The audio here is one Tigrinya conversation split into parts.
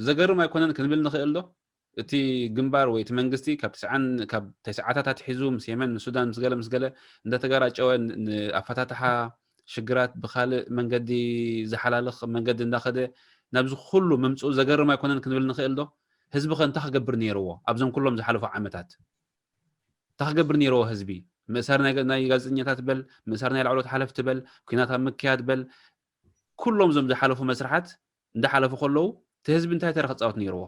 ዘገርም ኣይኮነን ክንብል ንኽእል ዶ? እቲ ግንባር ወይ እቲ መንግስቲ ካብ ተስዓን ካብ ተስዓታት ኣትሒዙ ምስ የመን ምስ ሱዳን ምስ ገለ ምስ ገለ እንዳተጋራጨወ ን- ንኣፈታትሓ ሽግራት ብካልእ መንገዲ ዝሓላልኽ መንገዲ እንዳኸደ ናብዚ ኩሉ ምምፅኡ ዘገርም ኣይኮነን ክንብል ንኽእል ዶ? ህዝቢ ከ እንታይ ክገብር ነይርዎ ኣብዞም ኩሎም ዝሓለፉ ዓመታት? እንታይ ክገብር ነይርዎ ህዝቢ? ምእሳር ናይ ናይ ጋዜጠኛታት በል፣ ምእሳር ናይ ላዕለዎት ሓለፍቲ በል፣ ኲናት ኣብ ምክያድ በል፣ ኩሎም እዞም ዝሓለፉ መስርሓት እንዳሓለፉ ከለዉ እቲ ህዝቢ እንታይ ተራ ክፃወት ነይርዎ?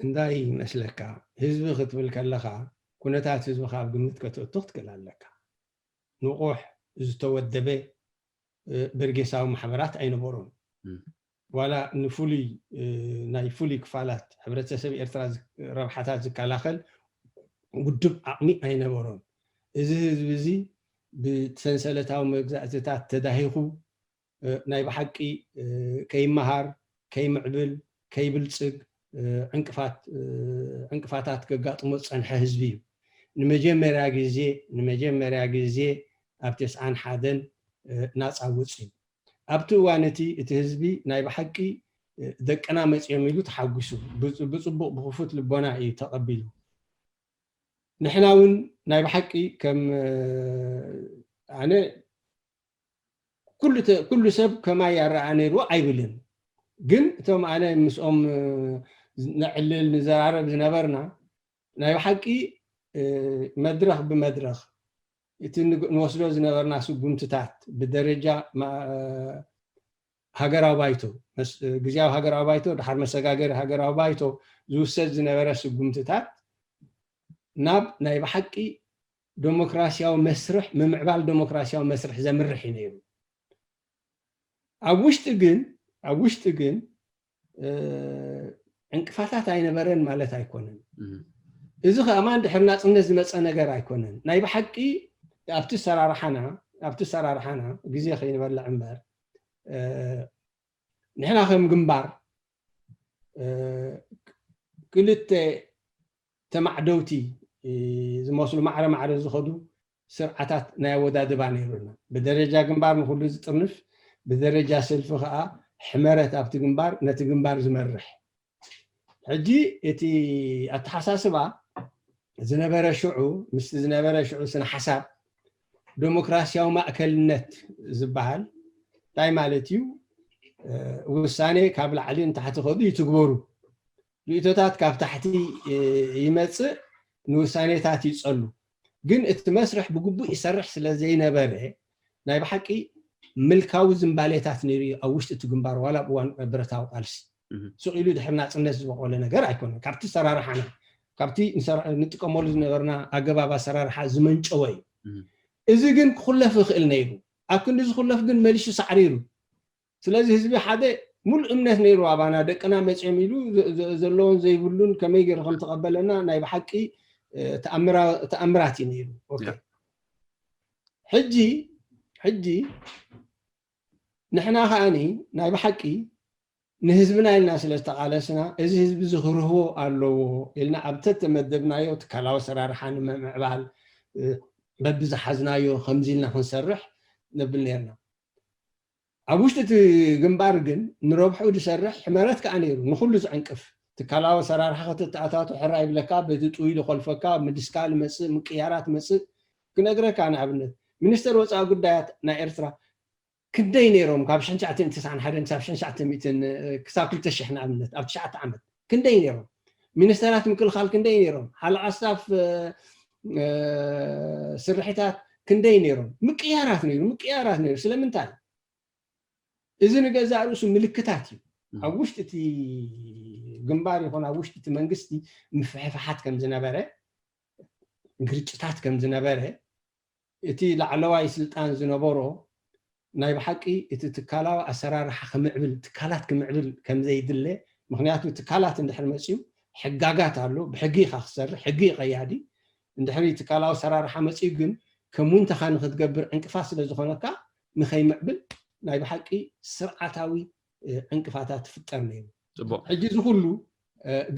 እንታይ ይመስለካ? ህዝቢ ክትብል ከለኻ ኩነታት ህዝቢ ካብ ግምት ከተእቱ ክትክእል ኣለካ። ንቑሕ ዝተወደበ በርጌሳዊ ማሕበራት ኣይነበሮም። ዋላ ንፍሉይ ናይ ፍሉይ ክፋላት ሕብረተሰብ ኤርትራ ረብሓታት ዝከላኸል ውድብ ዓቕሚ ኣይነበሮም። እዚ ህዝቢ እዚ ብሰንሰለታዊ መግዛእትታት ተዳሂኹ ናይ ብሓቂ ከይመሃር፣ ከይምዕብል፣ ከይብልፅግ ዕንቅፋታት ከጋጥሞ ዝፀንሐ ህዝቢ እዩ። ንመጀመርያ ግዜ ንመጀመርያ ግዜ ኣብ ተስዓን ሓደን ናፃ ወፅዩ። ኣብቲ እዋን እቲ እቲ ህዝቢ ናይ ብሓቂ ደቅና መፅዮም ኢሉ ተሓጒሱ፣ ብፅቡቕ ብክፉት ልቦና እዩ ተቐቢሉ። ንሕና እውን ናይ ብሓቂ ከም ኣነ ኩሉ ሰብ ከማይ ኣረኣ ነይርዎ ኣይብልን። ግን እቶም ኣነ ምስኦም ነዕልል ንዘራረብ ዝነበርና ናይ ብሓቂ መድረኽ ብመድረኽ እቲ ንወስዶ ዝነበርና ስጉምትታት ብደረጃ ሃገራዊ ባይቶ፣ ግዝያዊ ሃገራዊ ባይቶ፣ ድሓር መሰጋገሪ ሃገራዊ ባይቶ ዝውሰድ ዝነበረ ስጉምትታት ናብ ናይ ብሓቂ ዴሞክራሲያዊ መስርሕ፣ ምምዕባል ዴሞክራሲያዊ መስርሕ ዘምርሕ እዩ ነይሩ። ኣብ ውሽጢ ግን ኣብ ውሽጢ ግን ዕንቅፋታት ኣይነበረን ማለት ኣይኮነን። እዚ ከማን ድሕሪ ናፅነት ዝመፀ ነገር ኣይኮነን። ናይ ብሓቂ ኣብቲ ሰራርሓና ኣብቲ ሰራርሓና ግዜ ከይንበልዕ እምበር ንሕና ከም ግንባር ክልተ ተማዕደውቲ ዝመስሉ ማዕረ ማዕረ ዝኸዱ ስርዓታት ናይ ኣወዳድባ ነይሩና። ብደረጃ ግንባር ንኩሉ ዝጥርንፍ፣ ብደረጃ ሰልፊ ከዓ ሕመረት ኣብቲ ግንባር ነቲ ግንባር ዝመርሕ። ሕጂ እቲ ኣተሓሳስባ ዝነበረ ሽዑ ምስቲ ዝነበረ ሽዑ ስነ ሓሳብ ዴሞክራሲያዊ ማእከልነት ዝበሃል እንታይ ማለት እዩ? ውሳኔ ካብ ላዕሊ ንታሕቲ ከዱ ይትግበሩ። ርእቶታት ካብ ታሕቲ ይመፅእ፣ ንውሳኔታት ይፀሉ። ግን እቲ መስርሕ ብግቡእ ይሰርሕ ስለ ዘይነበረ ናይ ብሓቂ ምልካዊ ዝንባሌታት ነይሩ እዩ ኣብ ውሽጢ እቲ ግንባር ዋላ ኣብ እዋን ብረታዊ ቃልሲ። ስቕ ኢሉ ድሕሪ ናፅነት ዝበቆለ ነገር ኣይኮነን። ካብቲ ሰራርሓና ካብቲ ንጥቀመሉ ዝነበርና ኣገባብ ኣሰራርሓ ዝመንጨወ እዩ። እዚ ግን ክኹለፍ ይኽእል ነይሩ። ኣብ ክንዲ ዝኹለፍ ግን መሊሱ ሳዕሪሩ። ስለዚ ህዝቢ ሓደ ሙሉእ እምነት ነይሩ ኣባና፣ ደቅና መፅዮም ኢሉ ዘለዎን ዘይብሉን ከመይ ገይሩ ከም ተቐበለና ናይ ብሓቂ ተኣምራት እዩ ነይሩ። ሕጂ ሕጂ ንሕና ከዓኒ ናይ ብሓቂ ንህዝብና ኢልና ስለ ዝተቓለስና እዚ ህዝቢ እዚ ክርህቦ ኣለዎ ኢልና ኣብ ተተመደብናዮ ትካላዊ ኣሰራርሓ ንምምዕባል በብዝሓዝናዮ ከምዚ ኢልና ክንሰርሕ ነብል ነርና። ኣብ ውሽጢ እቲ ግንባር ግን ንረብሑ ዝሰርሕ ሕመረት ከዓ ነይሩ፣ ንኩሉ ዝዕንቅፍ ትካላዊ ኣሰራርሓ ከተተኣታቱ ሕራ ይብለካ፣ በቲ ጥውይ ዝኮልፈካ፣ ምድስካ ዝመፅእ፣ ምቅያራት መፅእ ክነግረካ ንኣብነት ሚኒስተር ወፃኢ ጉዳያት ናይ ኤርትራ ክንደይ ነይሮም ካብ ሽሕን ትሽዓተ ሚእትን ተስዓን ሓደን ክሳብ ሽሕን ትሽዓተ ሚእትን ክሳብ ክልተ ሽሕ ንኣብነት ኣብ ትሽዓተ ዓመት ክንደይ ነይሮም? ሚኒስተራት ምክልኻል ክንደይ ነይሮም? ሓለቓ ስታፍ ስርሒታት ክንደይ ነይሮም? ምቅያራት ነይሩ፣ ምቅያራት ነይሩ። ስለምንታይ? እዚ ንገዛእ ርእሱ ምልክታት እዩ። ኣብ ውሽጢ እቲ ግንባር ይኹን ኣብ ውሽጢ እቲ መንግስቲ ምፍሕፋሓት ከም ዝነበረ ግርጭታት ከም ዝነበረ፣ እቲ ላዕለዋይ ስልጣን ዝነበሮ ናይ ብሓቂ እቲ ትካላዊ ኣሰራርሓ ክምዕብል፣ ትካላት ክምዕብል ከም ዘይድለ፣ ምኽንያቱ ትካላት እንድሕር መፅዩ ሕጋጋት ኣሎ፣ ብሕጊ ኢኻ ክሰርሕ፣ ሕጊ እዩ ቀያዲ። እንድሕር ትካላዊ ኣሰራርሓ መፅዩ ግን ከም ውንተኻ ንክትገብር ዕንቅፋት ስለ ዝኾነካ ንኸይምዕብል ናይ ብሓቂ ስርዓታዊ ዕንቅፋታት ትፍጠር ነይሩ። ሕጂ እዚ ኩሉ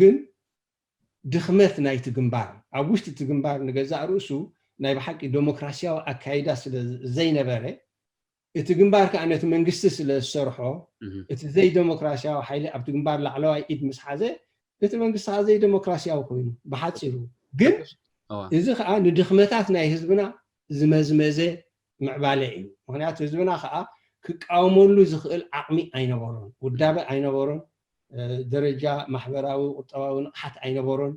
ግን ድኽመት ናይቲ ግንባር ኣብ ውሽጢ እቲ ግንባር ንገዛእ ርእሱ ናይ ብሓቂ ዴሞክራሲያዊ ኣካይዳ ስለ ዘይነበረ እቲ ግንባር ከዓ ነቲ መንግስቲ ስለ ዝሰርሖ እቲ ዘይዴሞክራሲያዊ ሓይሊ ኣብቲ ግንባር ላዕለዋይ ኢድ ምስ ሓዘ እቲ መንግስቲ ከዓ ዘይዴሞክራሲያዊ ኮይኑ ብሓፂሩ ግን እዚ ከዓ ንድኽመታት ናይ ህዝብና ዝመዝመዘ ምዕባለ እዩ። ምክንያቱ ህዝብና ከዓ ክቃወመሉ ዝኽእል ዓቕሚ ኣይነበሮን፣ ውዳበ ኣይነበሮን፣ ደረጃ ማሕበራዊ ቁጠባዊ ንቕሓት ኣይነበሮን።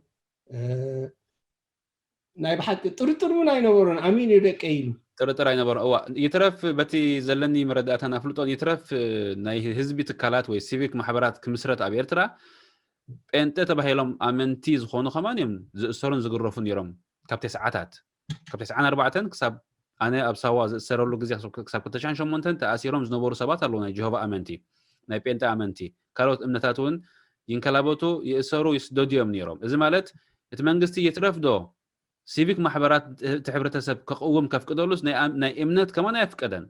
ናይ ብሓቂ ጥርጥር እውን ኣይነበሮን። ኣሚን እዩ ደቀይ ኢሉ። ጥርጥር ኣይነበሮን። እዋ ይትረፍ በቲ ዘለኒ መረዳእታን ኣፍልጦን ይትረፍ ናይ ህዝቢ ትካላት ወይ ሲቪክ ማሕበራት ክምስረት ኣብ ኤርትራ ጴንጠ ተባሂሎም ኣመንቲ ዝኾኑ ከማን እዮም ዝእሰሩን ዝግረፉ ነይሮም ካብ ተስዓታት ካብ ተስዓን ኣርባዕተን ክሳብ ኣነ ኣብ ሳዋ ዝእሰረሉ ግዜ ክሳብ ክልተ ሽሕን ሸሞንተን ተኣሲሮም ዝነበሩ ሰባት ኣለዉ ናይ ጀሆቫ ኣመንቲ ናይ ጴንጠ ኣመንቲ ካልኦት እምነታት እውን ይንከላበቱ ይእሰሩ ይስደዱ እዮም ነይሮም እዚ ማለት እቲ መንግስቲ ይትረፍ ዶ ሲቪክ ማሕበራት እቲ ሕብረተሰብ ክቕውም ከፍቅደሉስ ናይ እምነት ከማን ኣየፍቀደን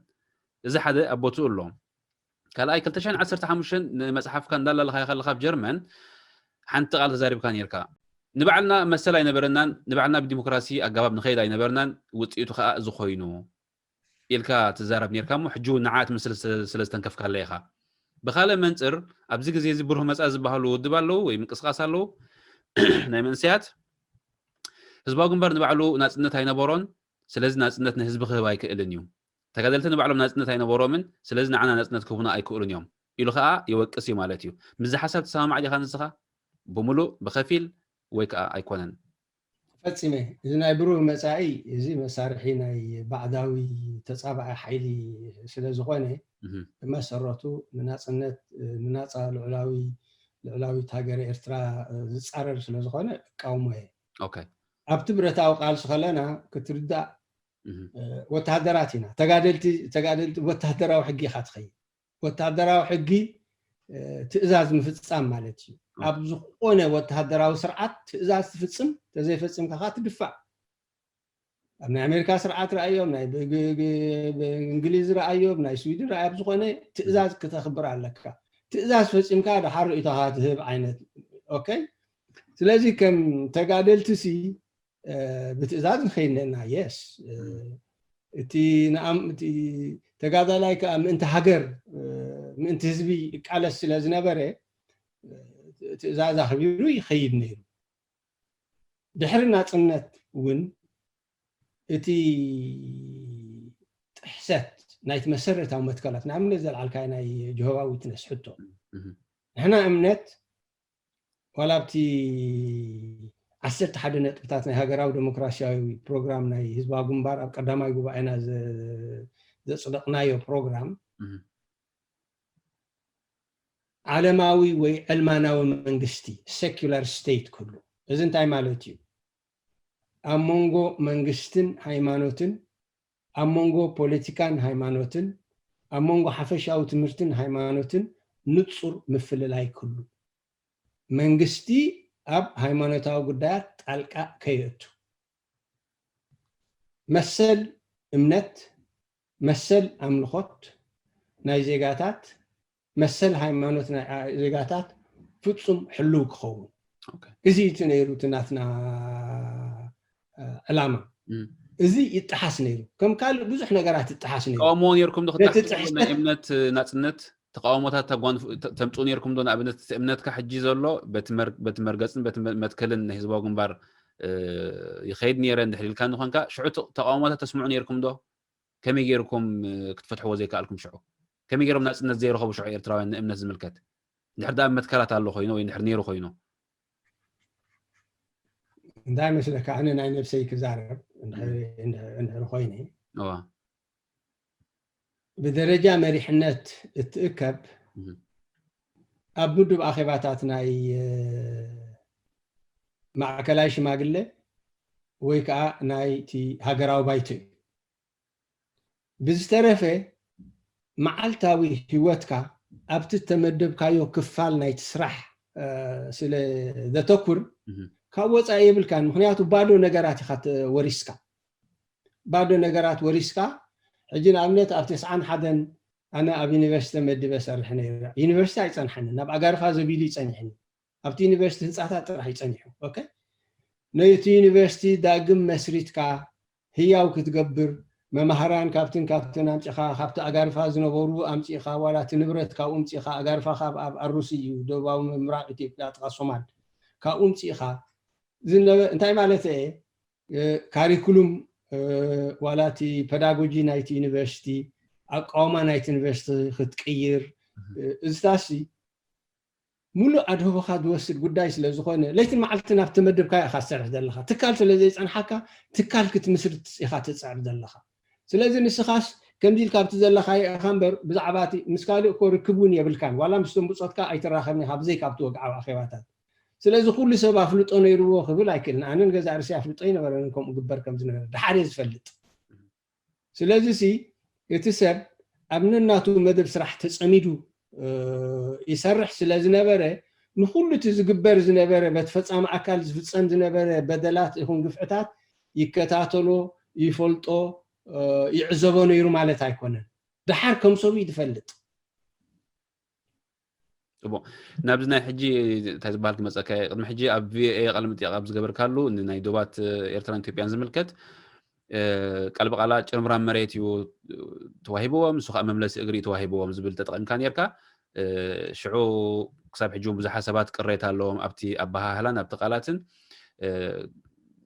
እዚ ሓደ ኣብ ቦትኡ ኣሎ ካልኣይ ክልተ ሽሕን ዓሰርተ ሓሙሽተን ንመፅሓፍካ እንዳላለኻዮ ከለካ ኣብ ጀርመን ሓንቲ ቃል ተዛሪብካ ነርካ ንባዕልና መሰል ኣይነበረናን ንባዕልና ብዲሞክራሲ ኣገባብ ንኸይድ ኣይነበርናን ውፅኢቱ ከዓ እዚ ኮይኑ ኢልካ ትዛረብ ነርካ እሞ ሕጂ እውን ንዓ ትምስል ስለ ዝተንከፍካለ ኢኻ ብካልእ መንፅር ኣብዚ ግዜ እዚ ብሩህ መፃኢ ዝበሃሉ ውድብ ኣለዉ ወይ ምንቅስቃስ ኣለዉ ናይ መንእሰያት ህዝባዊ ግንባር ንባዕሉ ናፅነት ኣይነበሮን ስለዚ ናፅነት ንህዝቢ ክህብ ኣይክእልን እዩ ተጋደልቲ ንባዕሎም ናፅነት ኣይነበሮምን ስለዚ ንዓና ናፅነት ክህቡና ኣይክእሉን እዮም ኢሉ ከዓ ይወቅስ እዩ ማለት እዩ። ምስዚ ሓሳብ ትሰማማዕ ዲኻ ንስኻ? ብምሉእ፣ ብኸፊል ወይ ከዓ ኣይኮነን? ፈፂመ። እዚ ናይ ብሩህ መፃኢ እዚ መሳርሒ ናይ ባዕዳዊ ተፃባኢ ሓይሊ ስለ ዝኾነ ብመሰረቱ ንናፅነት ንናፃ ልዑላዊ ልዑላዊት ሃገረ ኤርትራ ዝፃረር ስለ ዝኾነ እቃውሞ እየ። ኣብቲ ብረታዊ ቃልሲ ከለና ክትርዳእ ወተሃደራት ኢና ተጋደልቲ ተጋደልቲ ወተሃደራዊ ሕጊ ኢኻ ትኸይድ ወተሃደራዊ ሕጊ ትእዛዝ ምፍፃም ማለት እዩ ኣብ ዝኾነ ወተሃደራዊ ስርዓት ትእዛዝ ትፍፅም ተዘይፈፅምካ ካ ትድፋእ ኣብ ናይ ኣሜሪካ ስርዓት ረኣዮም ናይ እንግሊዝ ረኣዮም ናይ ስዊድን ረኣዮም ዝኾነ ትእዛዝ ክተኽብር ኣለካ ትእዛዝ ፈፂምካ ደሓር ርእቶኻ ትህብ ዓይነት ኦኬ ስለዚ ከም ተጋደልቲ ሲ ብትእዛዝ ንኸይድ ነና የስ እቲ ንኣም እቲ ተጋዳላይ ከዓ ምእንቲ ሃገር ምእንቲ ህዝቢ ይቃለስ ስለ ዝነበረ ትእዛዝ ኣኽቢሩ ይኸይድ ነይሩ ድሕሪ ናፅነት እውን እቲ ጥሕሰት ናይቲ መሰረታዊ መትከላት ንኣብነት ዘልዓልካዮ ናይ ጀሆባ ዊትነስ ሕቶ ንሕና እምነት ዋላ ኣብቲ ዓሰርተ ሓደ ነጥብታት ናይ ሃገራዊ ዴሞክራሲያዊ ፕሮግራም ናይ ህዝባዊ ግንባር ኣብ ቀዳማይ ጉባኤና ዘፅደቕናዮ ፕሮግራም ዓለማዊ ወይ ዕልማናዊ መንግስቲ secular state ክህሉ እዚ እንታይ ማለት እዩ ኣብ መንጎ መንግስትን ሃይማኖትን ኣብ መንጎ ፖለቲካን ሃይማኖትን ኣብ መንጎ ሓፈሻዊ ትምህርትን ሃይማኖትን ንፁር ምፍልላይ ክህሉ መንግስቲ ኣብ ሃይማኖታዊ ጉዳያት ጣልቃ ከየእቱ መሰል እምነት መሰል ኣምልኾት ናይ ዜጋታት መሰል ሃይማኖት ናይ ዜጋታት ፍፁም ሕልው ክኸውን እዚ እቲ ነይሩ እቲ ናትና ዕላማ እዚ ይጠሓስ ነይሩ ከም ካልእ ብዙሕ ነገራት ይጠሓስ ነይሩ ተቃውሞ ነርኩም ዶ ክታሕትሉ ናይ እምነት ናፅነት ተቃውሞታት ተጓንፉ ተምፅኡ ነርኩም ዶ ንኣብነት እቲ እምነትካ ሕጂ ዘሎ በቲ መርገፅን በቲ መትከልን ናይ ህዝባዊ ግንባር ይኸይድ ነይረ እንድሕር ኢልካ ንኾንካ ሽዑ ተቃውሞታት ተስምዑ ነርኩም ዶ ከመይ ገይርኩም ክትፈትሕዎ ዘይከኣልኩም ሽዑ ከመይ ገይሮም ናፅነት ዘይረኸቡ ሽዑ ኤርትራውያን ንእምነት ዝምልከት እንድሕር ደኣ መትከላት ኣሎ ኮይኑ ወይ እንድሕር ነይሩ ኮይኑ እንታይ መስለካ ኣነ ናይ ነብሰይ ክዛረብ እንድሕር ኮይነ ብደረጃ መሪሕነት እትእከብ ኣብ ምዱብ ኣኼባታት ናይ ማእከላይ ሽማግለ ወይ ከዓ ናይቲ ሃገራዊ ባይቶ እዩ። ብዝተረፈ መዓልታዊ ህይወትካ ኣብቲ እተመደብካዮ ክፋል ናይቲ ስራሕ ስለ ዘተኩር ካብ ወፃኢ የብልካን። ምክንያቱ ባዶ ነገራት ኢካ ወሪስካ፣ ባዶ ነገራት ወሪስካ። ሕጂ ንኣብነት ኣብ ተስዓን ሓደን ኣነ ኣብ ዩኒቨርሲቲ ተመዲበ ሰርሕ ነይረ። ዩኒቨርሲቲ ኣይፀንሐንን፣ ናብ ኣጋርፋ ዘቢሉ ይፀኒሕኒ። ኣብቲ ዩኒቨርሲቲ ህንፃታት ጥራሕ ይፀኒሑ። ነቲ ዩኒቨርሲቲ ዳግም መስሪትካ ህያው ክትገብር፣ መማህራን ካብትን ካብትን ኣምፂኻ፣ ካብቲ ኣጋርፋ ዝነበሩ ኣምፂኻ፣ ዋላ እቲ ንብረት ካብኡ ምፂኻ፣ ኣጋርፋ ካብ ኣብ ኣሩሲ እዩ፣ ደቡባዊ ምብራቕ ኢትዮጵያ ጥቓ ሶማል፣ ካብኡ ምፂኻ እንታይ ማለት እየ? ካሪኩሉም ዋላ እቲ ፐዳጎጂ ናይቲ ዩኒቨርሲቲ፣ ኣቃውማ ናይቲ ዩኒቨርሲቲ ክትቅይር፣ እዝታሲ ሙሉእ ኣድህቦኻ ዝወስድ ጉዳይ ስለ ዝኾነ፣ ለይትን መዓልትን ኣብቲ መደብካ ኢኻ ትሰርሕ ዘለኻ። ትካል ስለ ዘይጸንሓካ፣ ትካል ክትምስርት ኢኻ ትጽዕር ዘለኻ። ስለዚ ንስኻስ ከምዚ ኢልካ ኣብቲ ዘለኻዮ ኢኻ እምበር፣ ብዛዕባ እቲ ምስ ካልእ እኮ ርክብ እውን የብልካን። ዋላ ምስቶም ብጾትካ ኣይትራኸብን ኢኻ፣ ብዘይካ ኣብቲ ወግዓዊ ኣኼባታት። ስለዚ ኩሉ ሰብ ኣፍልጦ ነይርዎ ክብል ኣይክእልን። ኣነ ንገዛእ ርእሰይ ኣፍልጦ ኣይነበረንን ከምኡ ግበር ከም ዝነበረ። ደሓር እየ ዝፈልጥ። ስለዚ ሲ እቲ ሰብ ኣብ ነናቱ መደብ ስራሕ ተጸሚዱ ይሰርሕ ስለ ዝነበረ፣ ንኹሉ እቲ ዝግበር ዝነበረ በቲ ፈጻሚ ኣካል ዝፍጸም ዝነበረ በደላት ይኹን ግፍዕታት ይከታተሎ፣ ይፈልጦ፣ ይዕዘቦ ነይሩ ማለት ኣይኮነን። ደሓር ከም ሰቡ እዩ ዝፈልጥ። ጽቡቕ። ናብዚ ናይ ሕጂ እንታይ ዝበሃል ክመጸካ እየ። ቅድሚ ሕጂ ኣብ ቪኦኤ ቃለ መጠይቕ ኣብ ዝገበርካሉ፣ ንናይ ዶባት ኤርትራን ኢትዮጵያን ዝምልከት፣ እ፣ ቃል ብቃላ ጭርምራም መሬት እዩ ተዋሂብዎም፣ ንሱ ከዓ መምለሲ እግሪ እዩ ተዋሂብዎም ዝብል ተጠቒምካ ነርካ። እ፣ ሽዑ ክሳብ ሕጂ እውን ብዙሓት ሰባት ቅሬታ ኣለዎም ኣብቲ ኣበሃህላን ኣብቲ ቃላትን። እ፣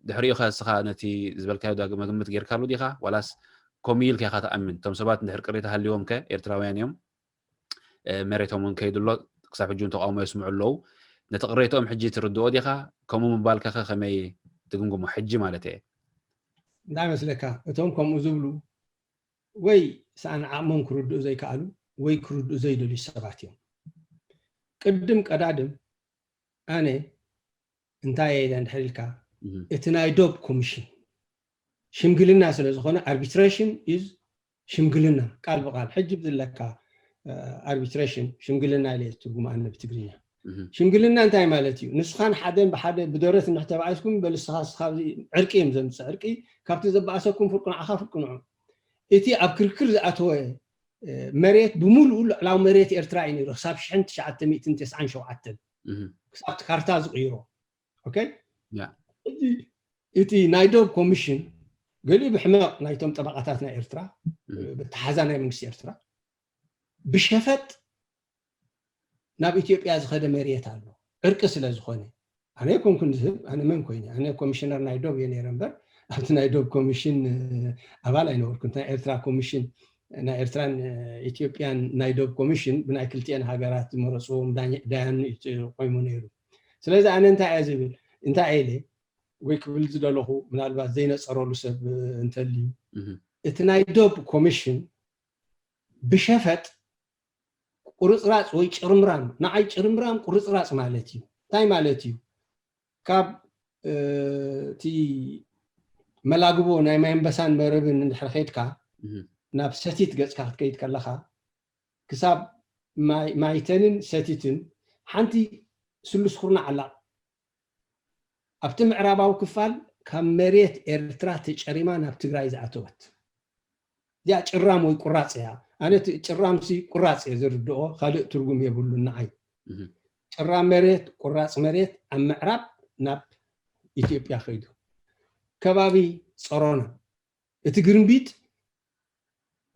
ድሕሪኡ ኸ እስኻ ነቲ ዝበልካዮ ዳግመ ግምት ጌርካሉ ዲኻ? ዋላስ ኮም ኢልካ ኢኻ ትኣምን? እቶም ሰባት እንድሕር ቅሬታ ሃልይዎም ከ ኤርትራውያን እዮም? እ፣ መሬቶም እውን ከይዱ ኣሎ። ክሳብ ሕጂ እውን ተቃውሞ የስምዑ ኣለዉ። ነቲ ቅሬትኦም ሕጂ ትርድኦ ዲኻ? ከምኡ ምባልካ ኸ ከመይ ትግምግሞ? ሕጂ ማለት እየ። እንታይ መስለካ? እቶም ከምኡ ዝብሉ ወይ ሰኣን ዓቕሞም ክርድኡ ዘይከኣሉ ወይ ክርድኡ ዘይደልዩ ሰባት እዮም። ቅድም ቀዳድም ኣነ እንታይ እየ ኢለ እንድሕር ኢልካ፣ እህ። እቲ ናይ ዶብ ኮሚሽን ሽምግልና ስለ ዝኾነ፣ ኣርቢትሬሽን ኢዝ ሽምግልና፣ ቃል ብቃል ሕጂ ብዝለካ፣ እ፣ ኣርቢትሬሽን ሽምግልና ኢለ እየ ትርጉም ኣነ ብትግርኛ። እህ። ሽምግልና እንታይ ማለት እዩ? ንስኻን ሓደን ብሓደ ብደረት እንድሕር ተባኢስኩም፣ በል ንስኻ፣ ንስኻ ኣብዚ ዕርቂ እዮም ዘምጽእ። ዕርቂ ካብቲ ዘባእሰኩም ፍርቁ ንዓኻ ፍርቁ ንዑ። እቲ ኣብ ክርክር ዝኣተወ፣ እ፣ መሬት ብምሉኡ ልዕላዊ መሬት ኤርትራ እዩ ነይሩ፣ ክሳብ ሽሕን ትሽዓተ ሚእትን ተስዓን ሸውዓተን፣ እህ። ክሳብ እቲ ካርታ ዝቕይሮ። ኦኬ? ያ። ሕጂ እቲ ናይ ዶብ ኮሚሽን ገሊኡ ብሕመቕ ናይቶም ጠበቓታት ናይ ኤርትራ፣ እህ። ብተሓዛ ናይ መንግስቲ ኤርትራ፣ ብሸፈጥ ናብ ኢትዮጵያ ዝኸደ መሬት ኣሎ። ዕርቂ ስለ ዝኾነ። ኣነ ኣይኮንኩን ዝህብ፣ ኣነ መን ኮይነ? ኣነ ኮሚሽነር ናይ ዶብ እየ ነይረ እምበር፣ ኣብቲ ናይ ዶብ ኮሚሽን፣ እ፣ ኣባል ኣይነበርኩን። ናይ ኤርትራ ኮሚሽን፣ ናይ ኤርትራን፣ እ፣ ኢትዮጵያን ናይ ዶብ ኮሚሽን ብናይ ክልቲኤን ሃገራት ዝመረፅዎም ዳኝ-፣ ዳያን እዩ ቆይሙ ነይሩ። ስለዚ ኣነ እንታይ እየ ዝብል? እንታይ እየ ኢለ? ወይ ክብል ዝደለኹ፣ ምናልባት ዘይነፀረሉ ሰብ፣ እ፣ እንተልዩ፣ እህ። እቲ ናይ ዶብ ኮሚሽን ብሸፈጥ ቁርፅራፅ ወይ ጭርምራም፣ ንዓይ ጭርምራም ቁርፅራፅ ማለት እዩ። እንታይ ማለት እዩ? ካብ፣ እ፣ እቲ መላግቦ ናይ ማይ ኣንበሳን መረብን እንድሕር ከይድካ፣ እህ። ናብ ሰቲት ገፅካ ክትከይድ ከለኻ፣ ክሳብ ማይ-፣ ማይተንን ሰቲትን ሓንቲ ስሉስ ኩርናዕ ኣላ። ኣብቲ ምዕራባዊ ክፋል ካብ መሬት ኤርትራ ተጨሪማ ናብ ትግራይ ዝኣተወት። እዚኣ ጭራም ወይ ቁራፅ እያ። ኣነ እቲ ጭራምሲ ቁራፅ እየ ዝርድኦ፣ ካልእ ትርጉም የብሉን ንዓይ። እህ። ጭራም መሬት፣ ቁራፅ መሬት ኣብ ምዕራብ ናብ ኢትዮጵያ ከይዱ። ከባቢ ጸሮና። እቲ ግርምቢጥ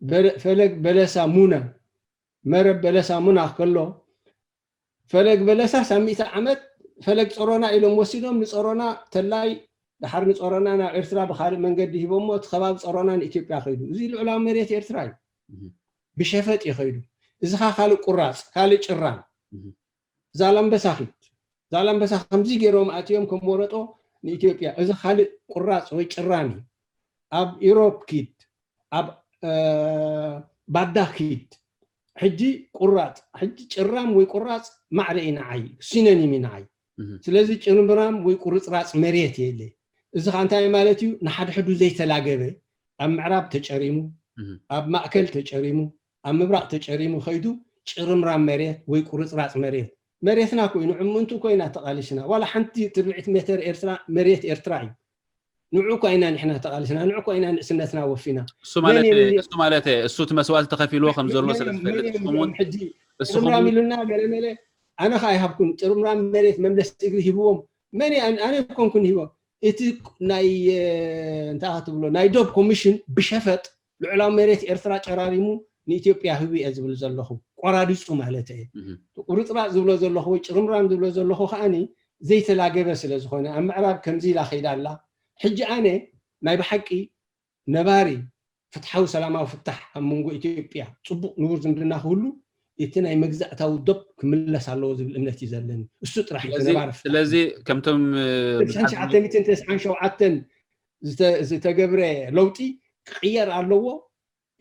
በለ-፣ ፈለግ በለሳ ሙና፣ መረብ በለሳ ሙና ከሎ፣ ፈለግ በለሳ ሳብ ሚእቲ ዓመት ፈለግ ጸሮና ኢሎም ወሲዶም፣ ንጸሮና ተላይ፣ ደሓር ንጸሮና ናብ ኤርትራ ብኻልእ መንገዲ ሂቦሞ፣ እቲ ከባቢ ጸሮና ንኢትዮጵያ ከይዱ። እዚ ልዑላዊ መሬት ኤርትራ እዩ። እህ። ብሸፈጥ እዩ ከይዱ። እዚ ኸኣ ካልእ ቁራጽ፣ ካልእ ጭራም። እህ። ዛላምበሳ ኪድ። ዛላምበሳ ከምዚ ገይሮም ኣትዮም ከም ወረጦ ንኢትዮጵያ። እዚ ካልእ ቁራጽ ወይ ጭራም እዩ። ኣብ ኢሮፕ ኪድ፣ ኣብ፣ እ፣ ባዳ ኪድ። ሕጂ ቁራጽ፣ ሕጂ ጭራም ወይ ቁራጽ ማዕረ እዩ ንዓይ፣ ሲኖኒም እዩ ንዓይ። እህ። ስለዚ ጭርምራም ወይ ቁርጽራጽ መሬት የለ። እዚ ከዓ እንታይ ማለት እዩ? ንሓድሕዱ ዘይተላገበ፣ ኣብ ምዕራብ ተጨሪሙ፣ ኣብ ማእከል ተጨሪሙ፣ ኣብ ምብራቕ ተጨሪሙ ከይዱ ጭርምራም መሬት ወይ ቁርፅራፅ መሬት፣ መሬትና ኮይኑ ዕምንቱ ኮይና ተቓሊስና። ዋላ ሓንቲ ትርብዒት ሜተር ኤርትራ መሬት ኤርትራ እዩ። ንዑ እኳ ኢና ንሕና ተቓሊስና፣ ንዑ እኳ ኢና ንእስነትና ወፊና። እሱ ማለት እሱ ማለት እሱ እቲ መስዋእቲ ተኸፊልዎ ከም ዘሎ ስለ ዝፈልጥ ሕጂ እሱኹም እውን ጥርምራም ኢሉና ገለ መለ ኣነ ከ ኣይሃብኩን። ጥርምራም መሬት መምለስ እግሪ ሂብዎም መን ኣነ ኮንኩን ሂቦም። እቲ ናይ እንታይ ትብሎ ናይ ዶብ ኮሚሽን ብሸፈጥ ልዕላዊ መሬት ኤርትራ ጨራሪሙ ንኢትዮጵያ ህቡ እየ ዝብል ዘለኹ። ቆራሪፁ ማለት እየ። ቁርፅራፅ ዝብሎ ዘለኹ ወይ ጭርምራም ዝብሎ ዘለኹ ከዓኒ ዘይተላገበ ስለ ዝኾነ ኣብ ምዕራብ ከምዚ ኢላ ከይዳ ኣላ። ሕጂ ኣነ ናይ ብሓቂ ነባሪ ፍትሓዊ ሰላማዊ ፍታሕ ኣብ መንጎ ኢትዮጵያ ፅቡቕ ንቡር ዝምድና ክህሉ እቲ ናይ መግዛእታዊ ዶብ ክምለስ ኣለዎ ዝብል እምነት እዩ ዘለኒ። እሱ ጥራሕ እዩ ነባሪ ፍታሕ። ስለዚ ከምቶም ትስዓን ሸውዓተን ዝተገብረ ለውጢ ክቕየር ኣለዎ።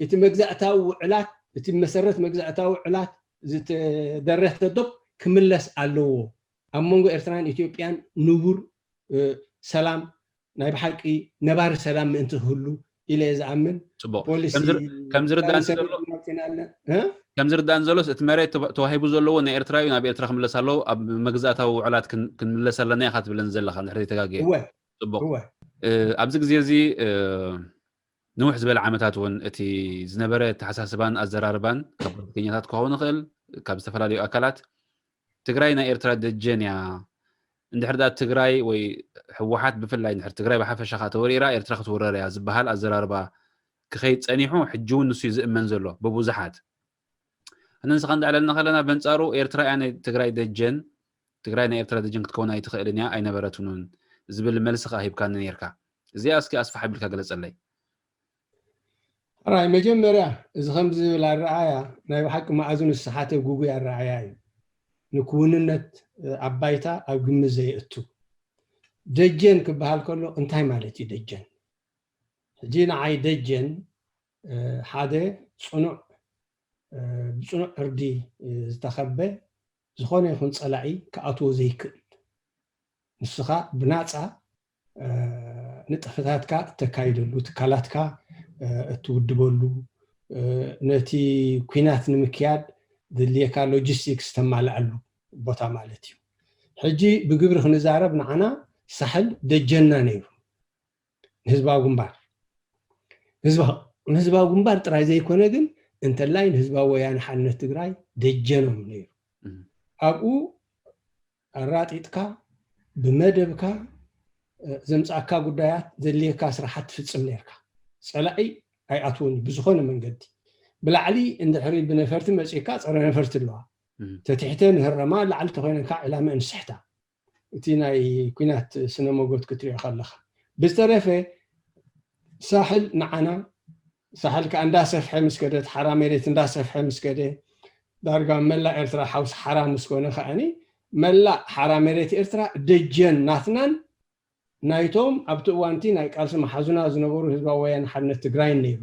እቲ መግዛእታዊ ውዕላት እቲ መሰረት መግዛእታዊ ውዕላት ዝተደረተ ዶብ ክምለስ ኣለዎ። ኣብ መንጎ ኤርትራን ኢትዮጵያን ንቡር ሰላም ናይ ብሓቂ ነባሪ ሰላም ምእንቲ ክህሉ ኢለ እየ ዝኣምን። ጽቡቕ። ፖሊሲ ከም ዝርዳእኒ ዘሎ ከም ዝርዳእኒ ዘሎስ እቲ መሬት ተዋሂቡ ዘለዎ ናይ ኤርትራ እዩ፣ ናብ ኤርትራ ክምለስ ኣለዎ፣ ኣብ መግዛእታዊ ውዕላት ክንምለስ ኣለና ኢኻ ትብለኒ ዘለኻ እንድሕር ዘይተጋግየ። እወ ጽቡቕ። እወ። ኣብዚ ግዜ እዚ ንውሕ ዝበለ ዓመታት እውን እቲ ዝነበረ ኣተሓሳስባን ኣዘራርባን ካብ ፖለቲከኛታት ክኸውን ይኽእል፣ ካብ ዝተፈላለዩ ኣካላት ትግራይ ናይ ኤርትራ ደጀን እያ፣ እንድሕር ዳ ትግራይ ወይ ህወሓት ብፍላይ እንድሕር ትግራይ ብሓፈሻ ከዓ ተወሪራ ኤርትራ ክትውረር እያ ዝበሃል ኣዘራርባ ክኸይድ ፀኒሑ ሕጂ እውን ንሱ እዩ ዝእመን ዘሎ ብብዙሓት። ኣነ ንስኻ እንዳዕለልና ከለና በንፃሩ ኤርትራ እያ ናይ ትግራይ ደጀን፣ ትግራይ ናይ ኤርትራ ደጀን ክትከውን ኣይትኽእልን እያ ኣይነበረትንን ዝብል መልሲ ከዓ ሂብካኒ ነይርካ። እዚኣ እስኪ ኣስፋሕ ኣቢልካ ገለፀለይ። ሕራይ መጀመርያ እዚ ከም ዝብል ኣረኣያ ናይ ብሓቂ መኣዝኑ ዝሰሓተ ጉጉይ ኣረኣያ እዩ። ንክውንነት ኣብ ባይታ ኣብ ግምት ዘየእቱ። ደጀን ክበሃል ከሎ እንታይ ማለት እዩ ደጀን? ሕጂ ንዓይ ደጀን ሓደ ፅኑዕ ብፅኑዕ ዕርዲ ዝተኸበ ዝኾነ ይኹን ፀላኢ ክኣትዎ ዘይክእል ንስኻ ብናፃ ንጥፈታትካ እተካይደሉ ትካላትካ እትውድበሉ ነቲ ኲናት ንምክያድ ዘድልየካ ሎጂስቲክስ ተማልኣሉ ቦታ ማለት እዩ። ሕጂ ብግብሪ ክንዛረብ ንዓና ሳሕል ደጀና ነይሩ ንህዝባዊ ግንባር። ንህዝባዊ ግንባር ጥራይ ዘይኮነ ግን እንተላይ ንህዝባዊ ወያነ ሓርነት ትግራይ ደጀኖም ነይሩ። ኣብኡ ኣራጢጥካ ብመደብካ ዘምፃእካ ጉዳያት ዘድልየካ ስራሓት ትፍፅም ነርካ። ፀላኢ ኣይኣትወን ብዝኾነ መንገዲ። ብላዕሊ እንድሕሪ ብነፈርቲ መፂእካ ፀረ ነፈርቲ ኣለዋ። ተትሕተ ንህረማ ላዕሊ ተኮይነካ ዕላመ እንስሕታ። እቲ ናይ ኩናት ስነ መጎት ክትሪኦ ከለካ ብዝተረፈ ሳሕል ንዓና ሳሕል ከዓ እንዳሰፍሐ ምስ ከደ ሓራ መሬት እንዳሰፍሐ ምስ ከደ ዳርጋ መላእ ኤርትራ ሓውስ ሓራ ምስ ኮነ ከዓኒ መላእ ሓራ መሬት ኤርትራ ደጀን ናትናን ናይቶም ኣብቲ እዋንቲ ናይ ቃልሲ መሓዙና ዝነበሩ ህዝባዊ ወያነ ሓርነት ትግራይን ነይሩ።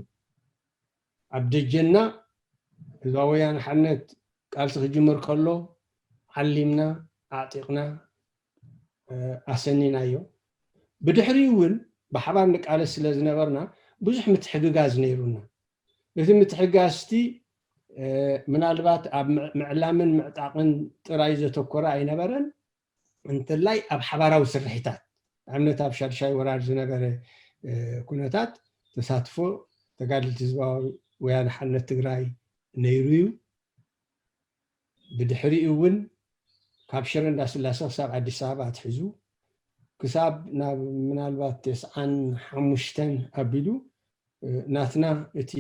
ኣብ ደጀንና ህዝባዊ ወያነ ሓርነት ቃልሲ ክጅምር ከሎ ዓሊምና ኣዕጢቕና ኣሰኒናዮ። ብድሕሪኡ እውን ብሓባር ንቃለስ ስለ ዝነበርና ብዙሕ ምትሕግጋዝ ነይሩና። እቲ ምትሕግጋዝ እቲ ምናልባት ኣብ ምዕላምን ምዕጣቕን ጥራይ ዘተኮረ ኣይነበረን። እንተላይ ኣብ ሓባራዊ ስርሒታት ኣብነት ኣብ ሻድሻይ ወራር ዝነበረ ኩነታት ተሳትፎ ተጋድልቲ ህዝባዊ ወያነ ሓርነት ትግራይ ነይሩ እዩ። ብድሕሪኡ እውን ካብ ሽረ እንዳስላሴ ክሳብ ኣዲስ ኣበባ ኣትሒዙ ክሳብ ናብ ምናልባት ተስዓን ሓሙሽተን ኣቢሉ ናትና እቲ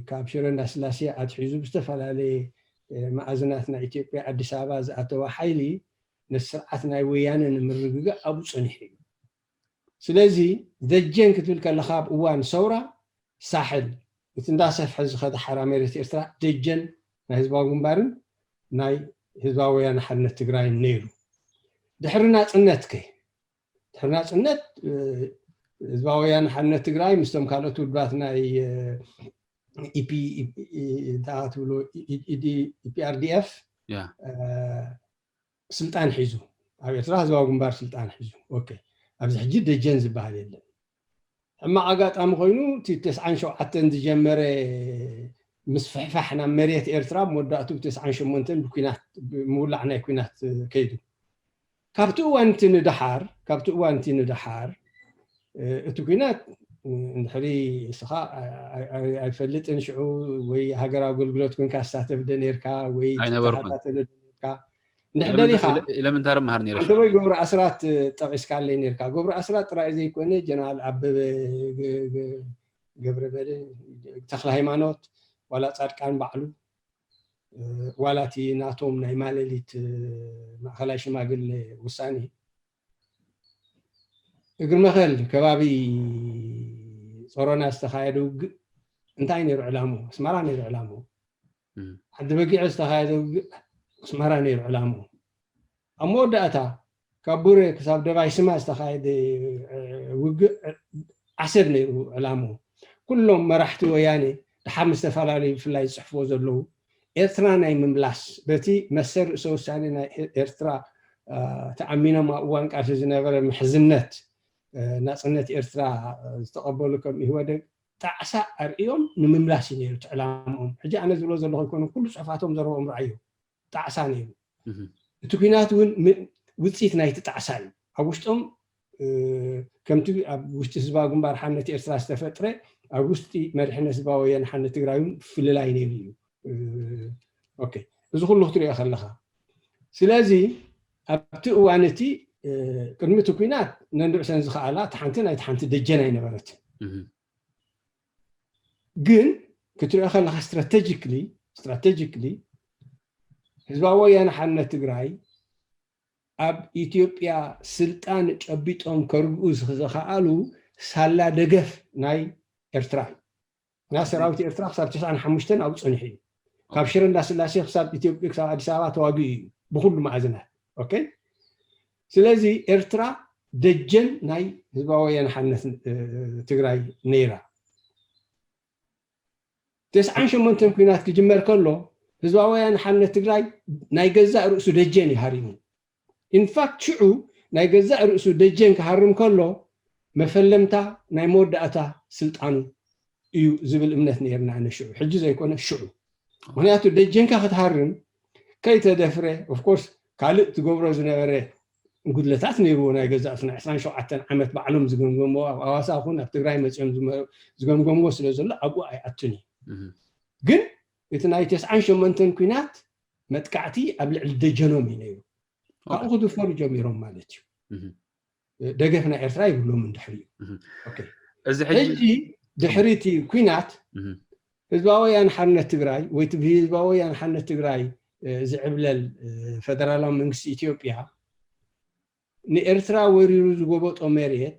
ካብ ሽረ እንዳስላሴ ኣትሒዙ ብዝተፈላለየ መኣዝናት ናይ ኢትዮጵያ ኣዲስ ኣበባ ዝኣተወ ሓይሊ ነቲ ስርዓት ናይ ወያነ ንምርግጋእ ኣብኡ ፀኒሑ እዩ። ስለዚ ደጀን ክትብል ከለካ ኣብ እዋን ሰውራ ሳሕል እቲ እንዳሰፍሐ ዝኸደ ሓራ መሬት ኤርትራ ደጀን ናይ ህዝባዊ ግንባርን ናይ ህዝባዊ ወያነ ሓርነት ትግራይን ነይሩ። ድሕሪ ናፅነት ከ ድሕሪ ናፅነት ህዝባዊ ወያነ ሓርነት ትግራይ ምስቶም ካልኦት ውድባት ናይ ኢፒ እንታይ ትብሎ ኢፒኣርዲኤፍ ስልጣን ሒዙ ኣብ ኤርትራ ህዝባዊ ግንባር ስልጣን ሒዙ ኦኬ ኣብዚ ሕጂ ደጀን ዝበሃል የለን። ሕማቕ ኣጋጣሚ ኮይኑ እቲ ተስዓን ሸውዓተን ዝጀመረ ምስፍሕፋሕ ናብ መሬት ኤርትራ መወዳእቱ ተስዓን ሸሞንተን ብኩናት፣ ብምውላዕ ናይ ኩናት ከይዱ። ካብቲ እዋን እቲ ንደሓር ካብቲ እዋን እቲ ንደሓር እቲ ኩናት እንድሕሪ እስኻ ኣይፈልጥን ሽዑ ወይ ሃገር ኣገልግሎት ኮንካ ትሳተፍ ደ ነርካ ወይ ትከታተል ደ ነርካ እንድሕደል ኢኻ። ኢለምንታር መሃር ነረ ኣንተ ወይ ገብረ ኣስራት ጠቒስካለይ ነርካ። ገብረ ኣስራት ጥራይ ዘይኮነ ጀነራል ኣበበ ገብረ መድህን፣ ተክለ ሃይማኖት፣ ዋላ ጻድቃን ባዕሉ፣ ዋላ እቲ ናቶም ናይ ማለሊት ማእኸላይ ሽማግሌ ውሳኔ እግሪ መኸል ከባቢ ጾሮና ዝተኻየደ ውግእ እንታይ ነይሩ ዕላሙ? ኣስመራ ነይሩ ዕላሙ። ዓዲ በጊዕ ዝተኻየደ ውግእ ኣስመራ ነይሩ ዕላሙ። ኣብ መወዳእታ ካብ ቡሬ ክሳብ ደባይ ስማ ዝተኻየደ ውግእ ዓሰብ ነይሩ ዕላሙ። ኩሎም መራሕቲ ወያኔ ድሓር ምስ ዝተፈላለዩ ብፍላይ ዝፅሕፍዎ ዘለዉ ኤርትራ ናይ ምምላስ በቲ መሰል ርእሰ ውሳኔ ናይ ኤርትራ ተኣሚኖም ኣብ እዋን ቃልሲ ዝነበረ ምሕዝነት ናፅነት ኤርትራ ዝተቐበሉ ከም ኢህወደግ ጣዕሳ ኣርእዮም ንምምላስ እዩ ነይሩ እቲ ዕላምኦም። ሕጂ ኣነ ዝብሎ ዘለኹ ኣይኮነን፣ ኩሉ ፅሑፋቶም ዘረብኦም ረኣዮ። ጣዕሳ ነይሩ። እቲ ኩናት እውን ውፅኢት ናይቲ ጣዕሳ እዩ። ኣብ ውሽጦም ከምቲ ኣብ ውሽጢ ህዝባዊ ግንባር ሓርነት ኤርትራ ዝተፈጥረ ኣብ ውሽጢ መሪሕነት ህዝባዊ ወያነ ሓርነት ትግራይ እውን ፍልላይ ነይሩ እዩ። ኦኬ፣ እዚ ኩሉ ክትሪኦ ከለኻ፣ ስለዚ ኣብቲ እዋን እቲ ቅድሚ እቲ ኩናት ነንርእሰን ዝኸኣላ እቲ ሓንቲ ናይቲ ሓንቲ ደጀን ኣይነበረትን። ግን ክትሪኦ ከለኻ ስትራቴጂክሊ ስትራቴጂክሊ ህዝባዊ ወያነ ሓርነት ትግራይ ኣብ ኢትዮጵያ ስልጣን ጨቢጦም ከርግኡ ዝኸኣሉ ሳላ ደገፍ ናይ ኤርትራ እዩ። እና ሰራዊት ኤርትራ ክሳብ ተስዓን ሓሙሽተን ኣብኡ ጸኒሑ እዩ። ካብ ሽረ እንዳስላሴ ክሳብ ኢትዮጵያ ክሳብ ኣዲስ ኣበባ ተዋጊኡ እዩ ብኩሉ መኣዝናት። ኦኬ፣ ስለዚ ኤርትራ ደጀን ናይ ህዝባዊ ወያነ ሓርነት ትግራይ ነይራ። ተስዓን ሸሞንተን ኩናት ክጅመር ከሎ ህዝባዊ ወያነ ሓርነት ትግራይ ናይ ገዛእ ርእሱ ደጀን እዩ ሃሪሙ። ኢንፋክት ሽዑ ናይ ገዛእ ርእሱ ደጀን ክሃርም ከሎ መፈለምታ ናይ መወዳእታ ስልጣኑ እዩ ዝብል እምነት ነይርና ኣነ ሽዑ። ሕጂ ዘይኮነ ሽዑ። ምክንያቱ ደጀንካ ክትሃርም ከይተደፍረ ኦፍኮርስ ካልእ ትገብሮ ዝነበረ ጉድለታት ነይርዎ ናይ ገዛእ ርእሱ ናይ ዕስራን ሸውዓተን ዓመት ባዕሎም ዝገምገምዎ ኣብ ኣዋሳ ኹን ኣብ ትግራይ መፅኦም ዝገምገምዎ ስለ ዘሎ ኣብኡ ኣይኣቱን እዩ። ግን እቲ ናይ ተስዓን ሸሞንተን ኩናት መጥቃዕቲ ኣብ ልዕሊ ደጀኖም እዩ ነይሩ። ካብኡ ክድፈሩ ጀሚሮም ማለት እዩ። ደገፍ ናይ ኤርትራ ይብሎም እንድሕሪ እዩ። እዚ ሕጂ ድሕሪ እቲ ኩናት ህዝባዊ ወያነ ሓርነት ትግራይ ወይ ህዝባዊ ወያነ ሓርነት ትግራይ ዝዕብለል ፈደራላዊ መንግስቲ ኢትዮጵያ ንኤርትራ ወሪሩ ዝጎበጦ መሬት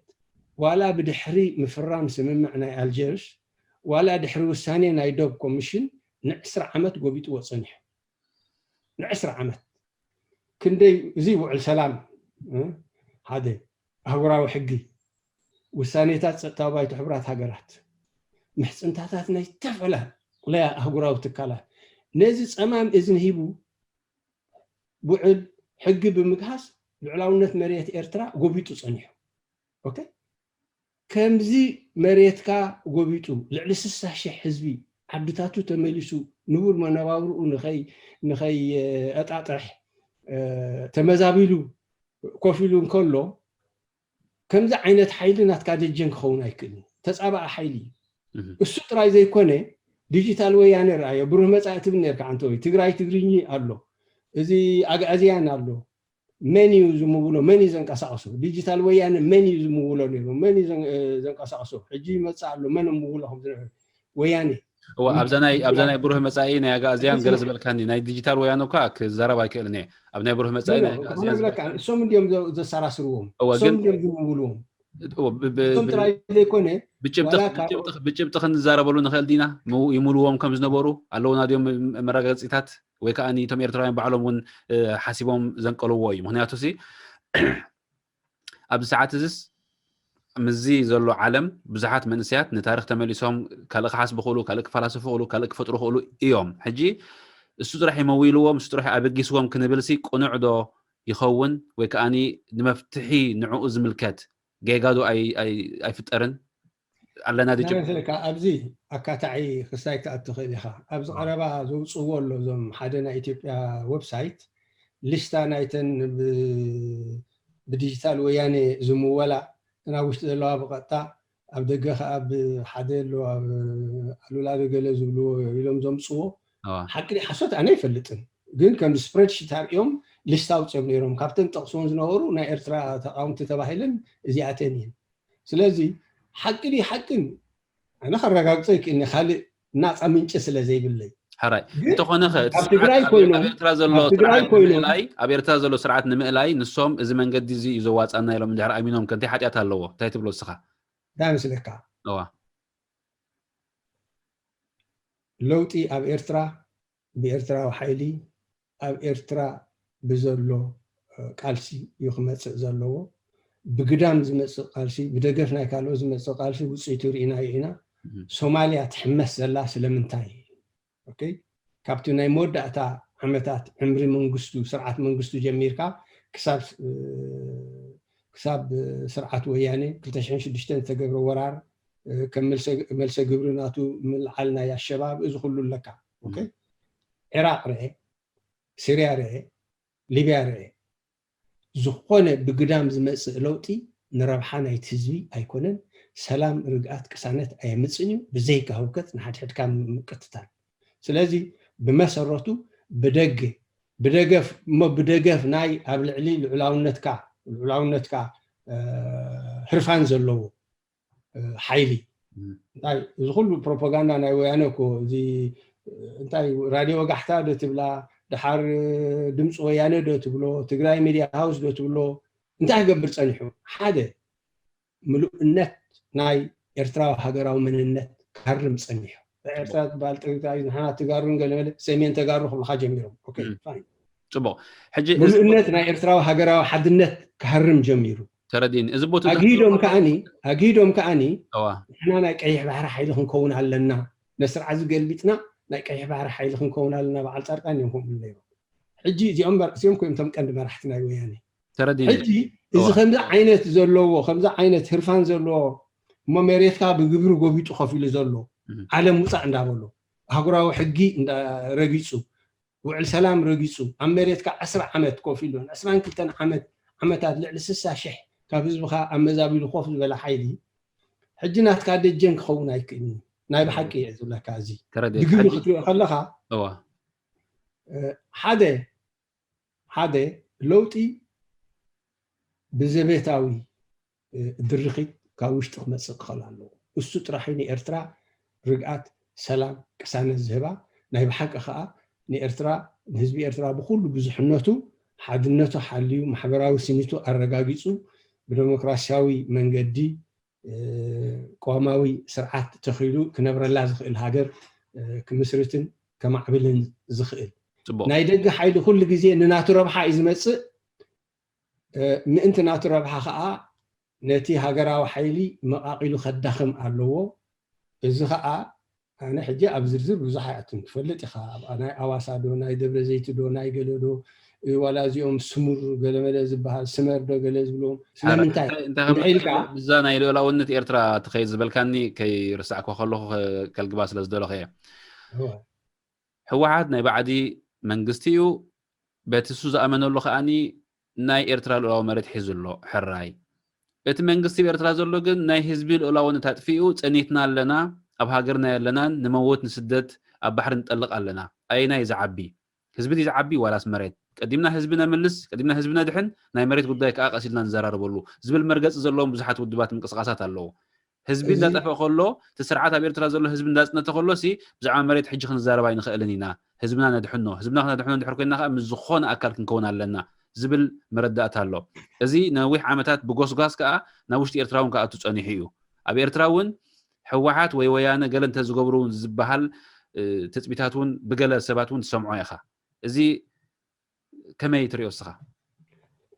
ዋላ ብድሕሪ ምፍራም ስምምዕ ናይ ኣልጀርስ ዋላ ድሕሪ ውሳኔ ናይ ዶብ ኮሚሽን ንዕስራ ዓመት ጎቢጥዎ ጸኒሑ። ንዕስራ ዓመት ክንደይ እዚ ውዕል ሰላም ሓደ ኣህጉራዊ ሕጊ ውሳኔታት ጸጥታዊ ባይቶ ሕቡራት ሃገራት ምሕጽንታታት ናይ ዝተፈላለያ ኣህጉራዊ ትካላት ነዚ ጸማም እዝኒ ሂቡ ውዕል ሕጊ ብምግሃስ ልዕላውነት መሬት ኤርትራ ጎቢጡ ጸኒሑ። ኦኬ፣ ከምዚ መሬትካ ጎቢጡ ልዕሊ ስሳ ሽሕ ህዝቢ ዓድታቱ ተመሊሱ ንቡር መነባብርኡ ንኸይ ንኸይ ኣጣጥሕ ተመዛቢሉ ኮፍ ኢሉ እንከሎ ከምዚ ዓይነት ሓይሊ ናትካ ደጀን ክኸውን ኣይክእልን። ተፃባኢ ሓይሊ እዩ። እሱ ጥራይ ዘይኮነ ዲጂታል ወያነ ረኣዮ ብሩህ መፃኢ ትብል ነርካ ኣንተ ወይ ትግራይ ትግርኝ ኣሎ እዚ ኣግኣዝያን ኣሎ መን እዩ ዝምውሎ መን እዩ ዘንቀሳቅሶ ዲጂታል ወያነ መን እዩ ዝምውሎ ነይሩ መን እዩ ዘንቀሳቅሶ ሕጂ ይመፅእ ኣሎ መን ምውሎ ከም ዝነበረ ወያነ እዋ ኣብዛ ናይ ኣብዛ ናይ ብሩህ መጻኢ ናይ ኣጋእዝያን ገለ ዝበልካኒ ናይ ዲጂታል ወያነ እኳ ክዛረብ ኣይክእልን እየ ኣብ ናይ ብሩህ መጻኢ ናይ ኣጋእዝያን ዝበልካ እሶም እንዲዮም ዘሰራስርዎም እሶም እንዲዮም ዝምውልዎም እሶም ጥራይ ዘይኮነ ብጭብጢ ክንዛረበሉ ንኽእል ዲና ይምልዎም ከም ዝነበሩ ኣለውና ድዮም መረጋገፂታት ወይ ከዓ እቶም ኤርትራውያን ባዕሎም እውን ሓሲቦም ዘንቀልዎ እዩ ምክንያቱ ሲ ኣብዚ ሰዓት እዚስ ምስዚ ዘሎ ዓለም ብዙሓት መንእሰያት ንታሪክ ተመሊሶም ካልእ ክሓስቡ ክእሉ ካልእ ክፈላስፉ ክእሉ ካልእ ክፈጥሩ ክእሉ እዮም ሕጂ እሱ ጥራሕ ይመዊልዎም እሱ ጥራሕ ኣበጊስዎም ክንብል ሲ ቅኑዕ ዶ ይኸውን ወይ ከዓ ንመፍትሒ ንዕኡ ዝምልከት ጌጋ ዶ ኣይ- ኣይ- ኣይፍጠርን ኣለና ድጭ ስለካ ኣብዚ ኣካታዒ ክስታይ ክትኣቱ ትኽእል ኢኻ። ኣብዚ ቀረባ ዘውፅዎ ኣሎ እዞም ሓደ ናይ ኢትዮጵያ ዌብሳይት ሊስታ ናይተን ብ- ብዲጂታል ወያኔ ዝምወላ እተን ኣብ ውሽጢ ዘለዋ ብቐጥታ ኣብ ደገ ከዓ ብሓደ ኣሎ ኣብ ኣሉላ ዶ ገለ ዝብልዎ ኢሎም ዘምፅዎ ሓቂ ሓሶት ኣነ ኣይፈልጥን፣ ግን ከም ስፕሬድሺት ኣርእዮም ሊስታ ኣውፅኦም ነይሮም። ካብተን ጠቕስዎን ዝነበሩ ናይ ኤርትራ ተቃውምቲ ተባሂለን እዚኣተን እየን። ስለዚ ሓቂ ድዩ ሓቅን ኣነ ከረጋግፀ ይክእልኒ ካልእ ናፃ ምንጭ ስለ ዘይብለይ። ሕራይ እንተኾነ ኣብ ትግራይ ኮይኖም ኣብ ትግራይ ኮይኖም ኣብ ኤርትራ ዘሎ ስርዓት ንምእላይ ንሶም እዚ መንገዲ እዚ እዩ ዘዋፃና ኢሎም እንድሕር ኣሚኖም ከ እንታይ ሓጢኣት ኣለዎ? እንታይ ትብሎ እስኻ? እንታይ መስለካ? እዋ ለውጢ ኣብ ኤርትራ ብኤርትራዊ ሓይሊ ኣብ ኤርትራ ብዘሎ ቃልሲ እዩ ክመፅእ ዘለዎ። ብግዳም ዝመፅእ ቃልሲ፣ ብደገፍ ናይ ካልኦት ዝመፅእ ቃልሲ ውፅኢቱ ርኢናዮ ኢና። ሶማልያ ትሕመስ ዘላ ስለምንታይ? ኦኬ፣ ካብቲ ናይ መወዳእታ ዓመታት ዕምሪ መንግስቱ ስርዓት መንግስቱ ጀሚርካ ክሳብ ክሳብ ስርዓት ወያኔ ክልተ ሽሕን ሽዱሽተን ዝተገብረ ወራር ከም መልሰ ግብሪ ናቱ ምልዓል ናይ ኣሸባብ እዚ ኩሉ ኣለካ። ኦኬ፣ ዒራቅ ርኤ፣ ሲርያ ርኤ፣ ሊብያ ርኤ። ዝኾነ ብግዳም ዝመፅእ ለውጢ ንረብሓ ናይቲ ህዝቢ ኣይኮነን። ሰላም፣ ርግኣት፣ ቅሳነት ኣየምፅን እዩ ብዘይካ ህውከት ንሓድሕድካ ምቅትታል። ስለዚ ብመሰረቱ ብደገ ብደገፍ እሞ ብደገፍ ናይ ኣብ ልዕሊ ልዑላውነትካ ልዑላውነትካ ህርፋን ዘለዎ ሓይሊ እንታይ እዚ ኩሉ ፕሮፓጋንዳ ናይ ወያነ እኮ እዚ እንታይ ራድዮ ወጋሕታ ዶ ትብላ፣ ድሓር ድምፂ ወያነ ዶ ትብሎ፣ ትግራይ ሚድያ ሃውስ ዶ ትብሎ፣ እንታይ ክገብር ፀኒሑ? ሓደ ምሉእነት ናይ ኤርትራዊ ሃገራዊ መንነት ክሃርም ፀኒሑ። ኤርትራ ትበሃል ጥሪታ እዩ፣ ንሕና ትጋሩን ገለመለ ሰሜን ተጋሩ ክብልካ ጀሚሮም። ኦኬ፣ ፋይን። ፅቡቅ። ሕጂ ምሉእነት ናይ ኤርትራዊ ሃገራዊ ሓድነት ክሃርም ጀሚሩ። ተረዲኒ። እዚ ቦታ ኣግሂዶም ከዓኒ ኣግሂዶም ከዓኒ ንሕና ናይ ቀይሕ ባሕሪ ሓይሊ ክንከውን ኣለና፣ ነስርዓ ዝገልቢጥና ናይ ቀይሕ ባሕሪ ሓይሊ ክንከውን ኣለና። በዓል ፃድቃን እዮም ከምኡ ነይሮም። ሕጂ እዚኦም እዚኦም ኮይም ቶም ቀንዲ መራሕቲ ናይ ወያኔ። ተረዲኒ። ሕጂ እዚ ከምዚ ዓይነት ዘለዎ ከምዚ ዓይነት ህርፋን ዘለዎ እሞ መሬትካ ብግብሪ ጎቢጡ ከፊሉ ዘሎ ዓለም ውፃእ እንዳበሎ ኣህጉራዊ ሕጊ ረጊፁ ውዕል ሰላም ረጊፁ ኣብ መሬትካ ዕስራ ዓመት ኮፍ ኢሉ ዕስራን ክልተን ዓመት ዓመታት ልዕሊ ስሳ ሽሕ ካብ ህዝብካ ኣመዛቢሉ ኮፍ ዝበለ ሓይሊ ሕጂ ናትካ ደጀን ክኸውን ኣይክእልን። ናይ ብሓቂ እየ ዝብለካ። እዚ ብግብሪ ክትሪኦ ከለካ ሓደ ሓደ ለውጢ ብዘቤታዊ ድርኺት ካብ ውሽጢ ክመፅእ ክኽእል ኣለዎ። እሱ ጥራሕ ንኤርትራ ርግኣት፣ ሰላም፣ ቅሳነት ዝህባ። ናይ ብሓቂ ከዓ ንኤርትራ ንህዝቢ ኤርትራ ብኩሉ ብዙሕነቱ ሓድነቱ ሓልዩ ማሕበራዊ ስኒቱ ኣረጋጊፁ ብደሞክራሲያዊ መንገዲ ቅዋማዊ ስርዓት ተኺሉ ክነብረላ ዝኽእል ሃገር ክምስርትን ከማዕብልን ዝኽእል። ናይ ደገ ሓይሊ ኩሉ ግዜ ንናቱ ረብሓ እዩ ዝመፅእ። ምእንቲ ናቱ ረብሓ ከዓ ነቲ ሃገራዊ ሓይሊ መቓቒሉ ከዳኽም ኣለዎ። እዚ ከዓ ኣነ ሕጂ ኣብ ዝርዝር ብዙሕ ኣይኣቱን። ትፈልጥ ኢኻ፣ ናይ ኣዋሳ ዶ ናይ ደብረ ዘይቲ ዶ ናይ ገለ ዶ ዋላ እዚኦም ስሙር ገለመለ ዝበሃል ስመር ዶ ገለ ዝብልዎም ስለምንታይ ኢልካ ብዛ ናይ ልኡላውነት ኤርትራ ትኸይድ ዝበልካኒ ከይርስዕኮ ከለኹ ከልግባ ስለ ዝደለኹ እየ። ህወሓት ናይ ባዕዲ መንግስቲ እዩ። በቲ እሱ ዝኣመነሉ ከዓኒ ናይ ኤርትራ ልኡላዊ መሬት ሒዙ ኣሎ። ሕራይ እቲ መንግስቲ ኣብ ኤርትራ ዘሎ ግን ናይ ህዝቢ ልኡላውነት ኣጥፊኡ፣ ጸኒትና ኣለና፣ ኣብ ሃገርና የለናን፣ ንመውት ንስደት ኣብ ባሕሪ ንጠልቕ ኣለና። ኣየናይ ዝዓቢ? ህዝቢ ድዩ ዝዓቢ ዋላስ መሬት? ቀዲምና ህዝቢ ነምልስ፣ ቀዲምና ህዝቢ ነድሕን፣ ናይ መሬት ጉዳይ ከኣ ቀስ ኢልና ንዘራረበሉ ዝብል መርገጺ ዘለዎም ብዙሓት ውድባት ምንቅስቃሳት ኣለዉ። ህዝቢ እንዳጠፈ ከሎ እቲ ስርዓት ኣብ ኤርትራ ዘሎ ህዝቢ እንዳጽነተ ከሎ ሲ ብዛዕባ መሬት ሕጂ ክንዛረብ ኣይንኽእልን ኢና። ህዝብና ነድሕኖ፣ ህዝብና ክነድሕኖ እንድሕር ኮይና ከኣ ምስ ዝኾነ ኣካል ክንከውን ኣለና ዝብል መረዳእታ ኣሎ። እዚ ነዊሕ ዓመታት ብጎስጓስ ከኣ ናብ ውሽጢ ኤርትራ እውን ክኣቱ ጸኒሑ እዩ። ኣብ ኤርትራ እውን ህወሓት ወይ ወያነ ገለ እንተዝገብሩ እውን ዝበሃል ትጽቢታት እውን ብገለ ሰባት እውን ትሰምዖ ኢኻ። እዚ ከመይ ትሪኦ እስኻ?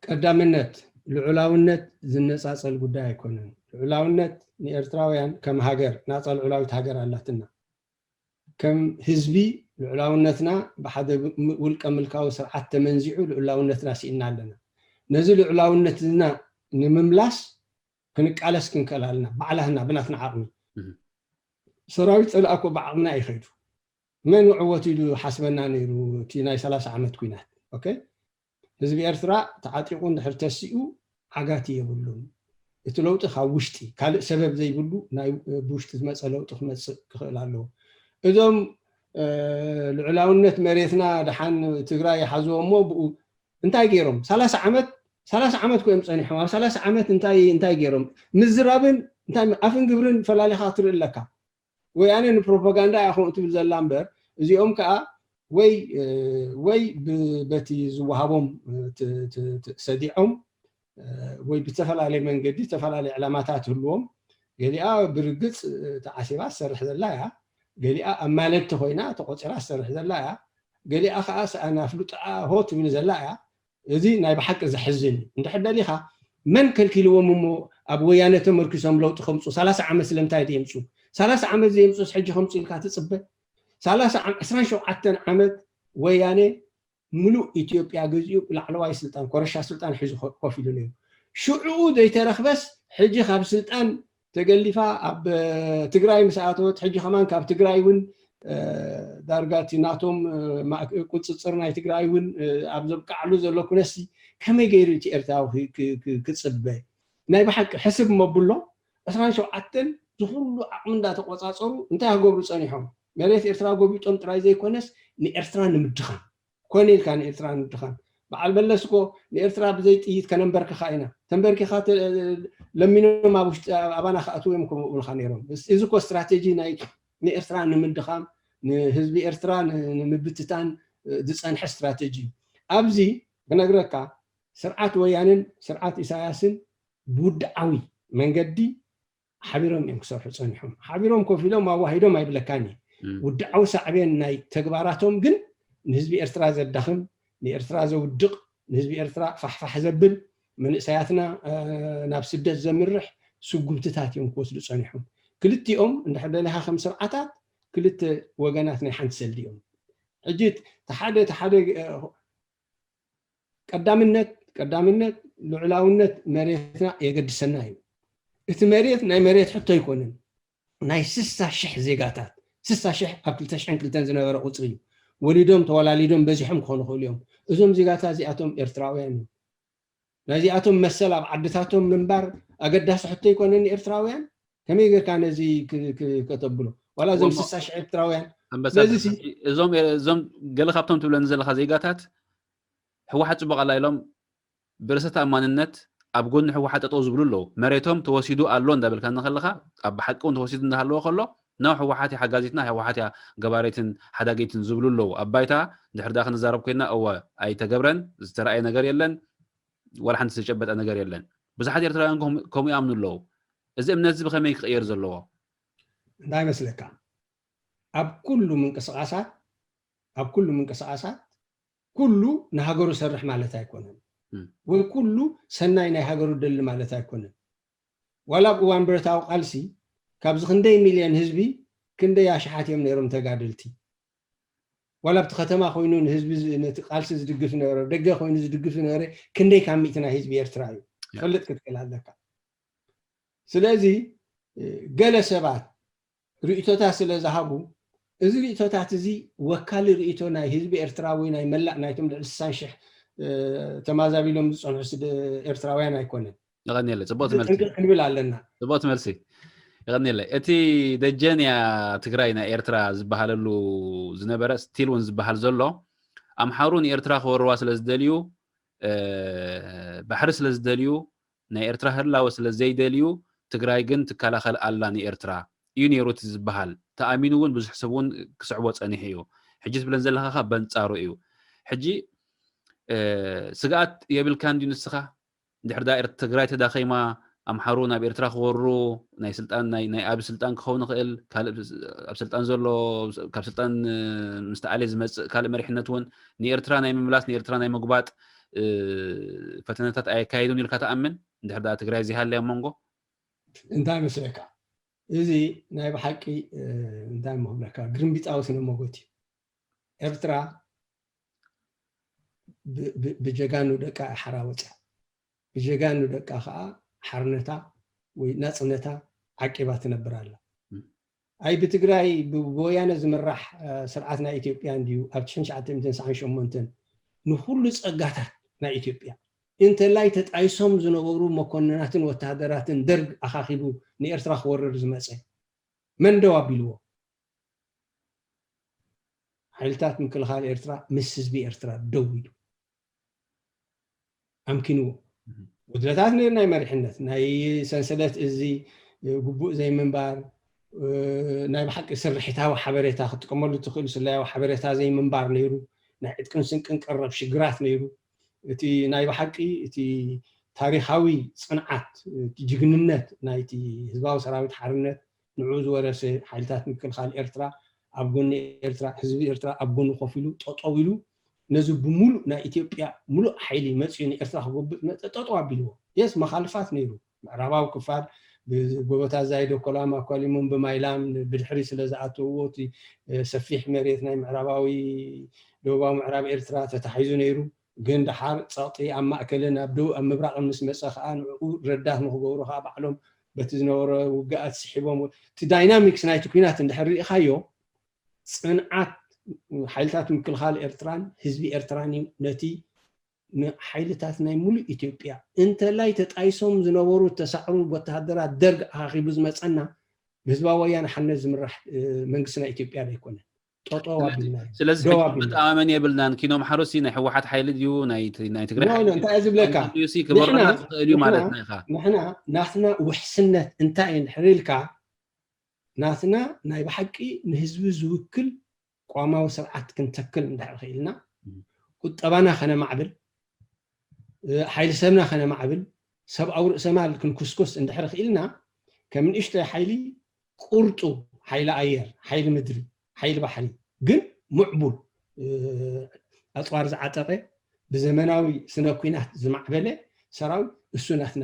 ቀዳምነት ልዑላውነት ዝነጻጸል ጉዳይ ኣይኮነን። ልዑላውነት ንኤርትራውያን ከም ሃገር ናጻ ልዑላዊት ሃገር ኣላትና። ከም ህዝቢ ልዑላውነትና ብሓደ ውልቀ ምልካዊ ስርዓት ተመንዚዑ ልዑላውነትና ስኢና ኣለና። ነዚ ልዑላውነትና ንምምላስ ክንቃለስ ክንክእል ኣለና፣ ባዕላህና ብናትና ዓቕሚ። ሰራዊት ጸላእ እኮ ብዓቕምና ይኸይዱ። መን ይዕወት ኢሉ ሓስበና ነይሩ? እቲ ናይ ሰላሳ ዓመት ኲናት። ኦኬ፣ ህዝቢ ኤርትራ ተዓጢቑ እንድሕር ተሲኡ ዓጋቲ የብሉን። እቲ ለውጢ ካብ ውሽጢ፣ ካልእ ሰበብ ዘይብሉ ናይ ብውሽጢ ዝመፀ ለውጢ ክመፅእ ክኽእል ኣለዎ። እዞም ልዑላውነት መሬትና ደሓን ትግራይ ይሓዝዎ እሞ ብኡ እንታይ ገይሮም? ሰላሳ ዓመት ሰላሳ ዓመት ኮይም ፀኒሖም። ኣብ ሰላሳ ዓመት እንታይ እንታይ ገይሮም? ምዝራብን እንታይ ኣፍን ግብርን ፈላሊኻ ክትርኢ ኣለካ። ወያነ ንፕሮፓጋንዳ እያ ከምኡ ትብል ዘላ እምበር እዚኦም ከዓ ወይ ወይ በቲ ዝወሃቦም ሰዲዖም ወይ ብዝተፈላለየ መንገዲ ዝተፈላለየ ዕላማታት ህልዎም። ገሊኣ ብርግፅ ተዓሲባ ትሰርሕ ዘላ እያ። ገሊኣ ኣብ ማለድቲ ኮይና ተቆፂራ ትሰርሕ ዘላ እያ። ገሊኣ ከዓ ሰኣን ኣፍልጦኣ ሆ ትብል ዘላ እያ። እዚ ናይ ብሓቂ ዘሕዝን እዩ። እንድሕር ደሊኻ መን ከልኪልዎም እሞ ኣብ ወያነ ተመርኪሶም ለውጢ ከምፁ? ሰላሳ ዓመት ስለምንታይ ዘየምፁ? ሰላሳ ዓመት ዘየምፁስ ሕጂ ከምፁ ኢልካ ትፅበ? ሰላሳ ዓም- ዕስራን ሸውዓተን ዓመት ወያነ ምሉእ ኢትዮጵያ ገዚኡ ላዕለዋይ ስልጣን ኮረሻ ስልጣን ሒዙ ኮፍ ኢሉ ነይሩ። ሽዑኡ ዘይተረኽበስ ሕጂ ካብ ስልጣን ተገሊፋ ኣብ ትግራይ ምስ ኣተወት ሕጂ ከማን ካብ ትግራይ እውን ዳርጋ እቲ ናቶም ቁፅፅር ናይ ትግራይ እውን ኣብ ዘብቃዕሉ ዘሎ ኩነሲ ከመይ ገይሩ እቲ ኤርትራዊ ክፅበ? ናይ ብሓቂ ሕስብ መብሎ ዕስራን ሸውዓተን ዝኩሉ ዓቕሚ እንዳተቆፃፀሩ እንታይ ክገብሩ ፀኒሖም? መሬት ኤርትራ ጎቢጦም ጥራይ ዘይኮነስ ንኤርትራ ንምድኻም ኮነ ኢልካ ንኤርትራ ንምድኻም። በዓል መለስ እኮ ንኤርትራ ብዘይ ጥይት ከነንበርክኻ ኢና፣ ተንበርኪኻ ለሚኖም ኣብ ውሽጢ ኣባና ክኣትዉ እዮም ክብሉኻ ነይሮም። እዚ እኮ ስትራቴጂ ናይ ንኤርትራ ንምድኻም፣ ንህዝቢ ኤርትራ ንምብትታን ዝፀንሐ ስትራቴጂ እዩ። ኣብዚ ክነግረካ ስርዓት ወያንን ስርዓት ኢሳያስን ብውድዓዊ መንገዲ ሓቢሮም እዮም ክሰርሑ ፀኒሖም። ሓቢሮም ኮፍ ኢሎም ኣዋሂዶም ኣይብለካን እዩ። ውድዓዊ ሳዕቤን ናይ ተግባራቶም ግን ንህዝቢ ኤርትራ ዘዳኽም፣ ንኤርትራ ዘውድቕ፣ ንህዝቢ ኤርትራ ፋሕፋሕ ዘብል፣ መንእሰያትና ናብ ስደት ዘምርሕ ስጉምትታት እዮም ክወስዱ ፀኒሖም። ክልቲኦም እንድሕር ደሊኻ ከም ስርዓታት ክልተ ወገናት ናይ ሓንቲ ሰልዲ እዮም። ሕጂ ተሓደ ተሓደ ቀዳምነት ቀዳምነት ልዑላውነት መሬትና የገድሰና እዩ። እቲ መሬት ናይ መሬት ሕቶ ኣይኮነን። ናይ ስሳ ሽሕ ዜጋታት ስሳ ሽሕ ኣብ ክልተ ሽሕን ክልተን ዝነበረ ቁፅሪ እዩ። ወሊዶም ተወላሊዶም በዚሖም ክኾኑ ይኽእሉ እዮም። እዞም ዜጋታት እዚኣቶም ኤርትራውያን እዮም። ናይዚኣቶም መሰል ኣብ ዓድታቶም ምንባር ኣገዳሲ ሕቶ ኣይኮነን ንኤርትራውያን። ከመይ ጌርካ ነዚ ከተብሎ? ዋላ እዞም ስሳ ሽሕ ኤርትራውያን ነዚ እዞም ገለ ካብቶም ትብለኒ ዘለካ ዜጋታት ህወሓት ፅቡቕ ኣላ ኢሎም ብርእሰ ተኣማንነት ኣብ ጎኒ ህወሓት ጠጠው ዝብሉ ኣለዉ። መሬቶም ተወሲዱ ኣሎ እንዳበልካኒ ከለካ ኣብ ብሓቂ እውን ተወሲዱ እንዳሃለወ ከሎ ኖ ህወሓት እያ ሓጋዚትና፣ ህወሓት እያ ገባሪትን ሓዳጊትን ዝብሉ ኣለዉ። ኣብ ባይታ ድሕር ዳ ክንዛረብ ኮይና እወ ኣይተገብረን፣ ዝተረኣየ ነገር የለን፣ ዋላ ሓንቲ ዝተጨበጠ ነገር የለን። ብዙሓት ኤርትራውያን ከምኡ ይኣምኑ ኣለዉ። እዚ እምነት እዚ ብኸመይ ክቕየር ዘለዎ? እንታይ መስለካ? ኣብ ኩሉ ምንቅስቃሳት ኣብ ኩሉ ምንቅስቃሳት ኩሉ ንሃገሩ ሰርሕ ማለት ኣይኮነን፣ ወይ ኩሉ ሰናይ ናይ ሃገሩ ደሊ ማለት ኣይኮነን። ዋላ ኣብ እዋን ብረታዊ ቃልሲ ካብዚ ክንደይ ሚልዮን ህዝቢ ክንደይ ኣሽሓት እዮም ነይሮም ተጋደልቲ። ዋላ ኣብቲ ከተማ ኮይኑ ንህዝቢ ነቲ ቃልሲ ዝድግፍ ዝነበረ ደገ ኮይኑ ዝድግፍ ዝነበረ ክንደይ ካብ ሚእቲ ናይ ህዝቢ ኤርትራ እዩ ትፈልጥ ክትክእል ኣለካ። ስለዚ ገለ ሰባት ርእቶታት ስለ ዝሃቡ እዚ ርእቶታት እዚ ወካሊ ርእቶ ናይ ህዝቢ ኤርትራ ወይ ናይ መላእ ናይቶም ልዕሊ ስሳን ሽሕ ተማዛቢሎም ዝፀንሑ ኤርትራውያን ኣይኮነን። የቐንየለ ፅቡቅ ትመልሲ ክንብል ኣለና። ፅቡቅ ትመልሲ። የቐንየለ እቲ ደጀን እያ ትግራይ ናይ ኤርትራ ዝበሃለሉ ዝነበረ ስቲል እውን ዝበሃል ዘሎ ኣምሓሩ ንኤርትራ ክወርዋ ስለ ዝደልዩ ባሕሪ ስለ ዝደልዩ ናይ ኤርትራ ህላወ ስለ ዘይደልዩ ትግራይ ግን ትከላኸል ኣላ ንኤርትራ እዩ ነይሩ እቲ ዝበሃል ተኣሚኑ እውን ብዙሕ ሰብ እውን ክስዕቦ ፀኒሑ እዩ። ሕጂ ትብለን ዘለካ ከ በንፃሩ እዩ። ሕጂ ስግኣት የብልካ እንዲ ንስኻ ድሕር ዳ ትግራይ ተዳኸይማ ኣምሓሩ ናብ ኤርትራ ክወሩ ናይ ስልጣን ናይ ኣብ ስልጣን ክኸውን ይኽእል ኣብ ስልጣን ዘሎ ካብ ስልጣን ምስ ተኣልየ ዝመፅእ ካልእ መሪሕነት እውን ንኤርትራ ናይ ምምላስ ንኤርትራ ናይ ምግባጥ ፈተነታት ኣየካየዱን ኢልካ ትኣምን? እንድሕር ደኣ ትግራይ ዘይሃልያ ኣብ መንጎ እንታይ መስለካ? እዚ ናይ ብሓቂ እንታይ ምክብለካ ግርምቢጣዊ ስነ መጎት እዩ። ኤርትራ ብጀጋኑ ደቃ ሓራ ወፅያ። ብጀጋኑ ደቃ ከዓ ሓርነታ ወይ ናጽነታ ዓቂባ ትነብር ኣላ። ኣይ ብትግራይ ብወያነ ዝምራሕ ስርዓት ናይ ኢትዮጵያ እንድዩ ኣብ ትሽዓተ ሚእትን ሰዓን ሸሞንተን ንኩሉ ጸጋታት ናይ ኢትዮጵያ እንተላይ ተጣይሶም ዝነበሩ መኮንናትን ወተሃደራትን ደርግ ኣኻኺቡ ንኤርትራ ክወርር ዝመጸ መን ደው ኣቢልዎ? ሓይልታት ምክልኻል ኤርትራ ምስ ህዝቢ ኤርትራ ደው ኢሉ ኣምኪንዎ። ጉድለታት ነይሩ፣ ናይ መሪሕነት ናይ ሰንሰለት እዚ ግቡእ ዘይምንባር፣ ናይ ብሓቂ ስርሒታዊ ሓበሬታ ክትጥቀመሉ ትኽእል ስለያዊ ሓበሬታ ዘይምንባር ነይሩ። ናይ ዕጥቅን ስንቅን ቀረብ ሽግራት ነይሩ። እቲ ናይ ብሓቂ እቲ ታሪኻዊ ጽንዓት፣ እቲ ጅግንነት ናይቲ ህዝባዊ ሰራዊት ሓርነት ንዕኡ ዝወረሰ ሓይልታት ምክልኻል ኤርትራ ኣብ ጎኒ ኤርትራ፣ ህዝቢ ኤርትራ ኣብ ጎኑ ኮፍ ኢሉ ጠጠው ኢሉ ነዚ ብምሉእ ናይ ኢትዮጵያ ምሉእ ሓይሊ መፅዩ ንኤርትራ ክጎብጥ መፀ ጠጠው ኣቢልዎ። የስ መኻልፋት ነይሩ። ምዕራባዊ ክፋል ብጎቦታት ዛይዶ ኮላም ኣኳሊሞም ብማይላም ብድሕሪ ስለ ዝኣተውዎ እቲ ሰፊሕ መሬት ናይ ምዕራባዊ ደቡባዊ ምዕራብ ኤርትራ ተታሒዙ ነይሩ። ግን ደሓር ፀቕጢ ኣብ ማእከልን ኣብ ደቡብ ኣብ ምብራቕን ምስ መፀ ከዓ ንዕኡ ረዳት ንክገብሩ ከዓ ባዕሎም በቲ ዝነበረ ውግኣት ስሒቦም እቲ ዳይናሚክስ ናይቲ ኩናት እንድሕር ርኢኻዮ ፅንዓት ሓይልታት ምክልኻል ኤርትራን ህዝቢ ኤርትራን እዩ ነቲ ንሓይልታት ናይ ሙሉእ ኢትዮጵያ እንተላይ ተጣይሶም ዝነበሩ ተሳዕሩ ወተሃደራት ደርግ ኣኻኺቡ ዝመፀና ብህዝባዊ ወያነ ሓርነት ዝምራሕ መንግስቲ ናይ ኢትዮጵያ ኣይኮነን። ጠጠው ኣቢልና እዩ። ስለዚ ሕጂ መተኣማመኒ የብልናን። ኪኖ ኣምሓሩሲ ናይ ህወሓት ሓይሊ ድዩ ናይ ትግራይ ሓይሊ እንታይ እየ ዝብለካ? ክበርና ዝኽእል እዩ ማለት ናይ ኢኻ። ንሕና ናትና ውሕስነት እንታይ እዩ እንድሕር ኢልካ ናትና ናይ ብሓቂ ንህዝቢ ዝውክል ቋማዊ ስርዓት ክንተክል እንድሕር ክኢልና ቁጠባና ከነማዕብል ሓይሊ ሰብና ከነማዕብል ሰብኣዊ ርእሰማል ክንኩስኩስ እንድሕር ክኢልና ከም ንእሽተይ ሓይሊ ቁርጡ ሓይሊ ኣየር ሓይሊ ምድሪ ሓይሊ ባሕሪ ግን ምዕቡል ኣፅዋር ዝዓጠቐ ብዘመናዊ ስነ ኩናት ዝማዕበለ ሰራዊት እሱ ናትና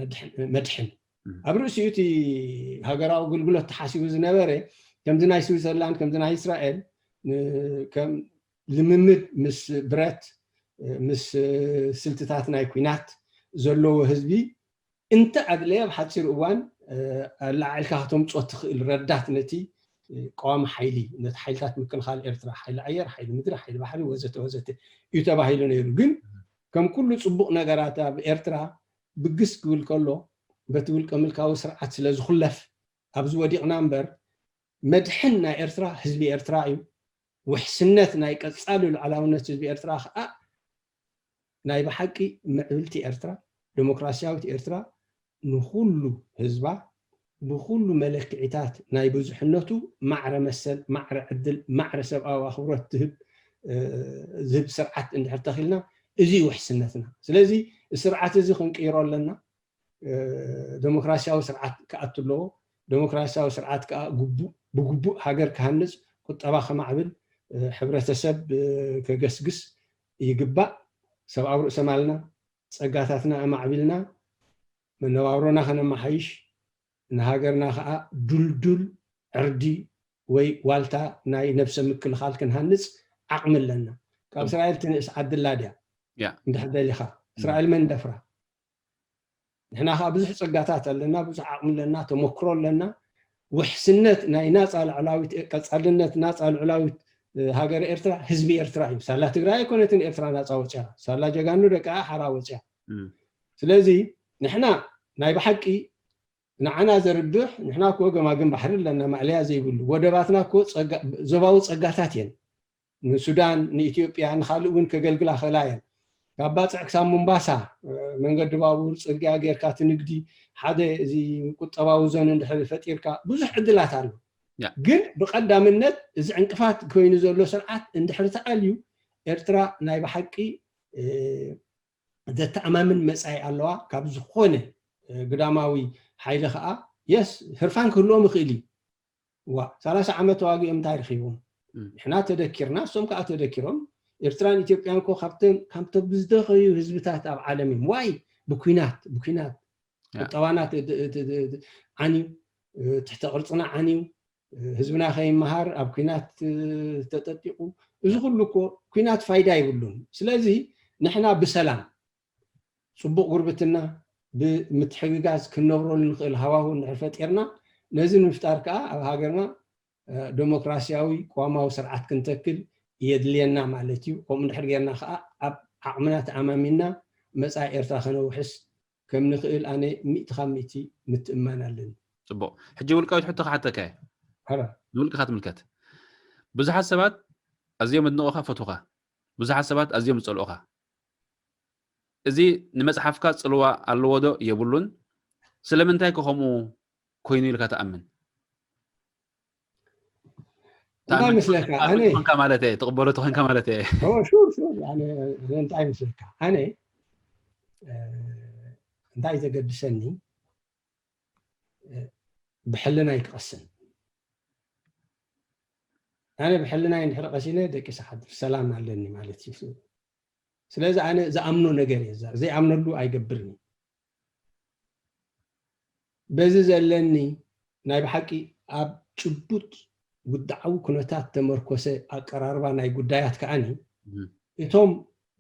መድሕን ኣብ ርእሲኡ እቲ ሃገራዊ ኣገልግሎት ተሓሲቡ ዝነበረ ከምዚ ናይ ስዊዘርላንድ ከምዚ ናይ እስራኤል ልምምድ ምስ ብረት ምስ ስልትታት ናይ ኩናት ዘለዎ ህዝቢ እንተ ኣድለየ ኣብ ሓፂር እዋን ኣላዓዕልካ ከተምፅኦ ትኽእል ረዳት ነቲ ቀዋሚ ሓይሊ ነቲ ሓይልታት ምክልኻል ኤርትራ ሓይሊ ኣየር ሓይሊ ምድሪ ሓይሊ ባሕሪ ወዘተ ወዘተ እዩ ተባሂሉ ነይሩ። ግን ከም ኩሉ ፅቡቕ ነገራት ኣብ ኤርትራ ብግስ ክብል ከሎ በቲ ውልቀ ምልካዊ ስርዓት ስለ ዝኹለፍ ኣብዚ ወዲቕና እምበር መድሕን ናይ ኤርትራ ህዝቢ ኤርትራ እዩ። ውሕስነት ናይ ቀጻሊ ሉዓላውነት ህዝቢ ኤርትራ ከዓ ናይ ብሓቂ ምዕብልቲ ኤርትራ ደሞክራሲያዊት ኤርትራ ንኹሉ ህዝባ ብኹሉ መለክዒታት ናይ ብዙሕነቱ ማዕረ መሰል ማዕረ ዕድል ማዕረ ሰብኣዊ ኣኽብሮት ትህብ ዝህብ ስርዓት እንድሕር ተኺልና እዚ ውሕስነትና። ስለዚ ስርዓት እዚ ክንቅይሮ ኣለና። ደሞክራሲያዊ ስርዓት ክኣቱ ኣለዎ። ደሞክራሲያዊ ስርዓት ከዓ ብግቡእ ሃገር ክሃንፅ ቁጠባ ከማዕብል ሕብረተሰብ ከገስግስ ይግባእ። ሰብኣዊ ርእሰ ማልና ፀጋታትና ኣማዕቢልና መነባብሮና ከነመሓይሽ ንሃገርና ከዓ ዱልዱል ዕርዲ ወይ ዋልታ ናይ ነብሰ ምክልኻል ክንሃንፅ ዓቕሚ ኣለና። ካብ እስራኤል ትንእስ ዓዲ ኣላ ድያ? እንድሕር ደሊኻ እስራኤል መን ደፍራ? ንሕና ከዓ ብዙሕ ፀጋታት ኣለና፣ ብዙሕ ዓቕሚ ኣለና፣ ተመክሮ ኣለና። ውሕስነት ናይ ናፃ ልዕላዊት ቀፃልነት ናፃ ልዕላዊት ሃገር ኤርትራ ህዝቢ ኤርትራ እዩ። ሳላ ትግራይ ኣይኮነትን ኤርትራ ናፃ ወፅያ፣ ሳላ ጀጋኑ ደቂ ሓራ ወፅያ። ስለዚ ንሕና ናይ ብሓቂ ንዓና ዘርብሕ ንሕና እኮ ገማግም ባሕሪ ኣለና ማእለያ ዘይብሉ ወደባትና እኮ ዞባዊ ፀጋታት እየን። ንሱዳን ንኢትዮጵያ ንካልእ እውን ከገልግላ ክእላ እየን። ካብ ባፅዕ ክሳብ ሙምባሳ መንገዲ ባቡር ፅርግያ ጌርካ እቲ ንግዲ ሓደ እዚ ቁጠባዊ ዞን እንድሕር ፈጢርካ ብዙሕ ዕድላት ኣሎ። ግን ብቀዳምነት እዚ ዕንቅፋት ኮይኑ ዘሎ ስርዓት እንድሕር ተኣልዩ ኤርትራ ናይ ብሓቂ ዘተኣማምን መፃኢ ኣለዋ። ካብ ዝኾነ ግዳማዊ ሓይሊ ከዓ የስ ህርፋን ክህልዎም ይኽእል እዩ። ዋ ሰላሳ ዓመት ተዋጊኦም እንታይ ረኺቦም? ንሕና ተደኪርና እሶም ከዓ ተደኪሮም። ኤርትራን ኢትዮጵያን ኮ ካብቶም ብዝደኸዩ ህዝብታት ኣብ ዓለም እዮም። ዋይ ብኩናት ብኩናት ቁጠባና ዓንዩ፣ ትሕተ ቅርፅና ዓንዩ፣ ህዝብና ከይመሃር ኣብ ኩናት ተጠጢቁ። እዚ ኩሉ እኮ ኩናት ፋይዳ ይብሉን። ስለዚ ንሕና ብሰላም ፅቡቅ ጉርብትና ብምትሕግጋዝ ክንነብረሉ ንኽእል ሃዋሁ እንድሕር ፈጢርና፣ ነዚ ንምፍጣር ከዓ ኣብ ሃገርና እ፣ ዴሞክራሲያዊ ቅዋማዊ ስርዓት ክንተክል የድልየና ማለት እዩ። ከምኡ እንድሕር ጌርና ከዓ ኣብ ዓቕምና ተኣማሚንና መጻኢ ኤርትራ ከነውሕስ ከም ንኽእል ኣነ ሚእቲ ካብ ሚእቲ ምትእምማን ኣለኒ። ጽቡቕ። ሕጂ ውልቃዊት ሕቶ ክሓተካ እየ። ሐራ። ንውልቅኻ ትምልከት። ብዙሓት ሰባት ኣዝዮም የድንቑኻ፣ ፈትውኻ። ብዙሓት ሰባት ኣዝዮም ዝጸልኡኻ። እዚ ንመጽሓፍካ ጽልዋ ኣለዎ ዶ የብሉን? ስለምንታይ ከ ከምኡ ኮይኑ ኢልካ ትኣምን? እንታይ ትኣምን ይመስለካ? ትኾንካ ኣነ ኮንካ ማለት እየ፣ ትቕበሎ ተኾንካ ማለት እየ። ኦ፣ ሹር፣ ሹር። ኣነ እንታይ ይመስለካ? ኣነ፣ እ፣ እንታይ ዘገድሰኒ፣ እ፣ ብሕልናይ ክቐስን። ኣነ ብሕልናይ እንድሕር ቀሲነ ደቂሰ ሓድር ሰላም ኣለኒ ማለት እዩ። ስለዚ ኣነ ዝኣምኖ ነገር እየ፣ ዘይኣምነሉ ኣይገብርን እዩ። በዚ ዘለኒ ናይ ብሓቂ ኣብ ጭቡጥ ውድዓዊ ኩነታት ተመርኮሰ ኣቀራርባ ናይ ጉዳያት ከኣኒ፣ እም። እቶም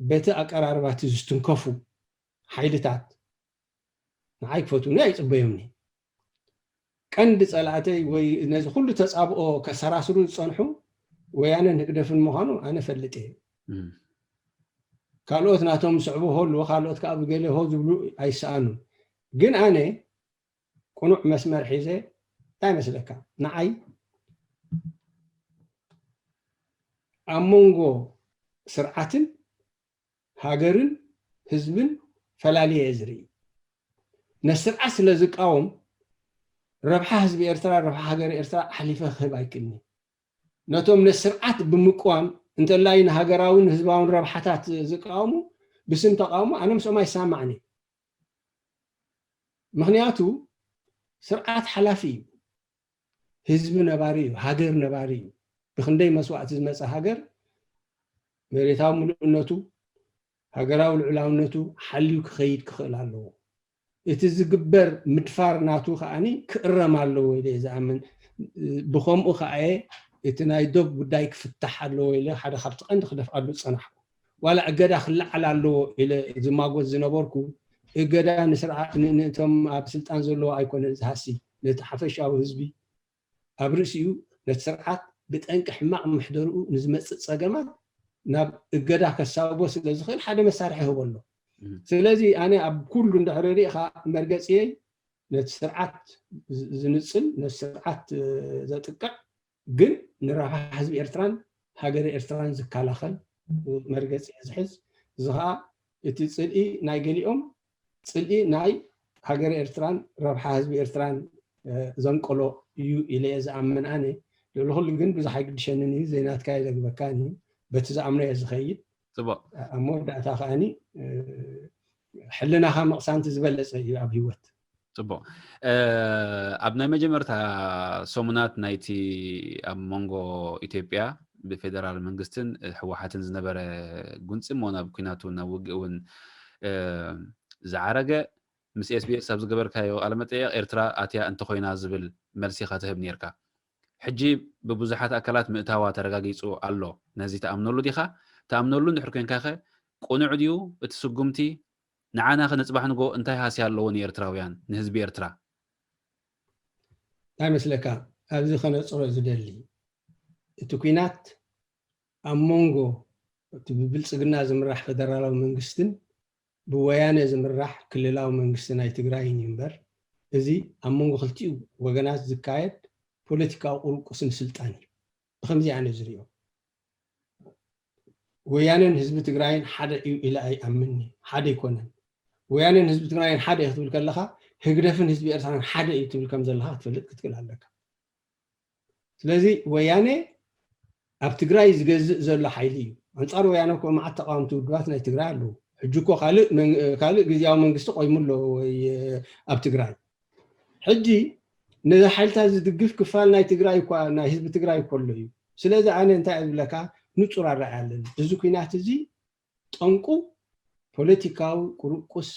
በቲ ኣቀራርባ እቲ ዝትንከፉ ሓይልታት ንዓይ ክፈትዉኒ ኣይጽበዮምኒ። ቀንዲ ጸላእተይ ወይ ነዚ ኩሉ ተጻብኦ ከሰራስሩ ዝጸንሑ ወያነን ህግደፍን ምዃኑ ኣነ ፈልጥ እየ። እም። ካልኦት ናቶም ዝስዕቡ ሆ ኣለዎ፣ ካልኦት ከዓ ብገለ ሆ ዝብሉ ኣይሰኣኑን። ግን ኣነ ቅኑዕ መስመር ሒዘ እንታይ ይመስለካ? ንዓይ ኣብ መንጎ ስርዓትን ሃገርን ህዝብን ፈላልየ እየ ዝርኢ። ነቲ ስርዓት ስለ ዝቃወም ረብሓ ህዝቢ ኤርትራ፣ ረብሓ ሃገር ኤርትራ ኣሕሊፈ ክህብ ኣይክእልኒ። ነቶም ነቲ ስርዓት ብምቅዋም እንተላይ ንሃገራውን ህዝባውን ረብሓታት ዝቃወሙ ብስም ተቃውሞ ኣነ ምስኦም ኣይሰማማዕን እየ። ምኽንያቱ ስርዓት ሓላፊ እዩ። ህዝቢ ነባሪ እዩ፣ ሃገር ነባሪ እዩ። ብክንደይ መስዋእቲ ዝመጸ ሃገር መሬታዊ ምሉእነቱ፣ ሃገራዊ ልዑላውነቱ ሓልዩ ክኸይድ ክኽእል ኣለዎ። እቲ ዝግበር ምድፋር ናቱ ከኣኒ ክእረም ኣለዎ ኢለ እየ ዝኣምን። ብኸምኡ ከኣ እየ እቲ ናይ ዶብ ጉዳይ ክፍታሕ ኣለዎ ኢለ ሓደ ካብቲ ቀንዲ ክደፍኣሉ ዝጸናሕኩ። ዋላ እገዳ ክለዓል ኣለዎ ኢለ ዝማጎት ዝነበርኩ፣ እገዳ ንስርዓ-፣ ን-፣ ነቶም ኣብ ስልጣን ዘለዉ ኣይኮነን ዝሃሲ፣ ነቲ ሓፈሻዊ ህዝቢ ኣብ ርእሲኡ ነቲ ስርዓት ብጠንቂ ሕማቕ ምሕደርኡ ንዝመጽእ ጸገማት ናብ እገዳ ከሳብቦ ስለ ዝኽእል ሓደ መሳርሒ ይህቦ ኣሎ። እም። ስለዚ ኣነ ኣብ ኩሉ እንድሕሪ ርኢኻ መርገጺየይ ነቲ ስርዓት ዝ-፣ ዝንጽል፣ ነቲ ስርዓት፣ እ፣ ዘጥቅዕ፣ ግን ንረብሓ ህዝቢ ኤርትራን ሃገረ ኤርትራን ዝከላኸል መርገጺ እየ ዝሕዝ። እዚ ኸኣ እቲ ጽልኢ ናይ ገሊኦም ጽልኢ ናይ ሃገረ ኤርትራን ረብሓ ህዝቢ ኤርትራን፣ እ፣ ዘንቀሎ እዩ ኢለ እየ ዝኣምን ኣነ። ልዕሊ ኩሉ ግን ብዙሕ ኣይግድሸንን እዩ፣ ዘይናትካ እየ ዘግበካን እዩ። በቲ ዝኣምኖ እየ ዝኸይድ። ጽቡቕ። ኣብ መወዳእታ ከኣኒ፣ እ፣ ሕልናኻ ምቕሳን እቲ ዝበለጸ እዩ ኣብ ህይወት። ጽቡቕ። እ፣ ኣብ ናይ መጀመርታ ሰሙናት ናይቲ ኣብ መንጎ ኢትዮጵያ ብፌደራል መንግስትን ህወሓትን ዝነበረ ጉንጺ እሞ ናብ ኲናት እውን ናብ ውግእ እውን፣ እ፣ ዝዓረገ ምስ ኤስ ቢ ኤስ ኣብ ዝገበርካዮ ቃለ መጠየቕ ኤርትራ ኣትያ እንተኾይና ዝብል መልሲ ኢኻ ትህብ ነይርካ። ሕጂ ብብዙሓት ኣካላት ምእታዋ ተረጋጊጹ ኣሎ። ነዚ ትኣምነሉ ዲኻ? ትኣምነሉ እንድሕር ኮይንካኸ ቅኑዕ ድዩ እቲ ስጉምቲ? ንዓና ከ ንጽባሕ ንግሆ እንታይ ሃስያ ኣለዎ ንኤርትራውያን፣ ንህዝቢ ኤርትራ? እንታይ መስለካ? ኣብዚ ከነጽሮ ዝደሊ፣ እቲ ኲናት ኣብ መንጎ እቲ ብብልጽግና ዝምራሕ ፈደራላዊ መንግስትን ብወያነ ዝምራሕ ክልላዊ መንግስቲ ናይ ትግራይን እዩ እምበር፣ እዚ ኣብ መንጎ ክልቲኡ ወገናት ዝካየድ ፖለቲካዊ ቁርቁስን ስልጣን እዩ። ብኸምዚ ኣነ ዝሪኦ። ወያነን ህዝቢ ትግራይን ሓደ እዩ ኢለ ኣይኣምንኒ። ሓደ ኣይኮነን። ወያነን ህዝቢ ትግራይን ሓደ እዩ ክትብል ከለኻ፣ ህግደፍን ህዝቢ ኤርትራን ሓደ እዩ ትብል ከም ዘለኻ ክትፈልጥ ክትክእል ኣለካ። ስለዚ ወያነ ኣብ ትግራይ ዝገዝእ ዘሎ ሓይሊ እዩ። ኣንጻር ወያነ እኮ መዓት ተቃወምቲ ውድባት ናይ ትግራይ ኣለዉ። ሕጂ እኮ ካልእ መን-፣ ካልእ ግዝያዊ መንግስቲ ቆይሙ ኣሎ ወይ ኣብ ትግራይ። ሕጂ ነዚ ሓይልታት ዝድግፍ ክፋል ናይ ትግራይ እኳ፣ ናይ ህዝቢ ትግራይ እኮ ኣሎ እዩ። ስለዚ ኣነ እንታይ እየ ዝብለካ፣ ንጹር ኣረኣእያ ኣለኒ። እዚ ኲናት እዚ ጠንቁ ፖለቲካዊ ቁርቁስ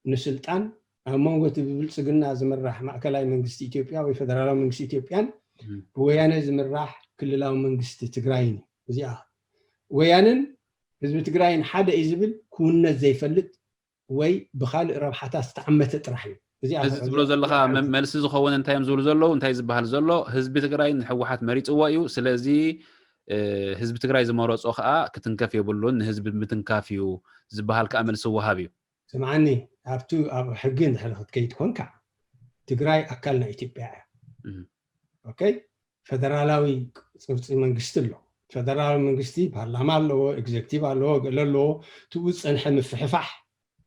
ንስልጣን ኣብ መንጎ እቲ ብብልጽግና ዝምራሕ ማእከላይ መንግስቲ ኢትዮጵያ ወይ ፈደራላዊ መንግስቲ ኢትዮጵያን እም። ብወያነ ዝምራሕ ክልላዊ መንግስቲ ትግራይን እዩ። እዚኣ ወያነን ህዝቢ ትግራይን ሓደ እዩ ዝብል ክውነት ዘይፈልጥ ወይ ብኻልእ ረብሓታት ዝተዓመተ ጥራሕ እዩ። እዚኣ እዚ ትብሎ ዘለኻ መ- መልሲ ዝኸውን እንታይ እዮም ዝብሉ ዘለዉ? እንታይ ዝበሃል ዘሎ? ህዝቢ ትግራይ ንህወሓት መሪፅዎ እዩ። ስለዚ እ፣ ህዝቢ ትግራይ ዝመረፆ ከዓ ክትንከፍ የብሉን፣ ንህዝቢ ምትንካፍ እዩ ዝበሃል ከዓ መልሲ ወሃብ እዩ። ስምዓኒ፣ ኣብቲ ኣብ ሕጊ እንድሕር ክትከይድ ኮንካ ትግራይ ኣካል ናይ ኢትዮጵያ እያ። እም። ኦኬ፣ ፈደራላዊ ቅርፂ መንግስቲ ኣሎ። ፈደራላዊ መንግስቲ ፓርላማ ኣለዎ፣ ኤግዜክቲቭ ኣለዎ፣ ገለ ኣለዎ። ትኡ ዝፀንሐ ምፍሕፋሕ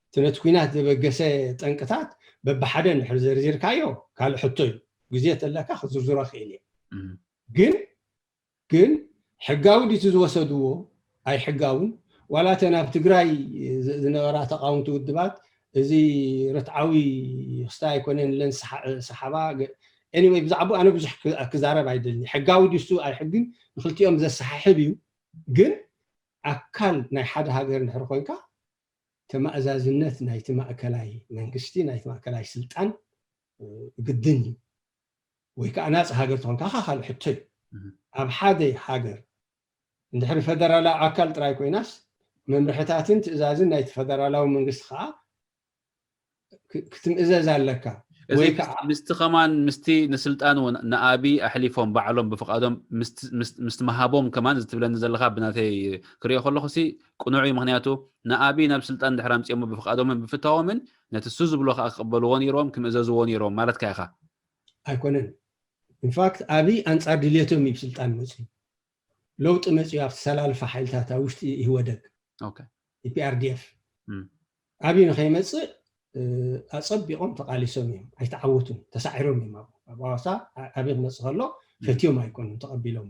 እቲ ነቲ ኩናት ዘበገሰ ጠንቅታት በብሓደ እንድሕር ዘርዚርካዮ ካልእ ሕቶ እዩ። ግዜ ተለካ ክዝርዝሮ ክእል እየ። እም። ግን ግን ሕጋዊ ድዩ እቲ ዝወሰድዎ ኣይሕጋውን? ዋላ እተን ኣብ ትግራይ ዝ- ዝነበራ ተቃወምቲ ውድባት እዚ ርትዓዊ ክስታይ ኣይኮነን ኢለን ዝሰሓ- ዝሰሓባ ገ- anyway፣ ብዛዕባኡ ኣነ ብዙሕ ክ- ክዛረብ ኣይደልን። ሕጋዊ ድዩ እሱ ኣይሕግን ንክልቲኦም ዘሰሓሕብ እዩ። ግን ኣካል ናይ ሓደ ሃገር እንድሕር ኮንካ ተማእዛዝነት ናይቲ ማእከላይ መንግስቲ ናይቲ ማእከላይ ስልጣን እ፣ ግድን እዩ። ወይ ከዓ ናፃ ሃገር ተኾንካ ከዓ ካልእ ሕቶ እዩ። እህ። ኣብ ሓደ ሃገር እንድሕሪ ፈደራላዊ ኣካል ጥራይ ኮይናስ መምርሕታትን ትእዛዝን ናይቲ ፈደራላዊ መንግስቲ ከዓ ክ- ክትምእዘዝ ኣለካ። እዚ ወይ ምስ- ከዓ ምስቲ ከማን ምስቲ ንስልጣን እውን ንኣብይ ኣሕሊፎም ባዕሎም ብፍቃዶም ምስቲ- ምስ- ምስቲ መሃቦም ከማን እዚ ትብለኒ ዘለካ ብናተይ ክሪኦ ከለኹ ሲ ቅኑዕ እዩ። ምክንያቱ ንኣብይ ናብ ስልጣን ድሕር ኣምፅኦሞ ብፍቃዶምን ብፍታዎምን ነቲ እሱ ዝብሎ ከዓ ክቅበልዎ ነይሮም ክምእዘዝዎ ነይሮም ማለትካ ኢካ። ኣይኮነን። ኢንፋክት ኣብይ ኣንፃር ድልየቶም እዩ ስልጣን መፅዩ። ለውጢ መፅዩ ኣብቲ ሰላልፋ ሓይልታት ኣብ ውሽጢ ኢህወደግ ኦኬ። ኢፒኣርዲኤፍ እም። ኣብይ ንኸይመፅእ እ፣ ኣፀቢቖም ተቃሊሶም እዮም። ኣይተዓወቱን፣ ተሳዒሮም እዮም። ኣብ ኣብ ኣዋሳ ኣ- ኣብይ ክመፅእ ከሎ ፈትዮም ኣይኮኑን ተቐቢሎም።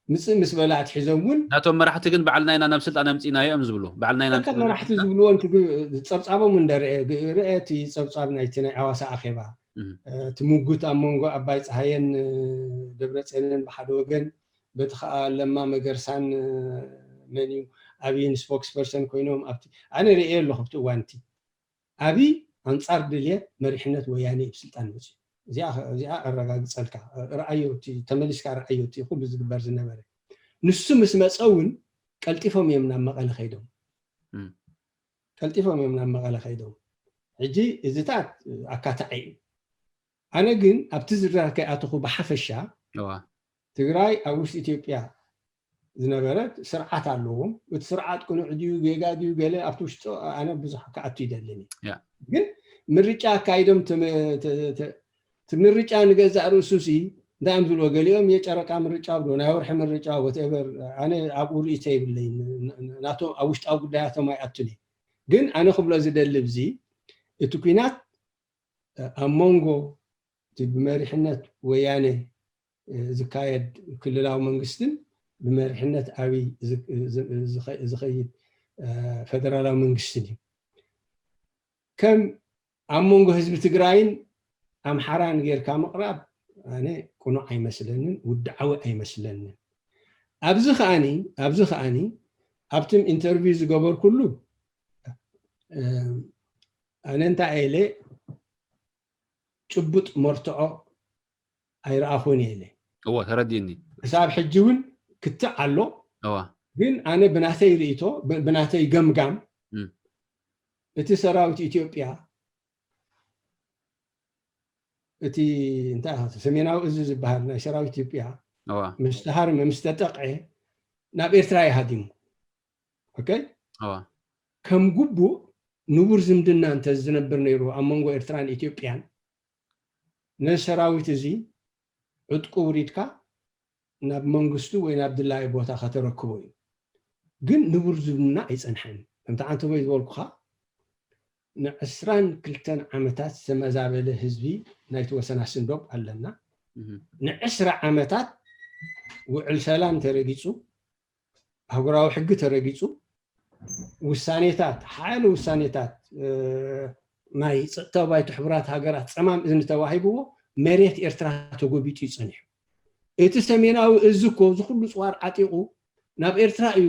ምፅእ ምስ በለ ኣትሒዞም እውን ናቶም መራሕቲ ግን ባዕልና ኢና ናብ ስልጣን ኣምፂእናዮ እዮም ዝብሉ። ባዕልና ኢና እቶም መራሕቲ ዝብልዎ ጸብጻቦም እንደርአ ርአ እቲ ጸብጻብ ናይቲ ናይ ኣዋሳ ኣኼባ እም። እቲ ምጉት ኣብ መንጎ ኣባይ ፀሃየን ደብረፅዮንን ብሓደ ወገን በቲ ከዓ ለማ መገርሳን መን እዩ ኣብይን ስፖክስ ፐርሰን ኮይኖም ኣብቲ ኣነ ርእየ ኣለኹ ኣብቲ እዋንቲ ኣብይ ኣንፃር ድልየት መሪሕነት ወያኔ እዩ ስልጣን መፅዩ። እዚኣ እዚኣ ኣረጋግፀልካ። ርኣዮ እቲ ተመሊስካ ርኣዮ እቲ ኩሉ ዝግበር ዝነበረ። ንሱ ምስ መፀ እውን ቀልጢፎም እዮም ናብ መቐለ ከይዶም። እም። ቀልጢፎም እዮም ናብ መቐለ ከይዶም። ሕጂ እዚታት ኣካታዒ እዩ። ኣነ ግን ኣብቲ ዝርዝር ከይኣተኹ ብሓፈሻ እዋ። ትግራይ ኣብ ውሽጢ ኢትዮጵያ ዝነበረ ስርዓት ኣለዎም። እቲ ስርዓት ቅኑዕ ድዩ ጌጋ ድዩ ገለ ኣብቲ ውሽጢ ኣነ ብዙሕ ክኣቱ ይደልን እዩ። ያ። ግን ምርጫ ኣካይዶም ትም- ት- ት- እቲ ምርጫ ንገዛእ ርእሱ ሲ እንታይ እዮም ዝብልዎ? ገሊኦም የጨረቃ ምርጫ ብሎ ናይ ወርሒ ምርጫ ወቴቨር ኣነ ኣብኡ ርእይቶ የብለይ። ናቶም ኣብ ውሽጣዊ ጉዳያቶም ኣይኣቱን እየ። ግን ኣነ ክብሎ ዝደሊ ብዚ እቲ ኩናት ኣብ መንጎ እቲ ብመሪሕነት ወያነ ዝካየድ ክልላዊ መንግስትን ብመሪሕነት ኣብይ ዝኸይድ ፈደራላዊ መንግስትን እዩ። ከም ኣብ መንጎ ህዝቢ ትግራይን ኣምሓራን ጌርካ ምቕራብ ኣነ ቅኑዕ ኣይመስለንን፣ ውድዓዊ ኣይመስለንን። ኣብዚ ከኣኒ ኣብዚ ከኣኒ ኣብቲ ኢንተርቪው ዝገበርኩሉ ኣነ እንታይ ኢለ ጭቡጥ መርትዖ ኣይረኣኹን እየ ኢለ። እዎ ተረዲእኒ። ክሳብ ሕጂ እውን ክትዕ ኣሎ። እዋ ግን ኣነ ብናተይ ርእይቶ ብ- ብናተይ ገምጋም እም። እቲ ሰራዊት ኢትዮጵያ እቲ እንታይ ኢኻ ሰሜናዊ እዚ ዝበሃል ናይ ሰራዊት ኢትዮጵያ እዋ ምስ ተሃርመ ምስ ተጠቕዐ ናብ ኤርትራ እዩ ሃዲሙ። ኦኬ እዋ ከም ግቡእ ንቡር ዝምድና እንተ ዝነብር ነይሩ ኣብ መንጎ ኤርትራን ኢትዮጵያን ነዚ ሰራዊት እዚ ዕጥቁ ውሪድካ ናብ መንግስቱ ወይ ናብ ድላዩ ቦታ ከተረክቦ እዩ። ግን ንቡር ዝምድና ኣይፀንሐን። ከምቲ ዓንተቦይ ዝበልኩኻ ንዕስራን ክልተን ዓመታት ዝተመዛበለ ህዝቢ ናይቲ ወሰና ስንዶብ ኣለና። እህ። ንዕስራ ዓመታት ውዕል ሰላም ተረጊፁ፣ ኣህጉራዊ ሕጊ ተረጊፁ፣ ውሳኔታት ሓያለ ውሳኔታት እ፣ ናይ ፀጥታ ባይቶ ሕቡራት ሃገራት ፀማም እዝኒ ተዋሂብዎ መሬት ኤርትራ ተጎቢጡ እዩ ፀኒሑ። እቲ ሰሜናዊ እዚ እኮ እዚ ኩሉ ፅዋር ዓጢቑ ናብ ኤርትራ እዩ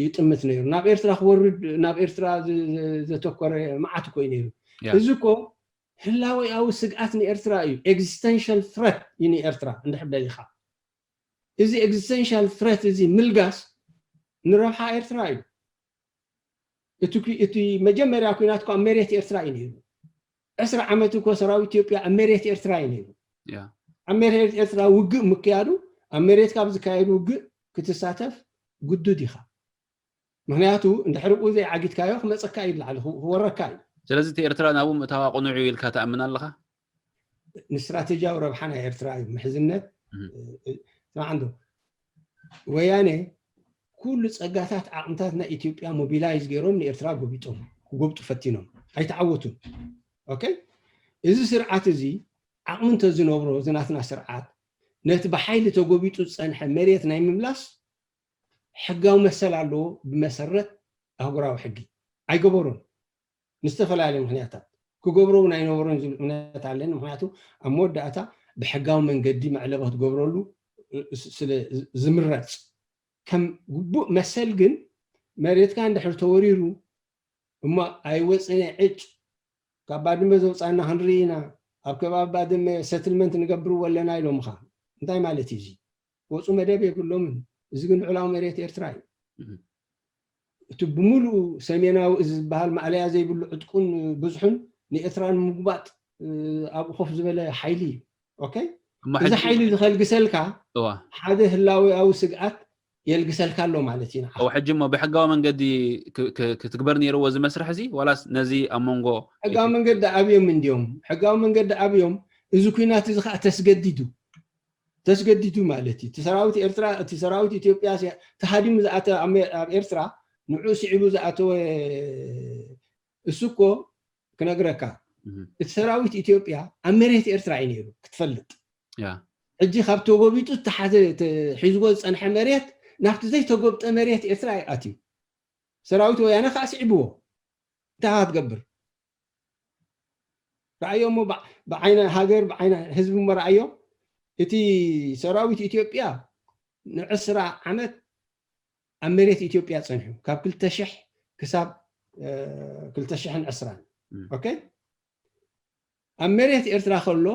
ይጥምት ነይሩ። ናብ ኤርትራ ክወርድ ናብ ኤርትራ ዝ- ዝ- ዘተኮረ መዓት እኮ እዩ ነይሩ። ያ። እዚ እኮ ህላወያዊ ስግኣት ንኤርትራ እዩ። ኤግዚስተንሻል ትረት እዩ ንኤርትራ እንድሕር ደሊኻ። እዚ ኤግዚስተንሻል ትረት እዚ ምልጋስ ንረብሓ ኤርትራ እዩ። እቲ ኩ- እቲ መጀመርያ ኩናት እኮ ኣብ መሬት ኤርትራ እዩ ነይሩ። ዕስራ ዓመት እኮ ሰራዊት ኢትዮጵያ ኣብ መሬት ኤርትራ እዩ ነይሩ። ያ ኣብ መሬት ኤርትራ ውግእ ምክያዱ ኣብ መሬትካ ኣብ ዝካየድ ውግእ ክትሳተፍ ግዱድ ኢኻ። ምክንያቱ እንድሕሪ ብኡ ዘይዓጊትካዮ ክመፀካ እዩ ላዕሊ ክወረካ እዩ። ስለዚ እቲ ኤርትራ ናብኡ ምእታዋ ቅኑዕ እዩ ኢልካ ትኣምን ኣለኻ? ንስትራቴጂያዊ ረብሓ ናይ ኤርትራ እዩ ምሕዝነት። ስማዕ እንዶ ወያነ ኩሉ ፀጋታት ዓቕምታት ናይ ኢትዮጵያ ሞቢላይዝ ገይሮም ንኤርትራ ጎቢጦም ክጎብጡ ፈቲኖም ኣይተዓወቱን። ኦኬ፣ እዚ ስርዓት እዚ ዓቕሚ እንተዝነብሮ እዚ ናትና ስርዓት ነቲ ብሓይሊ ተጎቢጡ ዝፀንሐ መሬት ናይ ምምላስ ሕጋዊ መሰል ኣለዎ። ብመሰረት ኣህጉራዊ ሕጊ ኣይገበሮን። ንዝተፈላለዩ ምክንያታት ክገብሮ እውን ኣይነበሮን ዝብል እምነት ኣለኒ። ምክንያቱ ኣብ መወዳእታ ብሕጋዊ መንገዲ መዕለቢ ክትገብረሉ ስለ ዝምረፅ ከም ግቡእ መሰል ግን መሬትካ እንድሕር ተወሪሩ እሞ ኣይወፅነ ዕጭ ካብ ባድመ ዘውፃና ክንርኢ ኢና፣ ኣብ ከባቢ ባድመ ሰትልመንት ንገብርዎ ኣለና ኢሎምኻ። እንታይ ማለት እዩ እዚ? ወፁ መደብ የብሎምን። እዚ ግን ልዑላዊ መሬት ኤርትራ እዩ። እቲ ብምሉኡ ሰሜናዊ እዚ ዝበሃል ማእለያ ዘይብሉ ዕጥቁን ብዙሑን ንኤርትራ ንምጉባጥ ኣብኡ ኮፍ ዝበለ ሓይሊ እዩ። ኦኬ፣ እዚ ሓይሊ ዝኸልግሰልካ ሓደ ህላዊያዊ ስግኣት የልግሰልካ ኣሎ ማለት እዩ። ሕጂ እሞ ብሕጋዊ መንገዲ ክትግበር ነይርዎ እዚ መስርሕ እዚ ዋላስ ነዚ ኣብ መንጎ ሕጋዊ መንገዲ ኣብዮም እንዲዮም ሕጋዊ መንገዲ ኣብዮም። እዚ ኩናት እዚ ከዓ ተስገዲዱ ተስገዲዱ ማለት እዩ። እቲ ሰራዊት ኤርትራ እቲ ሰራዊት ኢትዮጵያ ተሃዲሙ ዝኣተወ ኣብ ኤርትራ ንዑ ስዒቡ ዝኣተወ እሱ እኮ ክነግረካ እቲ ሰራዊት ኢትዮጵያ ኣብ መሬት ኤርትራ እዩ ነይሩ ክትፈልጥ። ሕጂ ካብ ተጎቢጡ ዝተሓዘ ሒዝዎ ዝፀንሐ መሬት ናብቲ ዘይተጎብጠ መሬት ኤርትራ ይኣትዩ። ሰራዊት ወያነ ከዓ ስዒብዎ። እንታይ ክትገብር? ረኣዮ እሞ ብዓይነ ሃገር ብዓይነ ህዝቢ እሞ ረኣዮ። እቲ ሰራዊት ኢትዮጵያ ንዕስራ ዓመት ኣብ መሬት ኢትዮጵያ ፀንሑ ካብ ክልተ ሽሕ ክሳብ ክልተ ሽሕን ዕስራን። ኦኬ፣ ኣብ መሬት ኤርትራ ከሎ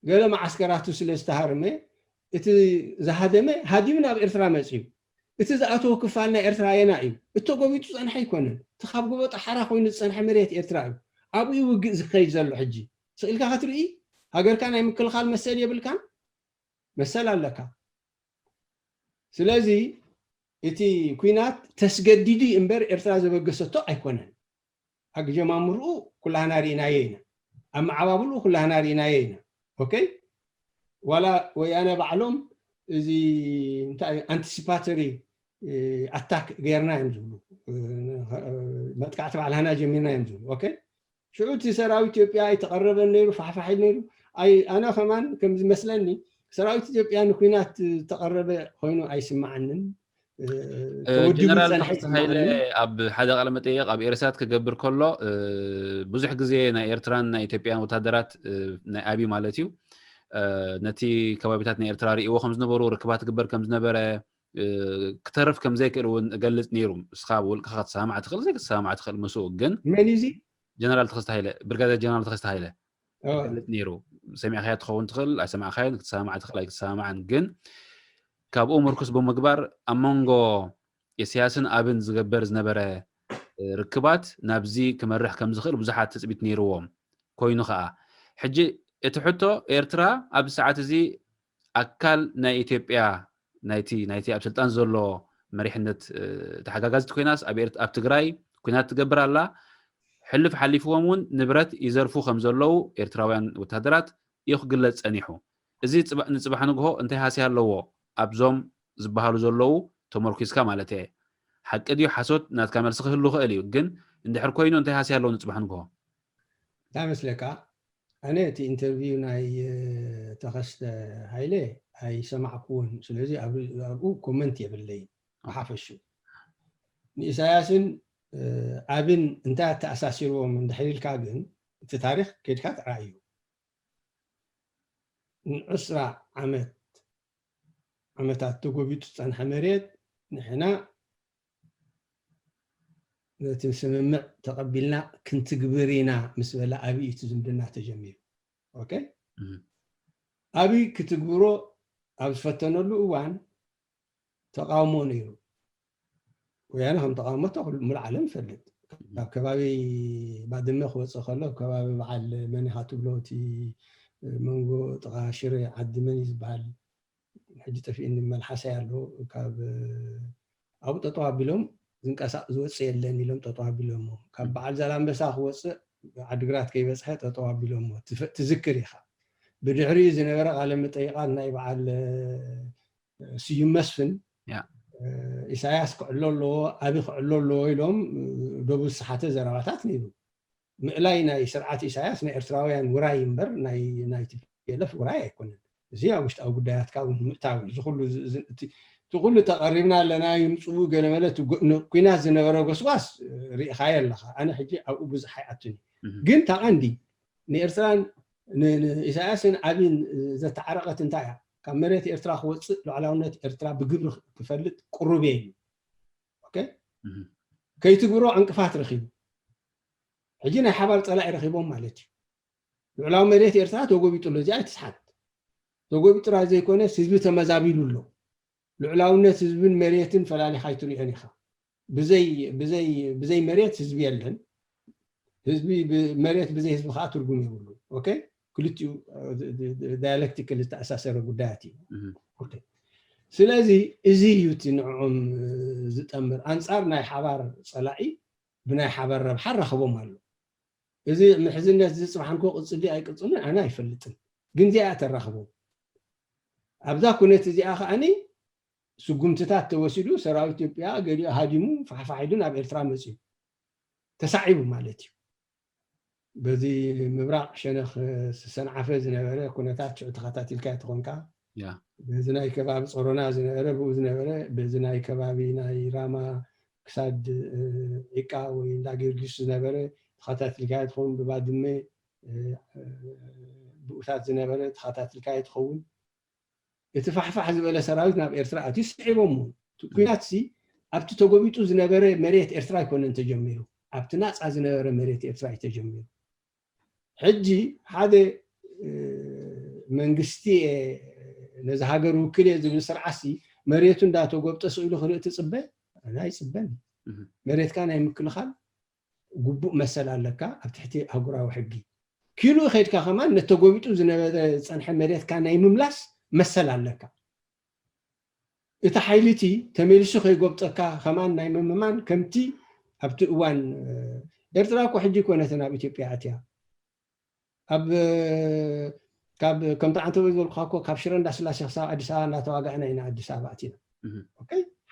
ገለ መዓስከራቱ ስለ ዝተሃርመ እቲ ዝሃደመ ሃዲሙ ናብ ኤርትራ መፅዩ። እቲ ዝኣተወ ክፋል ናይ ኤርትራ የና እዩ። እተጎቢጡ ፀንሐ ኣይኮነን። እቲ ካብ ጎበጣ ሓራ ኮይኑ ዝፀንሐ መሬት ኤርትራ እዩ። ኣብኡ ውግእ ዝኸይድ ዘሎ ሕጂ ስቕ ኢልካ ክትርኢ ሃገርካ ናይ ምክልኻል መሰል የብልካን። መሰል ኣለካ። ስለዚ እቲ ኩናት ተስገዲዱ እምበር ኤርትራ ዘበገሰቶ ኣይኮነን። ኣጀማምርኡ ኩላህና ርኢናዮ ኢና። ኣመዓባብልኡ ኩላህና ርኢናዮ ኢና። ኦኬ፣ ዋላ ወያነ ባዕሎም እዚ እንታይ ኣንቲሲፓተሪ ኣታክ ገይርና እዮም ዝብሉ፣ መጥቃዕቲ ባዕላህና ጀሚርና እዮም ዝብሉ። ኦኬ፣ ሽዑ እቲ ሰራዊት ኢትዮጵያ ኣይተቐረበን ነይሩ፣ ፋሕፋሕ ኢሉ ነይሩ። ኣይ ኣነ ከማን ከም ዝመስለኒ ሰራዊት ኢትዮጵያ ንኩናት ተቐረበ ኮይኑ ኣይስማዓንን። ጀነራል ተኸስተ ሃይለ ኣብ ሓደ ቃለ መጠየቕ ኣብ ኤርሳት ክገብር ከሎ ብዙሕ ግዜ ናይ ኤርትራን ናይ ኢትዮጵያን ወታደራት ናይ ኣብይ ማለት እዩ ነቲ ከባቢታት ናይ ኤርትራ ርእዎ ከም ዝነበሩ ርክባት ትግበር ከም ዝነበረ ክተርፍ ከም ዘይክእል እውን እገልጽ ነይሩ። እስኻ ብውልቅኻ ክትሰማማዕ ትኽእል ዘይክትሰማማዕ ትኽእል ምስኡ ግን መን እዩ እዚ? ጀነራል ተኸስተ ሃይለ ብርጋዴር ጀነራል ተኸስተ ሃይለ ይፈልጥ ነይሩ። ሰሚዕካዮ ትኸውን ትኽእል ኣይሰማዕካዮን ክትሰማማዕ ትኽእል ኣይክትሰማማዕን ግን ካብኡ ምርኩስ ብምግባር ኣብ መንጎ ኢሳያስን ኣብን ዝገበር ዝነበረ ርክባት ናብዚ ክመርሕ ከም ዝኽእል ብዙሓት ትፅቢት ነይርዎም። ኮይኑ ከዓ ሕጂ እቲ ሕቶ ኤርትራ ኣብዚ ሰዓት እዚ ኣካል ናይ ኢትዮጵያ ናይቲ ናይቲ ኣብ ስልጣን ዘሎ መሪሕነት ተሓጋጋዚት ኮይናስ ኣብ ትግራይ ኩናት ትገብር ኣላ። ሕልፍ ሓሊፍዎም እውን ንብረት ይዘርፉ ከም ዘለዉ ኤርትራውያን ወታደራት እዩ ክግለጽ ጸኒሑ። እዚ ንጽባሕ ንግሆ እንታይ ሃስያ ኣለዎ? ኣብዞም ዝበሃሉ ዘለዉ ተመርኪዝካ ማለት እየ። ሓቂ ድዩ ሓሶት ናትካ መልሲ ክህሉ ክእል እዩ፣ ግን እንድሕር ኮይኑ እንታይ ሃስያ ኣለዎ ንጽባሕ ንግሆ? እንታይ መስለካ? ኣነ እቲ ኢንተርቪው ናይ ተኸስተ ሃይለ ኣይሰማዕኩዎን፣ ስለዚ ኣብኡ ኮመንት የብለይን። ብሓፈሹ ንኢሳያስን ኣብን እንታይ ኣተኣሳሲርዎም እንድሕር ኢልካ ግን እቲ ታሪክ ከይድካ ትርኣዩ። ንዕስራ ዓመት ዓመታት ተጎቢጡ ዝፀንሐ መሬት ንሕና ነቲ ስምምዕ ተቐቢልና ክንትግብር ኢና ምስ በለ ኣብይ እቲ ዝምድና ተጀሚሩ። ኦኬ፣ ኣብይ ክትግብሮ ኣብ ዝፈተነሉ እዋን ተቃውሞ ነይሩ። ወያነ ከም ተቃወመቶ ሙሉ ዓለም ይፈልጥ። ካብ ከባቢ ባድመ ክወፅእ ከሎ ከባቢ በዓል መን ኢኻ ትብሎ እቲ መንጎ ጥቃ ሽረ ዓዲ መን እዩ ዝበሃል ሕጂ ጠፊእኒ መልሓሰይ ኣሎ ካብ ኣብኡ ጠጠው ኣቢሎም ዝንቀሳቅ ዝወፅእ የለን ኢሎም ጠጠው ኣቢሎሞ ካብ በዓል ዛላንበሳ ክወፅእ ዓድግራት ከይበፅሐ ጠጠው ኣቢሎሞ ትዝክር ኢኻ። ብድሕሪኡ ዝነበረ ቃለ መጠይቃት ናይ በዓል ስዩም መስፍን ኢሳያስ ክዕሎ ኣለዎ፣ ኣቢ ክዕሎ ኣለዎ ኢሎም ደቡ ዝሰሓተ ዘረባታት ነይሩ። ምእላይ ናይ ስርዓት ኢሳያስ ናይ ኤርትራውያን ውራይ እምበር ናይ ናይ ቲፒኤልኤፍ ውራይ ኣይኮነን። እዚ ኣብ ውሽጣዊ ጉዳያትካ እውን ምእታው እዩ። እዚ ኩሉ እዚ- እዚ- እቲ እቲ ኩሉ ተቐሪብና ኣለና ይምፅኡ ገለመለ እቲ ጎ- ን- ኩናት ዝነበረ ጎስጓስ እ፣ ርኢኻዮ ኣለኻ። ኣነ ሕጂ ኣብኡ ብዙሕ ኣይኣቱን እዩ። ግን እታ ቀንዲ ንኤርትራን ን- ንኢሳያስን ኣብን ዘተዓረቐት እንታይ እያ? ካብ መሬት ኤርትራ ክወፅእ ሉዓላውነት ኤርትራ ብግብሪ ክፈልጥ ቅሩብ እየ ኢሉ። ኦኬ? ከይትግብሮ ዕንቅፋት ረኺቡ ሕጂ ናይ ሓባር ፀላኢ ረኺቦም ማለት እዩ። ልዑላዊ መሬት ኤርትራ ተጎቢጡ ኣሎ። እዚኣ ኣይትስሓት። ተጎቢጡ ጥራይ ዘይኮነስ ህዝቢ ተመዛቢሉ ኣሎ። ልዑላውነት ህዝብን መሬትን ፈላሊኻ ኣይትሪኦን ኢኻ። ብዘይ ብዘይ ብዘይ መሬት ህዝቢ የለን። ህዝቢ ብ- መሬት ብዘይ ህዝቢ ከዓ ትርጉም የብሉ። ኦኬ ክልቲኡ ዳያሌክቲካል ዝተኣሳሰረ ጉዳያት እዩ። ኦኬ ስለዚ እዚ እዩ እቲ ንዕኦም ዝጠምር ኣንፃር ናይ ሓባር ፀላኢ ብናይ ሓባር ረብሓ ራኽቦም ኣሎ። እዚ ምሕዝነት እዚ ፅባሕ እንኮ ቅፅሊ ኣይቅፅልን ኣነ ኣይፈልጥን። ግን እዚኣ ተራኽቦም ኣብዛ ኩነት እዚኣ ከዓኒ ስጉምትታት ተወሲዱ ሰራዊት ኢትዮጵያ ገሊኡ ሃዲሙ ፋሕፋሒዱ ናብ ኤርትራ መፅዩ ተሳዒቡ ማለት እዩ። በዚ ምብራቕ ሸነኽ ዝሰንዓፈ ዝነበረ ኩነታት ሽዑ ተኸታቲልካ ተኾንካ በዚ ናይ ከባቢ ፀሮና ዝነበረ ብኡ ዝነበረ በዚ ናይ ከባቢ ናይ ራማ ክሳድ ዒቃ ወይ እንዳ ጊዮርጊስ ዝነበረ ተኸታቲልካ ትኸውን ብባድመ ብኡታት ዝነበረ ተኸታቲልካ ትኸውን እቲ ፋሕፋሕ ዝበለ ሰራዊት ናብ ኤርትራ ኣትዩ ስዒቦም እቲ ኩናት ሲ ኣብቲ ተጎቢጡ ዝነበረ መሬት ኤርትራ ኣይኮነን ተጀሚሩ ኣብቲ ናፃ ዝነበረ መሬት ኤርትራ እዩ ተጀሚሩ ሕጂ ሓደ መንግስቲ ነዚ ሃገር ውክል እየ ዝብል ስርዓሲ መሬቱ እንዳተጎብጠ ስኢሉ ክርኢ ትፅበ ኣይፅበን መሬትካ ናይ ምክልኻል ግቡእ መሰል ኣለካ ኣብ ትሕቲ ኣህጉራዊ ሕጊ ኪሉ ከድካ ከማን ነተጎቢጡ ዝነበረ ዝፀንሐ መሬትካ ናይ ምምላስ መሰል ኣለካ እቲ ሓይሊ እቲ ተመሊሱ ከይጎብጠካ ከማን ናይ ምምማን ከምቲ ኣብቲ እዋን ኤርትራ እኮ ሕጂ ኮነትን ኣብ ኢትዮጵያ ኣትያ ኣብ ካብ ከምቲ ዓንተ ዝበልኩካ እኮ ካብ ሽረ እንዳስላሴ ክሳብ ኣዲስ ኣበባ እናተዋጋዕና ኢና ኣዲስ ኣበባ ኣቲና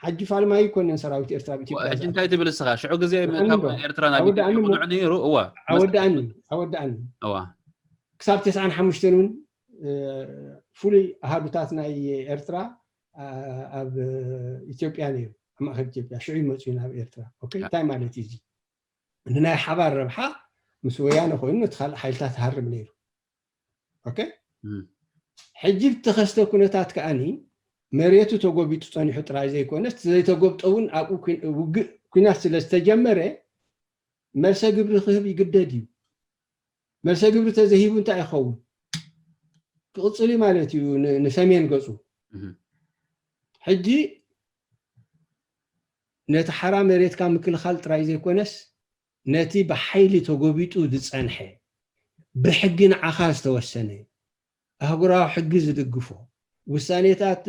ሓጂ ፋልማይ ይኮንን ሰራዊት ኤርትራ ኣብ ኢትዮጵያ ሕጂ እንታይ ትብል እስኻ ሽዑ ግዜ ምእታው ኤርትራ ናብ ኢትዮጵያ ነይሩ እዋ ኣወዳኣኒ ኣወዳኣኒ እዋ ክሳብ ተስዓን ሓሙሽተን እውን ፍሉይ ኣሃዱታት ናይ ኤርትራ ኣብ ኢትዮጵያ ነይሩ ኣብ ማእከል ኢትዮጵያ ሽዑ ይመፁ ናብ ኤርትራ እንታይ ማለት እዩ እዚ ንናይ ሓባር ረብሓ ምስ ወያነ ኮይኑ ነቲ ካልእ ሓይልታት ሃርም ነይሩ ሕጂ ብተኸስተ ኩነታት ከዓኒ መሬቱ ተጎቢጡ ፀኒሑ ጥራይ ዘይኮነስ ዘይተጎብጠ እውን ኣብኡ ውግእ ኩናት ስለ ዝተጀመረ መልሰ ግብሪ ክህብ ይግደድ እዩ መልሰ ግብሪ ተዘሂቡ እንታይ ይኸውን ክቕፅል ማለት እዩ ንሰሜን ገፁ ሕጂ ነቲ ሓራ መሬትካ ምክልኻል ጥራይ ዘይኮነስ ነቲ ብሓይሊ ተጎቢጡ ዝፀንሐ ብሕጊ ንዓኻ ዝተወሰነ ኣህጉራዊ ሕጊ ዝድግፎ ውሳኔታት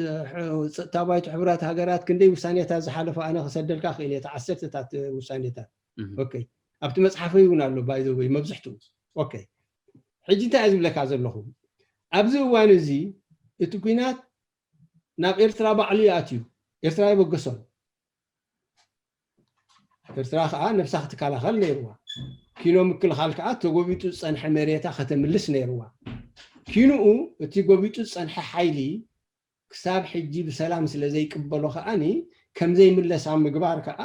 ፀጥታ ባይቶ ሕቡራት ሃገራት ክንደይ ውሳኔታት ዝሓለፎ ኣነ ክሰደልካ ክእል እየ ዓሰርተታት ውሳኔታት ኣብቲ መፅሓፈይ እውን ኣሎ ባይዘወይ መብዝሕትኡ ሕጂ እንታይ ዝብለካ ዘለኹ ኣብዚ እዋን እዚ እቲ ኩናት ናብ ኤርትራ ባዕሉ ይኣትዩ ኤርትራ ይበገሶም ኤርትራ ከዓ ነብሳ ክትከላኸል ነይርዋ ኪኖ ምክልኻል ከዓ ተጎቢጡ ዝፀንሐ መሬታ ከተምልስ ነይርዋ ኪንኡ እቲ ጎቢጡ ዝፀንሐ ሓይሊ ክሳብ ሕጂ ብሰላም ስለ ዘይቅበሎ ከዓኒ ከምዘይምለስ ኣብ ምግባር ከዓ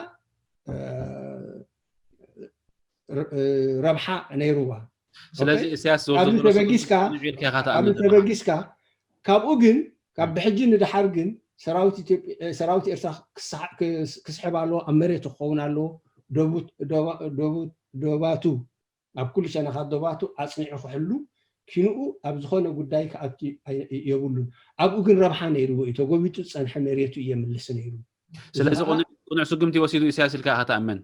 ረብሓ ነይርዋ ስለዚ እስያስ ኣብዚ ተበጊስካ ተበጊስካ ካብኡ ግን ካብ ብሕጂ ንድሓር ግን ሰራዊት ኤርትራ ክስሕብ ኣለዎ ኣብ መሬት ክኸውን ኣለዎ ደባቱ ኣብ ኩሉ ሸነኻት ደባቱ ኣፅኒዑ ክሕሉ ኪንኡ ኣብ ዝኾነ ጉዳይ ክኣቱ የብሉን ኣብኡ ግን ረብሓ ነይርዎ እዩ ተጎቢጡ ዝፀንሐ መሬቱ እየ ምልስ ነይሩ ስለዚ ቅኑዕ ስጉምቲ ወሲዱ ኢሳያስ ኢልካ ኢኻ ትኣምን?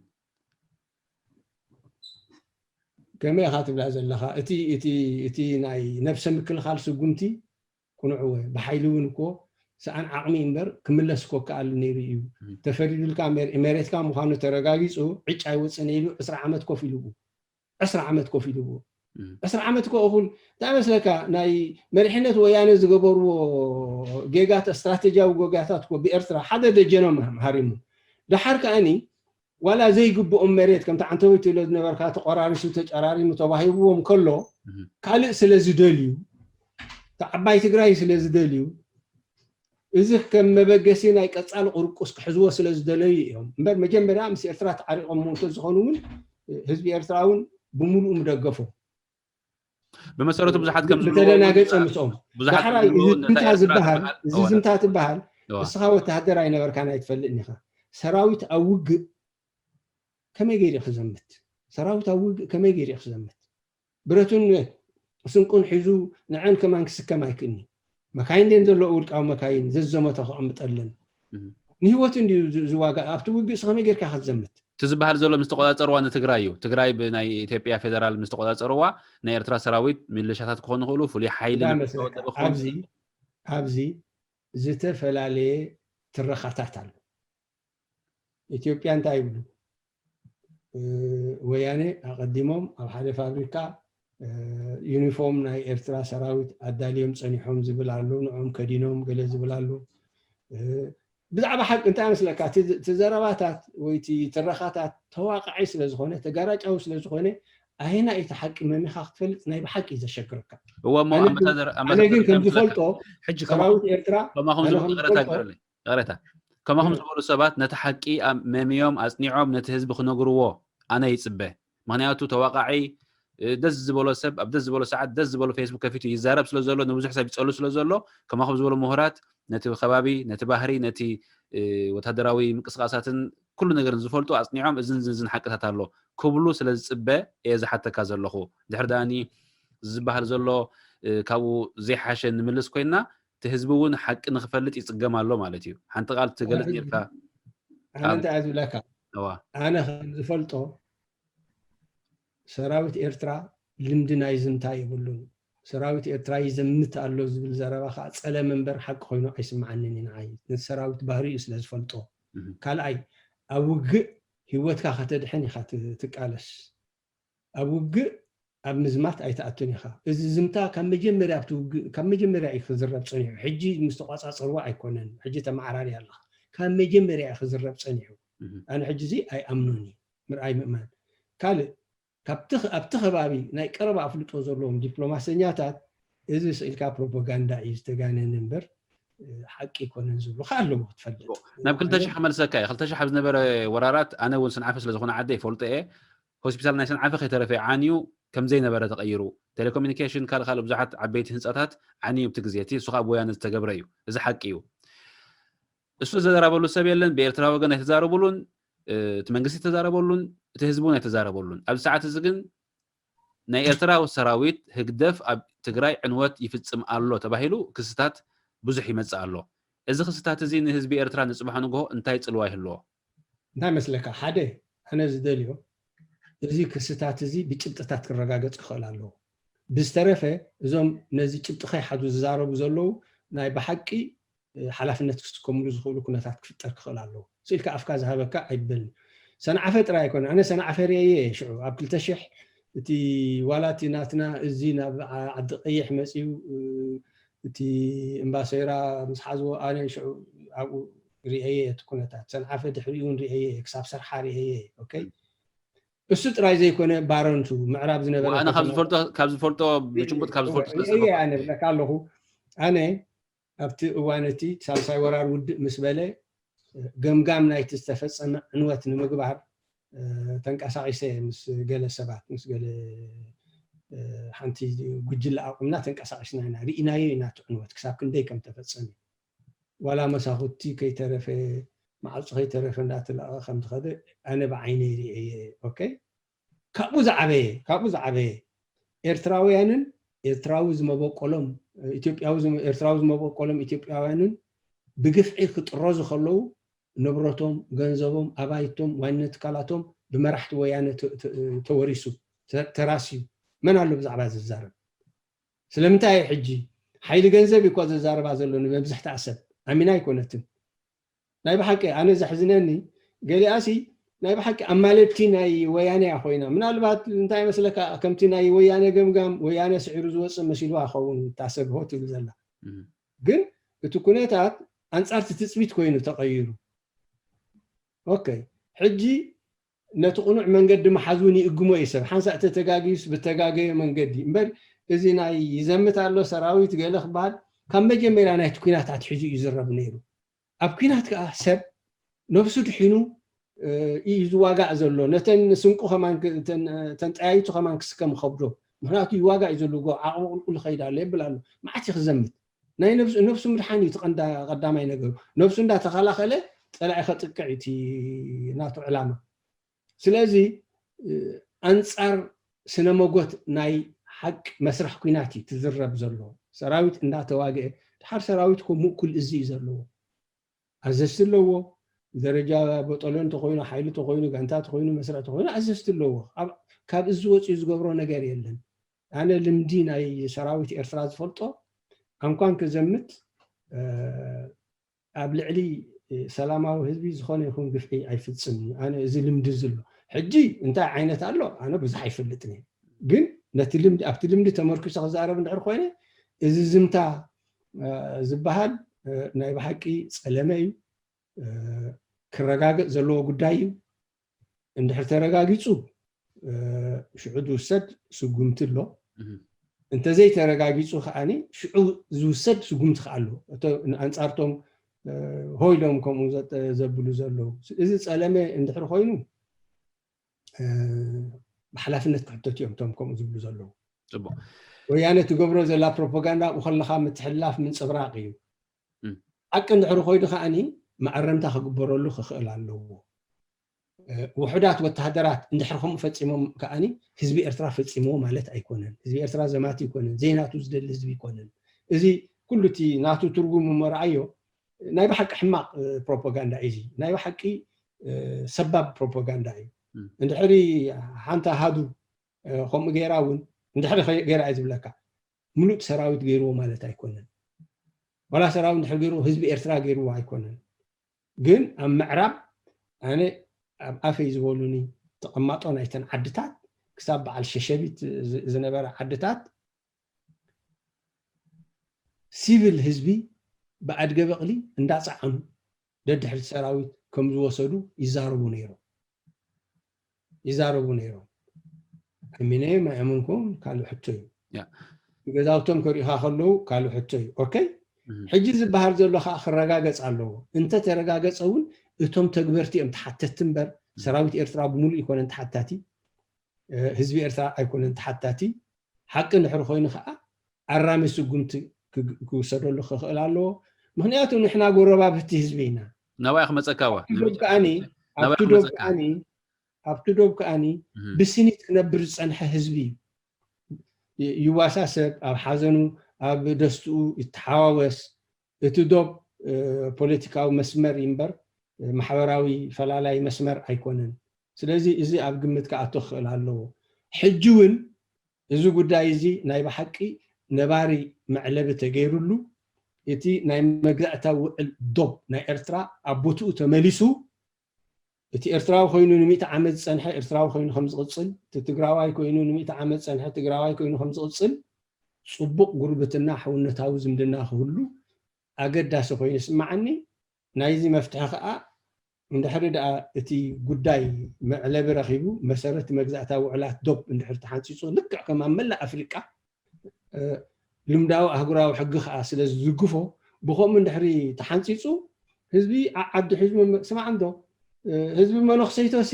ከመይ ኢኻ ትብላ ዘለኻ? እቲ እቲ እቲ ናይ ነብሰ ምክልኻል ስጉምቲ ቅኑዕ ወ ብሓይሊ እውን እኮ ሰኣን ዓቕሚ እምበር ክምለስ እኮ ከኣል ነይሩ እዩ። ተፈሪዱልካ መሬትካ ምዃኑ ተረጋጊፁ ዕጭ ኣይወፅእን ኢሉ ዕስራ ዓመት ኮፍ ኢሉ ዕስራ ዓመት ኮፍ ኢሉ ዕስራ ዓመት እኮ እኹል እንታይ መስለካ ናይ መሪሕነት ወያነ ዝገበርዎ ጌጋት ስትራቴጂያዊ ጌጋታት እኮ ብኤርትራ ሓደ ደጀኖም ሃሪሙ ደሓር ከኣኒ ዋላ ዘይግብኦም መሬት ከምቲ ዓንተወይ ትብሎ ዝነበርካ ተቆራሪሱ ተጨራሪሙ ተዋሂብዎም ከሎ ካልእ ስለ ዝደልዩ ዓባይ ትግራይ ስለ ዝደልዩ እዚ ከም መበገሲ ናይ ቀፃሊ ቁርቁስ ክሕዝዎ ስለ ዝደለዩ እዮም እምበር መጀመርያ ምስ ኤርትራ ተዓሪቆም እንተዝኾኑ እውን ህዝቢ ኤርትራ እውን ብምሉኡ ምደገፎ ብመሰረቱ ብዙሓት ከም ዝተደናገፀ ምስኦም ዳሕራይ እዚ ዝምታ ዝበሃል እዚ ዝምታ ትበሃል እስኻ ወተሃደር ኣይነበርካን ኣይትፈልጥን ኢኻ ሰራዊት ኣብ ውግእ ከመይ ገይሩ ክዘምት ሰራዊት ኣብ ውግእ ከመይ ገይሩ ክዘምት ብረቱን ስንቁን ሒዙ ንዐን ከማን ክስከም ኣይክእልኒ መካይን ደን ዘለዎ ውልቃዊ መካይን ዘዘመቶ ከቐምጠለን ንህይወቱ እንዲዩ ዝዋጋ ኣብቲ ውግእ ከመይ ጌርካ ክትዘምት እቲ ዝበሃል ዘሎ ምስ ተቆፃፀርዋ ንትግራይ እዩ ትግራይ ብናይ ኢትዮጵያ ፌደራል ምስ ተቆፃፀርዋ ናይ ኤርትራ ሰራዊት ሚሊሻታት ክኾኑ ይኽእሉ ፍሉይ ሓይሊ ኣብዚ ዝተፈላለዩ ትረኻታት ኣሎ ኢትዮጵያ እንታይ ይብሉ ወያነ ኣቐዲሞም ኣብ ሓደ ፋብሪካ ዩኒፎርም ናይ ኤርትራ ሰራዊት ኣዳልዮም ፀኒሖም ዝብል ኣሎ ንዖም ከዲኖም ገለ ዝብል ኣሎ ብዛዕባ ሓቂ እንታይ መስለካ እቲ ዘረባታት ወይ ትረኻታት ተዋቃዒ ስለዝኾነ ተጋራጫዊ ስለዝኾነ ኣየና እቲ ሓቂ መሚኻ ክትፈልጥ ናይ ብሓቂ እዩ ዘሸግረካ እወ እሞ ኣነ ግን ከም ዝፈልጦ ሰራዊት ኤርትራ ይቕረታ ከማኹም ዝበሉ ሰባት ነቲ ሓቂ መምዮም ኣፅኒዖም ነቲ ህዝቢ ክነግርዎ ኣነ ይፅበ ምክንያቱ ተዋቃዒ ደስ ዝበሎ ሰብ ኣብ ደስ ዝበሎ ሰዓት ደስ ዝበሎ ፌስቡክ ከፊቱ ይዛረብ ስለ ዘሎ ንብዙሕ ሰብ ይፀሉ ስለ ዘሎ ከማኹም ዝበሎ ምሁራት ነቲ ከባቢ ነቲ ባህሪ ነቲ ወታደራዊ ምንቅስቃሳትን ኩሉ ነገር ዝፈልጡ ኣፅኒዖም እዝን ዝን ሓቅታት ኣሎ ክብሉ ስለ ዝፅበ እየ ዝሓተካ ዘለኹ ድሕር ዳኒ ዝበሃል ዘሎ ካብኡ ዘይሓሸ ንምልስ ኮይና እቲ ህዝቢ እውን ሓቂ ንክፈልጥ ይፅገም ኣሎ ማለት እዩ ሓንቲ ቃል ትገልፅ ነርካ ኣነ እንታይ ዝብለካ ኣነ ከም ዝፈልጦ ሰራዊት ኤርትራ ልምዲ ናይ ዝምታ የብሉን ሰራዊት ኤርትራ ይዘምት ኣሎ ዝብል ዘረባ ከዓ ፀለም እምበር ሓቂ ኮይኑ ኣይስምዓንን እዩ ንዓይ ነቲ ሰራዊት ባህሪኡ ስለ ዝፈልጦ ካልኣይ ኣብ ውግእ ህይወትካ ከተድሕን ኢካ ትቃለስ ኣብ ውግእ ኣብ ምዝማት ኣይትኣቱን ኢኻ እዚ ዝምታ ካብ መጀመርያ ኣብቲ ውግእ ካብ መጀመርያ እዩ ክዝረብ ፀኒሑ ሕጂ ምስ ተቋፃፀርዋ ኣይኮነን ሕጂ ተመዓራሪ ኣለኻ ካብ መጀመርያ እዩ ክዝረብ ፀኒሑ ኣነ ሕጂ እዚ ኣይኣምኖን እዩ ምርኣይ ምእማን ካልእ ኣብቲ ከባቢ ናይ ቀረባ ኣፍልጦ ዘለዎም ዲፕሎማሰኛታት እዚ ስኢልካ ፕሮፓጋንዳ እዩ ዝተጋነነ እምበር ሓቂ ኣይኮነን ዝብሉ ከዓ ኣለዎ ክትፈልጥ ናብ ክልተ ሽሕ ክመልሰካ እዩ ክልተ ሽሕ ኣብ ዝነበረ ወራራት ኣነ እውን ስንዓፈ ስለዝኾነ ዓደ ይፈልጦ እየ ሆስፒታል ናይ ሰንዓፈ ከይተረፈ ዓንዩ ከም ዘይነበረ ተቐይሩ ቴሌኮሙኒኬሽን ካልእ ካልእ ብዙሓት ዓበይቲ ህንፃታት ዓንዩ ኣብቲ ግዜ እቲ እሱ ከዓ ብወያነ ዝተገብረ እዩ እዚ ሓቂ እዩ እሱ ዘዘራበሉ ሰብ የለን ብኤርትራ ወገን ኣይተዛረቡሉን እቲ መንግስቲ ተዛረበሉን እቲ ህዝቢ እውን ኣይተዛረበሉን ኣብዚ ሰዓት እዚ ግን ናይ ኤርትራ ሰራዊት ህግደፍ ኣብ ትግራይ ዕንወት ይፍፅም ኣሎ ተባሂሉ ክስታት ብዙሕ ይመፅእ ኣሎ እዚ ክስታት እዚ ንህዝቢ ኤርትራ ንፅባሕ ንግሆ እንታይ ፅልዋ ይህልዎ እንታይ መስለካ ሓደ ኣነ ዝደልዮ እዚ ክስታት እዚ ብጭብጥታት ክረጋገፅ ክኽእል ኣለዎ ብዝተረፈ እዞም ነዚ ጭብጢ ከይሓዙ ዝዛረቡ ዘለዉ ናይ ብሓቂ ሓላፍነት ክስከምሉ ዝኽእሉ ኩነታት ክፍጠር ክኽእል ኣለዎ ስኢልካ ኣፍካ ዝሃበካ ኣይበልን ሰንዓፈ ጥራይ ኣይኮነ ኣነ ሰንዓፈ ርእየ ሽዑ ኣብ ክልተ ሽሕ እቲ ዋላ እቲ ናትና እዚ ናብ ዓዲ ቀይሕ መፅዩ እቲ እምባሰይራ ምስ ሓዝዎ ኣነ ሽዑ ኣብኡ ርእየ እቲ ኩነታት ሰንዓፈ ድሕሪኡ እውን ርእየ ክሳብ ሰርሓ ርእየ ኦኬ እሱ ጥራይ ዘይኮነ ባረንቱ ምዕራብ ዝነበረ ኣነ ካብ ዝፈልጦ ካብ ዝፈልጦ ብጭቡጥ ካብ ዝፈልጦ ስለ ዝሰማዕኩ ኣነ ብለካ ኣለኹ ኣነ ኣብቲ እዋን እቲ ሳልሳይ ወራር ውድእ ምስ በለ ገምጋም ናይቲ ዝተፈፀመ ዕንወት ንምግባር ተንቀሳቒሰ ምስ ገለ ሰባት ምስ ገለ ሓንቲ ጉጅለ ኣቑምና ተንቀሳቒስና ኢና ርኢናዮ ኢና እቲ ዕንወት ክሳብ ክንደይ ከም ተፈፀመ ዋላ መሳኹቲ ከይተረፈ ማዕፆ ከይተረፈ እንዳተለቐቐ ከም ዝኸደ ኣነ ብዓይነይ ርእየ ኦኬ ካብኡ ዝዓበየ ካብኡ ዝዓበየ ኤርትራውያንን ኤርትራዊ ዝመበቆሎም ኢትዮጵያዊ ኤርትራዊ ዝመበቆሎም ኢትዮጵያውያንን ብግፍዒ ክጥረዙ ከለዉ ንብረቶም፣ ገንዘቦም፣ ኣባይቶም፣ ዋና ትካላቶም ብመራሕቲ ወያነ ተ- ተ- ተወሪሱ፣ ተ- ተራስዩ። መን ኣሎ ብዛዕባ ዝዛረብ? ስለምንታይ እዩ ሕጂ ሓይሊ ገንዘብ እዩ እኮ ዘዛርባ ዘሎ ንመብዝሕትኣ ሰብ? ኣሚና ኣይኮነትን። ናይ ብሓቂ ኣነ ዘሕዝነኒ ገሊኣሲ ናይ ብሓቂ ኣማለድቲ ናይ ወያነ እያ ኮይና። ምናልባት እንታይ መስለካ፣ ከምቲ ናይ ወያነ ገምጋም ወያነ ስዒሩ ዝወፅእ መሲልዋ ኸውን እታ ሰብ ሆ ትብል ዘላ። ግን እቲ ኩነታት ኣንጻርቲ ትጽቢት ኮይኑ ተቐይሩ። ኦኬ፣ ሕጂ ነቲ ቅኑዕ መንገዲ ምሓዝ እውን ይእግሞ እዩ ሰብ። ሓንሳእ ተተጋግዩስ ብተጋገየ መንገዲ እምበር፣ እዚ ናይ ይዘምት ኣሎ ሰራዊት ገለ ክበሃል ካብ መጀመርያ ናይቲ ኩናት ኣትሒዙ እዩ ዝረብ ነይሩ። ኣብ ኩናት ከዓ ሰብ ነብሱ ድሒኑ እዩ ዝዋጋእ ዘሎ። ነተን ስንቁ ከማን ተንጠያይቱ ከማን ክስከም ከብዶ። ምክንያቱ ይዋጋእ እዩ ዘሎ፣ ዓቕሚ ቁልቁል ይኸይድ ኣሎ የብል ኣሎ። መዓት እዩ ክዘምት? ናይ ነብሱ ምድሓን እዩ ቀዳማይ ነገሩ። ነብሱ እንዳተኸላኸለ ፀላኢ ከጥቅዕ እቲ ናቱ ዕላማ። ስለዚ ኣንፃር ስነ መጎት ናይ ሓቂ መስርሕ ኩናት እዩ ትዝረብ ዘሎ። ሰራዊት እንዳተዋግአ፣ ድሓር ሰራዊት ኮ ምእኩል እዚ እዩ ዘለዎ። ኣዘዝቲ ኣለዎ። ደረጃ በጠሎ እንተኮይኑ፣ ሓይሊ ተኮይኑ፣ ጋንታ ተኮይኑ፣ መስርዕ ተኮይኑ ኣዘዝቲ ኣለዎ። ካብ እዚ ወፂኡ ዝገብሮ ነገር የለን። ኣነ ልምዲ ናይ ሰራዊት ኤርትራ ዝፈልጦ፣ ኣንኳን ክዘምት ኣብ ልዕሊ ሰላማዊ ህዝቢ ዝኾነ ይኹን ግፍዒ ኣይፍፅም እዩ። ኣነ እዚ ልምዲ ዝሎ ሕጂ እንታይ ዓይነት ኣሎ ኣነ ብዙሕ ኣይፈልጥን እየ። ግን ነቲ ልምዲ ኣብቲ ልምዲ ተመርኪሰ ክዛረብ እንድሕር ኮይነ እዚ ዝምታ ዝበሃል ናይ ብሓቂ ፀለመ እዩ። ክረጋገፅ ዘለዎ ጉዳይ እዩ። እንድሕር ተረጋጊፁ ሽዑ ዝውሰድ ስጉምቲ ኣሎ። እንተዘይተረጋጊፁ ከዓኒ ሽዑ ዝውሰድ ስጉምቲ ከ ኣሎ። ኣንፃርቶም ሆይሎም ከምኡ ዘብሉ ዘለዉ፣ እዚ ፀለመ እንድሕር ኮይኑ ብሓላፍነት ክሕተቱ እዮም እቶም ከምኡ ዝብሉ ዘለዉ። ፅቡቅ። ወያነ ትገብሮ ዘላ ፕሮፓጋንዳ ብከለካ ምትሕልላፍ ምንፅብራቅ እዩ። ሓቂ እንድሕር ኮይኑ ከዓኒ መኣረምታ ክግበረሉ ክኽእል ኣለዎ። ውሑዳት ወተሃደራት እንድሕር ከምኡ ፈፂሞም ከዓኒ ህዝቢ ኤርትራ ፈፂምዎ ማለት ኣይኮነን። ህዝቢ ኤርትራ ዘማቲ ይኮነን፣ ዘይናቱ ዝደሊ ህዝቢ ይኮነን። እዚ ኩሉ እቲ ናቱ ትርጉም እሞ ረኣዮ፣ ናይ ብሓቂ ሕማቅ ፕሮፓጋንዳ እዩ። እዚ ናይ ብሓቂ ሰባብ ፕሮፓጋንዳ እዩ። እንድሕሪ ሓንቲ ኣሃዱ ከምኡ ገይራ እውን እንድሕሪ ገይራ እዩ ዝብለካ፣ ምሉእ ሰራዊት ገይርዎ ማለት ኣይኮነን። ዋላ ሰራዊት እንድሕር ገይርዎ ህዝቢ ኤርትራ ገይርዎ ኣይኮነን። ግን ኣብ ምዕራብ ኣነ ኣብ ኣፈይ ዝበሉኒ ተቐማጦ ናይተን ዓድታት ክሳብ በዓል ሸሸቢት ዝነበረ ዓድታት ሲቪል ህዝቢ ብኣድገ በቕሊ እንዳፀዓኑ ደድሕሪ ሰራዊት ከም ዝወሰዱ ይዛረቡ ነይሮም ይዛረቡ ነይሮም። ኣሚነዮም ኣየመንኩም ካልእ ሕቶ እዩ። ገዛውቶም ከሪእኻ ከለዉ ካልእ ሕቶ እዩ። ኦኬ፣ ሕጂ ዝበሃል ዘሎ ከዓ ክረጋገፅ ኣለዎ። እንተተረጋገፀ እውን እቶም ተግበርቲ እዮም ተሓተትቲ እምበር ሰራዊት ኤርትራ ብምሉእ ይኮነን ተሓታቲ፣ ህዝቢ ኤርትራ ኣይኮነን ተሓታቲ። ሓቂ እንድሕር ኮይኑ ከዓ ኣራሚ ስጉምቲ ክውሰደሉ ክኽእል ኣለዎ። ምክንያቱ ንሕና ጎረባብቲ ህዝቢ ኢና። ናባይ ክመፀካ ዋ ከዓኒ ኣብቲ ዶብ ከዓኒ ብስኒት ክነብር ዝፀንሐ ህዝቢ እዩ። ይዋሳሰብ፣ ኣብ ሓዘኑ ኣብ ደስትኡ ይተሓዋወስ። እቲ ዶብ ፖለቲካዊ መስመር እዩ እምበር ማሕበራዊ ፈላላይ መስመር ኣይኮነን። ስለዚ እዚ ኣብ ግምት ክኣቶ ክኽእል ኣለዎ። ሕጂ እውን እዚ ጉዳይ እዚ ናይ ብሓቂ ነባሪ መዕለቢ ተገይሩሉ እቲ ናይ መግዛእታዊ ውዕል ዶብ ናይ ኤርትራ ኣብ ቦትኡ ተመሊሱ እቲ ኤርትራዊ ኮይኑ ንሚእቲ ዓመት ዝፀንሐ ኤርትራዊ ኮይኑ ከም ዝቕፅል፣ እቲ ትግራዋይ ኮይኑ ንሚእቲ ዓመት ዝፀንሐ ትግራዋይ ኮይኑ ከም ዝቕፅል፣ ፅቡቕ ጉርብትና ሕውነታዊ ዝምድና ክህሉ ኣገዳሲ ኮይኑ ይስምዓኒ። ናይዚ መፍትሒ ከዓ እንድሕሪ ደኣ እቲ ጉዳይ መዕለቢ ረኺቡ መሰረት መግዛእታዊ ውዕላት ዶብ እንድሕር ተሓንፂፁ ልክዕ ከም ኣብ መላእ ኣፍሪቃ ልምዳዊ ኣህጉራዊ ሕጊ ከዓ ስለ ዝድግፎ ብከምኡ እንድሕሪ ተሓንፂፁ ህዝቢ ዓዓዲ ሒዝሞ ስማዕ እንዶ ህዝቢ መነኽሰይቶሲ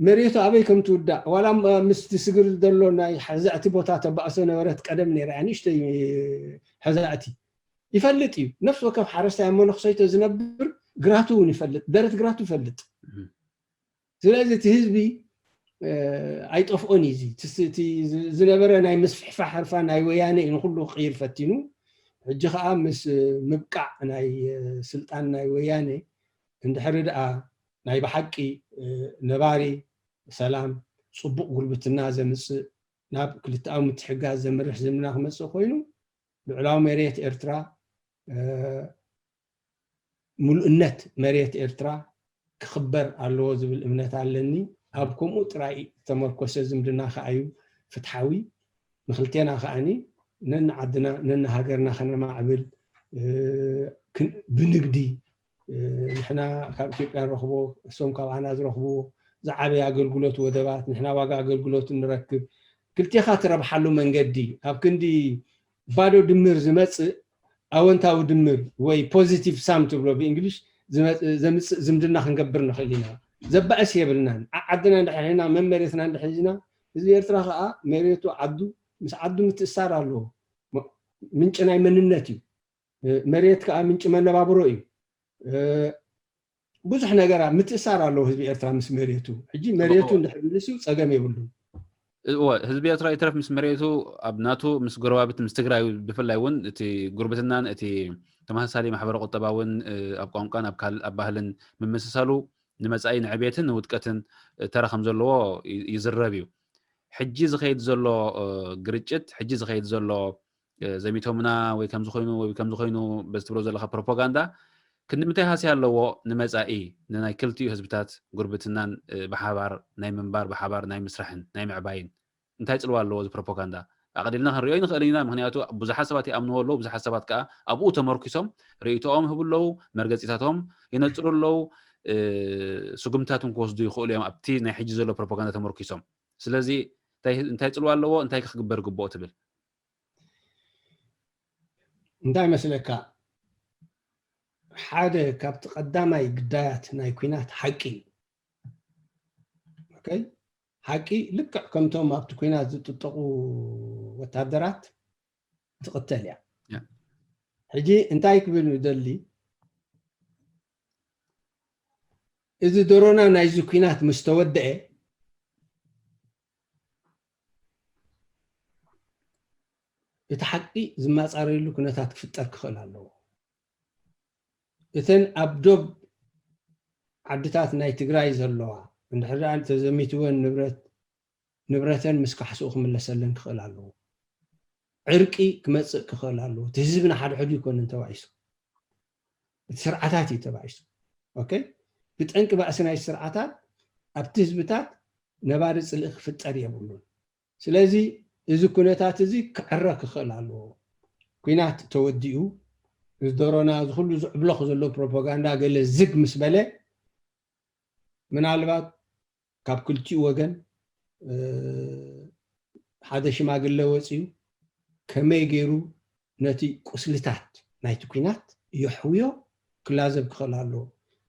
መሬቱ ኣበይ ከም ትውዳእ ዋላ ምስቲ ስግር ዘሎ ናይ ሕዛእቲ ቦታ ተባእሶ ነበረት ቀደም ነይራ እያ ንእሽተይ ሕዛእቲ ይፈልጥ እዩ። ነፍሲ ወከፍ ሓረስታይ ኣብ መነኽሰይቶ ዝነብር ግራቱ እውን ይፈልጥ፣ ደረት ግራቱ ይፈልጥ። ስለዚ እቲ ህዝቢ ኣይጠፍኦን እዩ። እዚ ዝነበረ ናይ ምስፍሕፋሕ ሕርፋ ናይ ወያነ እዩ ንኩሉ ክቕይር ፈቲኑ። ሕጂ ከዓ ምስ ምብቃዕ ናይ ስልጣን ናይ ወያነ እንድሕሪ ደኣ ናይ ብሓቂ ነባሪ ሰላም፣ ፅቡቕ ጉርብትና ዘምፅእ፣ ናብ ክልተኣዊ ምትሕጋዝ ዘምርሕ ዝምድና ክመፅእ ኮይኑ፣ ልዕላዊ መሬት ኤርትራ፣ ምሉእነት መሬት ኤርትራ ክኽበር ኣለዎ ዝብል እምነት ኣለኒ። ኣብ ከምኡ ጥራይ ዝተመርኮሰ ዝምድና ከኣ እዩ ፍትሓዊ። ንክልቴና ከኣኒ ነንዓድና ነንሃገርና ከነማዕብል፣ ብንግዲ፣ ንሕና ካብ ኢትዮጵያ ንረኽቦ፣ እሶም ካብ ኣና ዝረኽብዎ፣ ዝዓበየ ኣገልግሎት ወደባት፣ ንሕና ዋጋ ኣገልግሎት ንረክብ። ክልቴኻ ትረብሓሉ መንገዲ ኣብ ክንዲ ባዶ ድምር ዝመፅእ ኣወንታዊ ድምር ወይ positive sum ትብሎ ብእንግሊሽ ዘምፅእ ዝምድና ክንገብር ንኽእል ኢና። ዘባእስ የብልናን። ዓዓድና እንድሕር ሒዝና፣ መመሬትና እንድሕር ሒዝና፣ ህዝቢ ኤርትራ ከዓ መሬቱ ዓዱ ምስ ዓዱ ምትእሳር ኣለዎ። ምንጪ ናይ መንነት እዩ። መሬት ከዓ ምንጪ መነባብሮ እዩ። ብዙሕ ነገራት ምትእሳር ኣለዎ ህዝቢ ኤርትራ ምስ መሬቱ። ሕጂ መሬቱ እንድሕር ምልስ እዩ ፀገም የብሉን። እወ፣ ህዝቢ ኤርትራ ይትረፍ ምስ መሬቱ፣ ኣብ ናቱ ምስ ጎረባብቲ ምስ ትግራይ ብፍላይ እውን እቲ ጉርብትናን እቲ ተመሳሳሊ ማሕበረ ቁጠባውን ኣብ ቋንቋን ኣብ ካልእ ኣብ ባህልን ምምስሳሉ ንመጻኢ ንዕቤትን ንውድቀትን ተራ ከም ዘለዎ ይዝረብ እዩ። ሕጂ ዝኸይድ ዘሎ ግርጭት፣ ሕጂ ዝኸይድ ዘሎ ዘሚቶምና ወይ ከምዚ ኮይኑ ወይ ከምዚ ኮይኑ በዚ ትብሎ ዘለካ ፕሮፓጋንዳ ክንዲ ምንታይ ሃስያ ኣለዎ ንመጻኢ ንናይ ክልቲኡ ህዝብታት ጉርብትናን ብሓባር ናይ ምንባር ብሓባር ናይ ምስራሕን ናይ ምዕባይን እንታይ ጽልዋ ኣለዎ እዚ ፕሮፓጋንዳ ኣቕሊልና ክንሪኦ ይንኽእል ኢና። ምክንያቱ ብዙሓት ሰባት ይኣምንዎ ኣለዉ፣ ብዙሓት ሰባት ከዓ ኣብኡ ተመርኪሶም ርእይቶኦም ይህቡ ኣለዉ፣ መርገጺታቶም የነጽሩ ኣለዉ፣ ስጉምትታት እውን ክወስዱ ይኽእሉ እዮም ኣብቲ ናይ ሕጂ ዘሎ ፕሮፓጋንዳ ተመርኪሶም። ስለዚ እንታይ ጽልዋ ኣለዎ፣ እንታይ ክግበር ግብኦ ትብል? እንታይ መስለካ፣ ሓደ ካብቲ ቀዳማይ ግዳያት ናይ ኲናት ሓቂ እዩ። ሓቂ ልክዕ ከምቶም ኣብቲ ኲናት ዝጥጠቑ ወታደራት ትቕተል እያ። ሕጂ እንታይ ክብል ንደሊ፣ እዚ ደሮና ናይዚ ኲናት ምስ ተወደአ እቲ ሓቂ ዝማፃረየሉ ኩነታት ክፍጠር ክኽእል ኣለዎ። እተን ኣብ ዶብ ዓድታት ናይ ትግራይ ዘለዋ እንድሕር ደኣ ተዘሚትወን ንብረት ንብረተን ምስ ካሕስኡ ክምለሰለን ክኽእል ኣለዎ። ዕርቂ ክመፅእ ክኽእል ኣለዎ። እቲ ህዝቢ ንሓድሕዱ ይኮንን ተባኢሱ፣ እቲ ስርዓታት እዩ ተባኢሱ። ኦኬ፣ ብጠንቂ ባእሲ ናይ ስርዓታት ኣብቲ ህዝብታት ነባሪ ፅልኢ ክፍጠር የብሉን። ስለዚ እዚ ኩነታት እዚ ክዕረ ክኽእል ኣለዎ። ኲናት ተወዲኡ፣ እዚ ደሮና እዚ ኩሉ ዝዕብለኽ ዘሎ ፕሮፓጋንዳ ገለ ዝግ ምስ በለ፣ ምናልባት ካብ ክልቲኡ ወገን ሓደ ሽማግለ ወፂኡ ከመይ ገይሩ ነቲ ቁስልታት ናይቲ ኲናት የሕውዮ ክላዘብ ክኽእል ኣለዎ።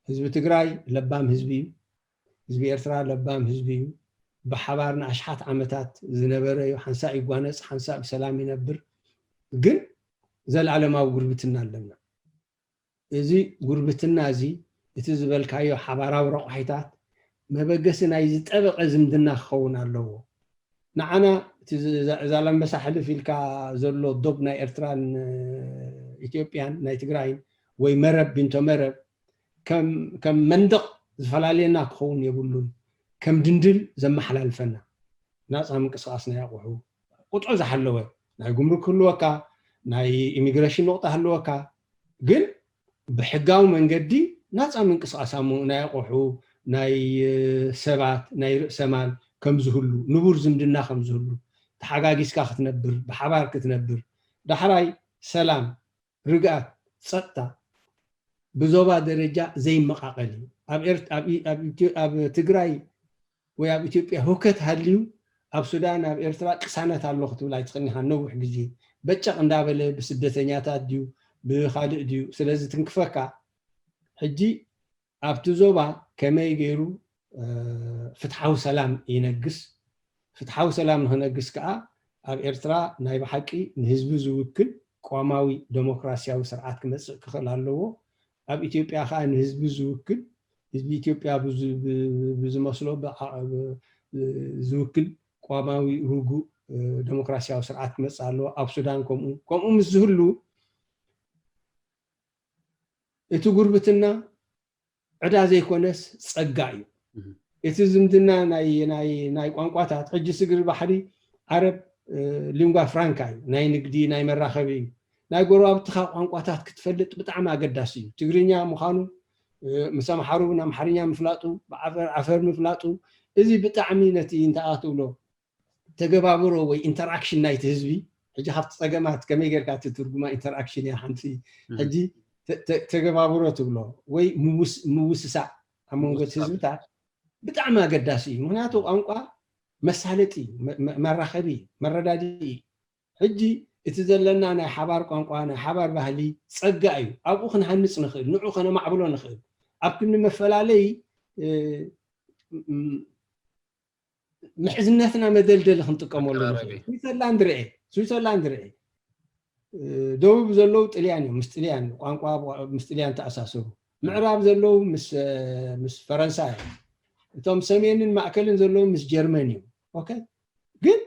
ህዝቢ ትግራይ ለባም ህዝቢ እዩ። ህዝቢ ኤርትራ ለባም ህዝቢ እዩ። ብሓባር ንኣሽሓት ዓመታት ዝነበረ እዩ። ሓንሳእ ይጓነፅ፣ ሓንሳእ ብሰላም ይነብር። ግን ዘልኣለማዊ ጉርብትና ኣለና። እዚ ጉርብትና እዚ እቲ ዝበልካዮ ሓባራዊ ረቑሒታት መበገሲ ናይ ዝጠበቐ ዝምድና ክኸውን ኣለዎ። ንዓና እቲ ዛላምበሳ ሕልፍ ኢልካ ዘሎ ዶብ ናይ ኤርትራን ኢትዮጵያን ናይ ትግራይን ወይ መረብ ቢንቶ መረብ ከም መንደቕ ዝፈላልየና ክኸውን የብሉን። ከም ድንድል ዘመሓላልፈና ናፃ ምንቅስቃስ ናይ ኣቑሑ ቁጥዑ ዝሓለወ ናይ ጉምሩክ ክህልወካ ናይ ኢሚግሬሽን ነቑጣ ህልወካ ግን ብሕጋዊ መንገዲ ናፃ ምንቅስቃስ ናይ ኣቑሑ ናይ ሰባት ናይ ርእሰማል ከምዝህሉ ንቡር ዝምድና ከምዝህሉ ተሓጋጊዝካ ክትነብር ብሓባር ክትነብር ዳሕራይ ሰላም ርግኣት ጸጥታ ብዞባ ደረጃ ዘይመቓቐል እዩ። ኣብ ትግራይ ወይ ኣብ ኢትዮጵያ ህውከት ሃልዩ ኣብ ሱዳን ኣብ ኤርትራ ቅሳነት ኣሎ ክትብል ኣይትኽእልኒኻ ነዊሕ ግዜ በጨቕ እንዳበለ ብስደተኛታት ድዩ ብኻልእ ድዩ ስለዚ ትንክፈካ ሕጂ ኣብቲ ዞባ ከመይ ገይሩ ፍትሓዊ ሰላም ይነግስ ፍትሓዊ ሰላም ንክነግስ ከዓ ኣብ ኤርትራ ናይ ብሓቂ ንህዝቢ ዝውክል ቆማዊ ደሞክራሲያዊ ስርዓት ክመፅእ ክኽእል ኣለዎ ኣብ ኢትዮጵያ ከዓ ንህዝቢ ዝውክል ህዝቢ ኢትዮጵያ ብዝመስሎ ዝውክል ቋማዊ ርጉእ ደሞክራሲያዊ ስርዓት ክመፅእ ኣለዎ ኣብ ሱዳን ከምኡ ከምኡ ምስ ዝህሉ እቲ ጉርብትና ዕዳ ዘይኮነስ ጸጋ እዩ። እቲ ዝምድና ናይ ቋንቋታት፣ ሕጂ ስግር ባሕሪ ዓረብ ሊንጓ ፍራንካ እዩ፣ ናይ ንግዲ፣ ናይ መራኸቢ እዩ። ናይ ጎረባብትኻ ቋንቋታት ክትፈልጥ ብጣዕሚ ኣገዳሲ እዩ። ትግርኛ ምዃኑ ምስ ኣምሓሩ ንኣምሓርኛ ምፍላጡ፣ ብዓፈር ዓፈር ምፍላጡ፣ እዚ ብጣዕሚ ነቲ እንታይ ትብሎ ተገባብሮ ወይ ኢንተርኣክሽን ናይቲ ህዝቢ። ሕጂ ካብቲ ጸገማት ከመይ ጌርካ እቲ ትርጉማ ኢንተርኣክሽን እያ ሓንቲ። ሕጂ ተገባብሮ ትብሎ ወይ ምውስሳዕ ኣብ መንጎ ህዝብታት ብጣዕሚ ኣገዳሲ እዩ። ምክንያቱ ቋንቋ መሳለጢ፣ መራኸቢ፣ መረዳድኢ። ሕጂ እቲ ዘለና ናይ ሓባር ቋንቋ፣ ናይ ሓባር ባህሊ ጸጋ እዩ። ኣብኡ ክንሃንጽ ንኽእል፣ ንዑ ከነማዕብሎ ንኽእል። ኣብ ክንዲ መፈላለይ ምሕዝነትና መደልደሊ ክንጥቀመሉ ንኽእል። ስዊዘርላንድ ርኤ፣ ስዊዘርላንድ ርኤ። ደቡብ ዘለዉ ጥልያን እዮም፣ ምስ ጥልያን ቋንቋ ምስ ጥልያን ተኣሳሰሩ። ምዕራብ ዘለዉ ምስ ፈረንሳ እዮም። እቶም ሰሜንን ማእከልን ዘለዉ ምስ ጀርመን እዮም። ኦኬ፣ ግን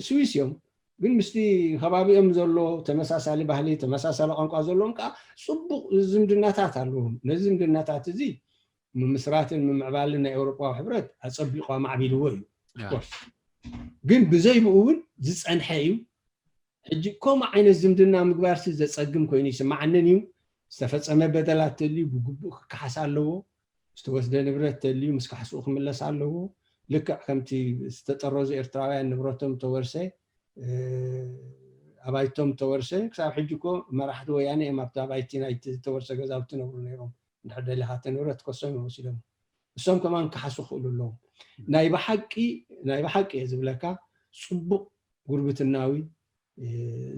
ስዊስ እዮም። ግን ምስቲ ከባቢኦም ዘሎ ተመሳሳሊ ባህሊ፣ ተመሳሳሊ ቋንቋ ዘለዎም ከዓ ፅቡቕ ዝምድናታት ኣለዎም። ነዚ ዝምድናታት እዚ ምምስራትን ምምዕባልን ናይ ኤውሮጳዊ ሕብረት ኣጸቢቑ ኣማዕቢልዎ እዩ። ግን ብዘይ ብኡ እውን ዝጸንሐ እዩ። ሕጂ ከምኡ ዓይነት ዝምድና ምግባርሲ ዘጸግም ኮይኑ ይስምዓንን እዩ። ዝተፈጸመ በደላት ተልዩ ብግቡእ ክከሓስ ኣለዎ። ዝተወስደ ንብረት ተልዩ ምስ ካሕስኡ ክምለስ ኣለዎ። ልክዕ ከምቲ ዝተጠረዙ ኤርትራውያን ንብረቶም ተወርሰ፣ ኣባይቶም ተወርሰ። ክሳብ ሕጂ እኮ መራሕቲ ወያነ እዮም ኣብቲ ኣባይቲ ናይቲ ዝተወርሰ ገዛውቲ ነብሩ ነይሮም። እንድሕር ደሊኻ እቲ ንብረት ከሶም እዮም ወሲዶም። እሶም ከማን ክሓሱ ክኽእሉ ኣለዎም። ናይ ብሓቂ ናይ ብሓቂ እየ ዝብለካ፣ ጽቡቕ ጉርብትናዊ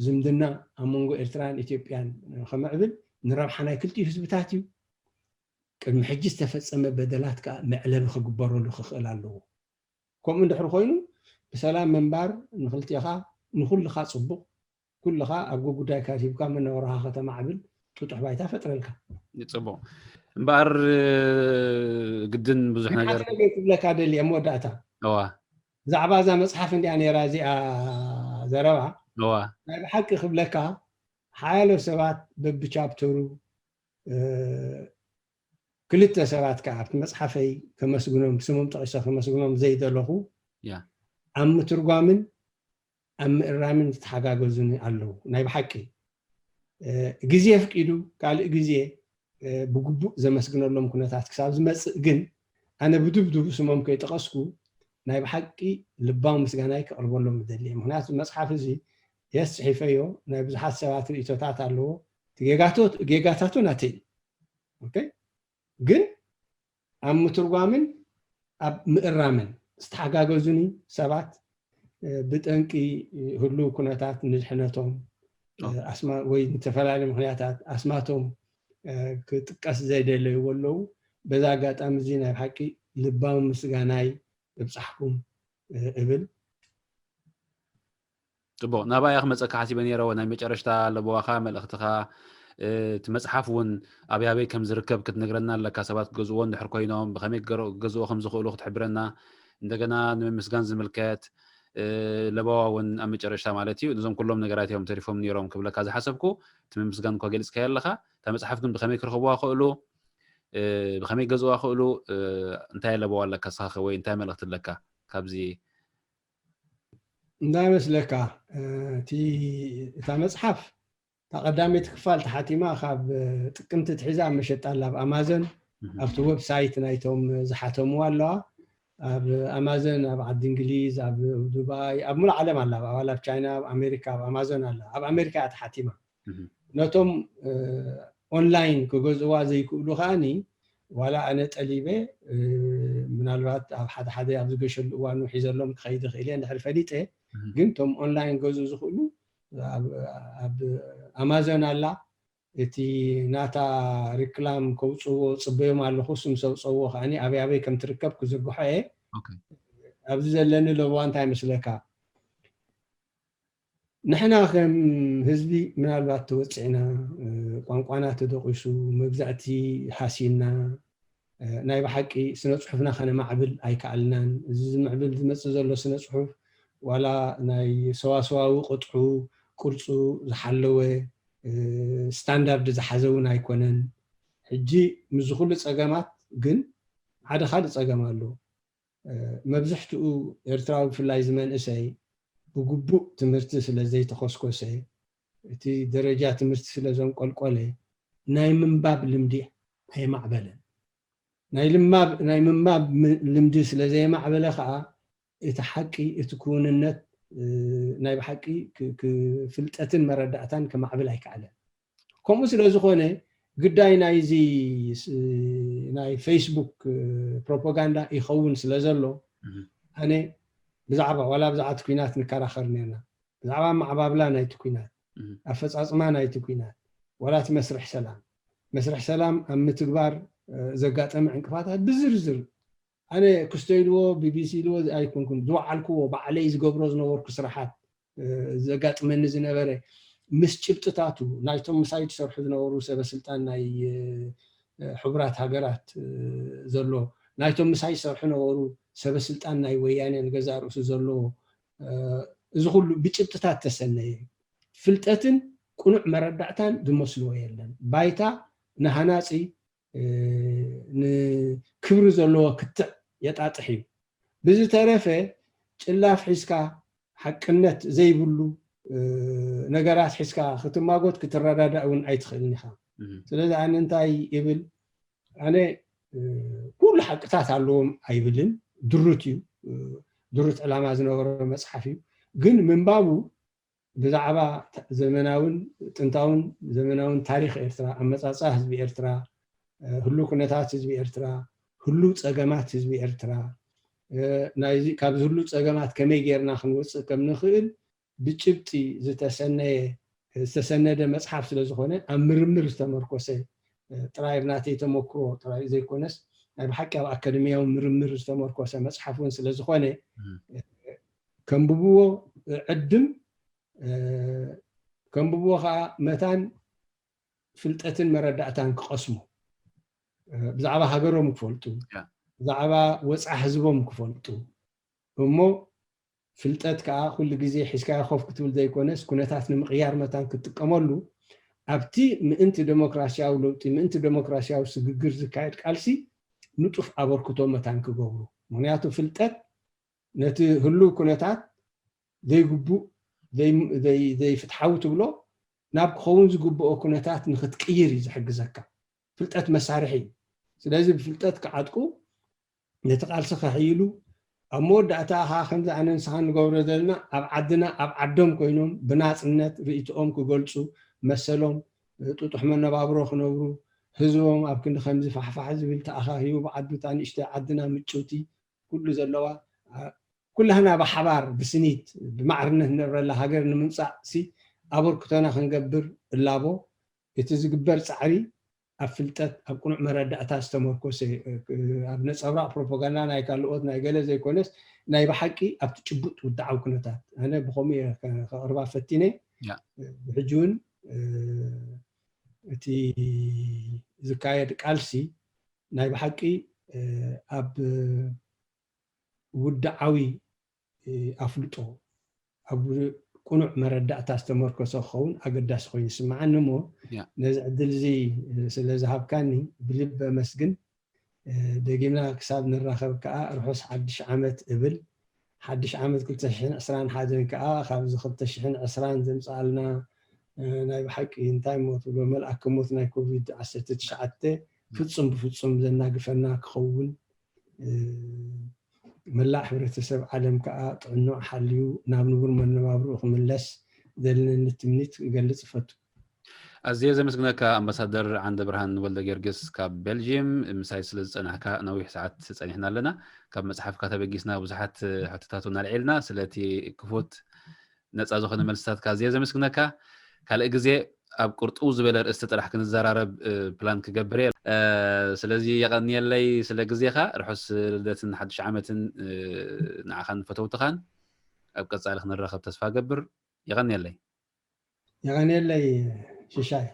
ዝምድና ኣብ መንጎ ኤርትራን ኢትዮጵያን ከምዕብል ንረብሓ ናይ ክልቲኡ ህዝብታት እዩ። ቅድሚ ሕጂ ዝተፈጸመ በደላት ከዓ መዕለቢ ክግበረሉ ክኽእል ኣለዎ። ከምኡ እንድሕር ኮይኑ ብሰላም ምንባር ንክልቲኻ ንኩልኻ ጽቡቕ፣ ኩልኻ ኣብ ጉጉዳይካ ሂብካ መነባብሮኻ ከተማዕብል ጥጡሕ ባይታ ፈጥረልካ። ጽቡቕ። እምበኣር ግድን ብዙሕ ነገር ክብለካ ደልየ መወዳእታ እዋ ብዛዕባ እዛ መጽሓፍ እንዲያ ነይራ እዚኣ ዘረባ እዋ ናይ ብሓቂ ክብለካ ሓያሎ ሰባት በብቻፕተሩ ክልተ ሰባት ከዓ ኣብቲ መፅሓፈይ ከመስግኖም ስሞም ጠቂሰ ከመስግኖም ዘይደለኹ ኣብ ምትርጓምን ኣብ ምእራምን ዝተሓጋገዙኒ ኣለዉ። ናይ ብሓቂ ግዜ ኣፍቂዱ ካልእ ግዜ ብግቡእ ዘመስግነሎም ኩነታት ክሳብ ዝመፅእ ግን ኣነ ብድብድቡ ስሞም ከይጠቐስኩ ናይ ብሓቂ ልባዊ ምስጋናይ ከቕርበሎም እደሊ እየ። ምክንያቱ መፅሓፍ እዚ የስ ፅሒፈዮ ናይ ብዙሓት ሰባት ርእቶታት ኣለዎ። ጌጋታቱ ናተይ እዩ። ግን ኣብ ምትርጓምን ኣብ ምእራምን ዝተሓጋገዙኒ ሰባት ብጠንቂ ህሉው ኩነታት ንድሕነቶም ወይ ዝተፈላለዩ ምክንያታት ኣስማቶም ክጥቀስ ዘይደለይዎ ኣለዉ። በዛ ኣጋጣሚ እዚ ናይ ብሓቂ ልባዊ ምስጋናይ እብፃሕኩም እብል። ፅቡቕ ናባይ ክመፀካ ሓሲበ ነይረ። ናይ መጨረሽታ ለበዋኻ መልእኽትኻ እቲ መፅሓፍ እውን ኣበይ ኣበይ ከም ዝርከብ ክትነግረና ኣለካ። ሰባት ክገዝእዎ እንድሕር ኮይኖም ብኸመይ ክገዝእዎ ከም ዝኽእሉ ክትሕብረና እንደገና ንምምስጋን ዝምልከት ለበዋ እውን ኣብ መጨረሽታ ማለት እዩ። እዞም ኩሎም ነገራት እዮም ተሪፎም ነይሮም ክብለካ ዝሓሰብኩ። እቲ ምምስጋን እኳ ገሊፅካዮ ኣለኻ። እታ መፅሓፍ ግን ብኸመይ ክረኽብዋ ክእሉ ብኸመይ ገዝዋ ክእሉ እንታይ ለበዋ ኣለካ ስኻ ወይ እንታይ መልእኽቲ ኣለካ ካብዚ እንታይ መስለካ እቲ እታ መፅሓፍ እታ ቀዳመይቲ ክፋል ተሓቲማ ካብ ጥቅምቲ ትሒዛ ኣብ መሸጣ ኣላ ኣብ ኣማዞን ኣብቲ ዌብሳይት ናይቶም ዝሓተምዋ ኣለዋ ኣብ ኣማዞን ኣብ ዓዲ እንግሊዝ ኣብ ዱባይ ኣብ ሙሉእ ዓለም ኣላ ኣብ ኣባል ኣብ ቻይና ኣብ ኣሜሪካ ኣብ ኣማዞን ኣላ ኣብ ኣሜሪካ እያ ተሓቲማ ነቶም ኦንላይን ክገዝእዋ ዘይክእሉ ከዓኒ ዋላ ኣነ ጠሊበ ምናልባት ኣብ ሓደ ሓደ ኣብ ዝገሸሉ እዋኑ ሒዘሎም ክኸይድ ይኽእል እየ እንድሕር ፈሊጠ ግን እቶም ኦንላይን ገዝኡ ዝኽእሉ ኣብ ኣማዞን ኣላ እቲ ናታ ሪክላም ከውፅዎ ፅበዮም ኣለኹ ስም ሰውፀዎ ከዓኒ ኣበይ ኣበይ ከም ትርከብ ክዝርግሖ እየ ኣብዚ ዘለኒ ለበዋ እንታይ ይመስለካ ንሕና ከም ህዝቢ ምናልባት ተወፂዕና ቋንቋና ተደቂሱ መግዛእቲ ሃሲና ናይ ብሓቂ ስነ ፅሑፍና ከነማዕብል ኣይከኣልናን እዚ ዝምዕብል ዝመፅእ ዘሎ ስነ ፅሑፍ ዋላ ናይ ሰዋሰዋዊ ቅጥዑ ቅርፁ ዝሓለወ ስታንዳርድ ዝሓዘ እውን ኣይኮነን ሕጂ ምስዚ ኩሉ ፀገማት ግን ሓደ ካልእ ፀገም ኣሎ። መብዝሕትኡ ኤርትራዊ ብፍላይ ዝመንእሰይ ብግቡእ ትምህርቲ ስለ ዘይተኾስኮሰ፣ እቲ ደረጃ ትምህርቲ ስለ ዘንቆልቆለ ናይ ምንባብ ልምዲ ኣየማዕበለን። ናይ ልማብ ናይ ምንባብ ልምዲ ስለ ዘየማዕበለ ከዓ እቲ ሓቂ እቲ ክውንነት ናይ ብሓቂ ፍልጠትን መረዳእታን ከማዕብል ኣይከኣለን። ከምኡ ስለ ዝኾነ ግዳይ ናይዚ ናይ ፌስቡክ ፕሮፓጋንዳ ይኸውን ስለ ዘሎ ኣነ ብዛዕባ ዋላ ብዛዕባ እቲ ኩናት ንከራኸር ነርና። ብዛዕባ ማዕባብላ ናይቲ ኩናት ኣፈፃፅማ ናይቲ ኩናት ዋላ እቲ መስርሕ ሰላም መስርሕ ሰላም ኣብ ምትግባር ዘጋጠመ ዕንቅፋታት ብዝርዝር ኣነ ክስቶ ኢልዎ ቢቢሲ ኢልዎ ኣይኮንኩን ዝወዓልክዎ ባዕለይ ዝገብሮ ዝነበርኩ ስራሓት ዘጋጥመኒ ዝነበረ ምስ ጭብጥታቱ ናይቶም ምሳይ ዝሰርሑ ዝነበሩ ሰበስልጣን ናይ ሕቡራት ሃገራት ዘሎ ናይቶም ምሳይ ዝሰርሑ ነበሩ ሰበስልጣን ናይ ወያነ ንገዛ ርእሱ ዘለዎ እዚ ኩሉ ብጭብጥታት ተሰነየ ፍልጠትን ቅኑዕ መረዳእታን ዝመስልዎ የለን። ባይታ ንሃናፂ ንክብሪ ዘለዎ ክትዕ የጣጥሕ እዩ። ብዝተረፈ ጭላፍ ሒዝካ ሓቅነት ዘይብሉ ነገራት ሒዝካ ክትማጎት ክትረዳዳእ እውን ኣይትኽእልን ኢኻ። ስለዚ ኣነ እንታይ ይብል ኣነ ኩሉ ሓቅታት ኣለዎም ኣይብልን። ድሩት እዩ ድሩት ዕላማ ዝነበሮ መፅሓፍ እዩ። ግን ምንባቡ ብዛዕባ ዘመናውን ጥንታውን ዘመናውን ታሪክ ኤርትራ ኣመፃፅኣ ህዝቢ ኤርትራ ህሉ ኩነታት ህዝቢ ኤርትራ ህሉ ፀገማት ህዝቢ ኤርትራ ናይዚ ካብዚ ህሉ ፀገማት ከመይ ጌርና ክንወፅእ ከም ንኽእል ብጭብጢ ዝተሰነየ ዝተሰነደ መፅሓፍ ስለ ዝኾነ ኣብ ምርምር ዝተመርኮሰ ጥራይ ብናተይ ተመክሮ ጥራይ ዘይኮነስ ናይ ብሓቂ ኣብ ኣካደሚያዊ ምርምር ዝተመርኮሰ መፅሓፍ እውን ስለ ዝኾነ ከንብብዎ ዕድም ከንብብዎ ከዓ መታን ፍልጠትን መረዳእታን ክቐስሙ ብዛዕባ ሃገሮም ክፈልጡ ብዛዕባ ወፃ ህዝቦም ክፈልጡ እሞ ፍልጠት ከዓ ኩሉ ግዜ ሒዝካዮ ኮፍ ክትብል ዘይኮነስ ኩነታት ንምቕያር መታን ክትጥቀመሉ ኣብቲ ምእንቲ ዴሞክራሲያዊ ለውጢ ምእንቲ ዴሞክራሲያዊ ስግግር ዝካየድ ቃልሲ ንጡፍ ኣበርክቶ መታን ክገብሩ ምክንያቱ ፍልጠት ነቲ ህሉው ኩነታት ዘይግቡእ ዘይፍትሓዊ ትብሎ ናብ ክኸውን ዝግብኦ ኩነታት ንክትቅይር እዩ ዝሕግዘካ። ፍልጠት መሳርሒ እዩ። ስለዚ ብፍልጠት ክዓጥቁ ነቲ ቃልሲ ከሕይሉ ኣብ መወዳእታ ኸዓ ከምዚ ኣነ ንስኻ ንገብሮ ዘለና ኣብ ዓድና ኣብ ዓዶም ኮይኖም ብናፅነት ርእይትኦም ክገልፁ መሰሎም ጥጡሕ መነባብሮ ክነብሩ ህዝቦም ኣብ ክንዲ ከምዚ ፋሕፋሕ ዝብል ተኣኻኺቡ ብዓዱታ ንእሽተይ ዓድና ምጭውቲ ኩሉ ዘለዋ ኩላህና ብሓባር ብስኒት ብማዕርነት ንነብረላ ሃገር ንምምፃእ ሲ ኣበርክቶና ክንገብር እላቦ እቲ ዝግበር ፃዕሪ ኣብ ፍልጠት ኣብ ቅኑዕ መረዳእታ ዝተመርኮሰ ኣብ ነፀብራቅ ፕሮፓጋንዳ ናይ ካልኦት ናይ ገለ ዘይኮነስ ናይ ብሓቂ ኣብቲ ጭቡጥ ውድዓዊ ኩነታት ኣነ ብከምኡ እየ ከቅርባ ፈቲነ ብሕጂ እውን እቲ ዝካየድ ቃልሲ ናይ ብሓቂ ኣብ ውድዓዊ ኣፍልጦ ኣብ ቅኑዕ መረዳእታ ዝተመርኮሰ ክኸውን ኣገዳሲ ኮይኑ ይስምዓኒ እሞ ነዚ ዕድል እዚ ስለ ዝሃብካኒ ብልቢ ኣመስግን። ደጊምና ክሳብ ንራኸብ ከዓ ርሑስ ሓድሽ ዓመት እብል። ሓድሽ ዓመት ክልተ ሽሕን ዕስራን ሓደን ከዓ ካብዚ ክልተ ሽሕን ዕስራን ዘምፅኣልና ናይ ብሓቂ እንታይ እሞ ትብሎ መልኣከ ሞት ናይ ኮቪድ ዓሰርተ ትሽዓተ ፍጹም ብፍጹም ዘናግፈና ክኸውን መላእ ሕብረተሰብ ዓለም ከዓ ጥዕንኡ ሓልዩ ናብ ንቡር መነባብርኡ ክምለስ ዘለኒ ትምኒት ክገልፅ እፈቱ። ኣዝየ ዘመስግነካ ኣምባሳደር ዓንደ ብርሃን ወልደ ጊዮርጊስ ካብ ቤልጅየም ምሳይ ስለ ዝፀናሕካ ነዊሕ ሰዓት ፀኒሕና ኣለና። ካብ መፅሓፍካ ተበጊስና ብዙሓት ሕቶታት እውን ኣልዒልና ስለቲ ክፉት ነፃ ዝኾነ መልስታትካ ኣዝየ ዘመስግነካ። ካልእ ግዜ ኣብ ቅርጥው ዝበለ ርእስቲ ጥራሕ ክንዘራረብ ፕላን ክገብር እየ። ስለዚ የቐንየለይ ስለ ግዜኻ። ርሑስ ልደትን ሓድሽ ዓመትን ንዓኻን ፈተውትኻን። ኣብ ቀፃሊ ክንራኸብ ተስፋ ገብር። የቐንየለይ። የቐንየለይ ሽሻይ።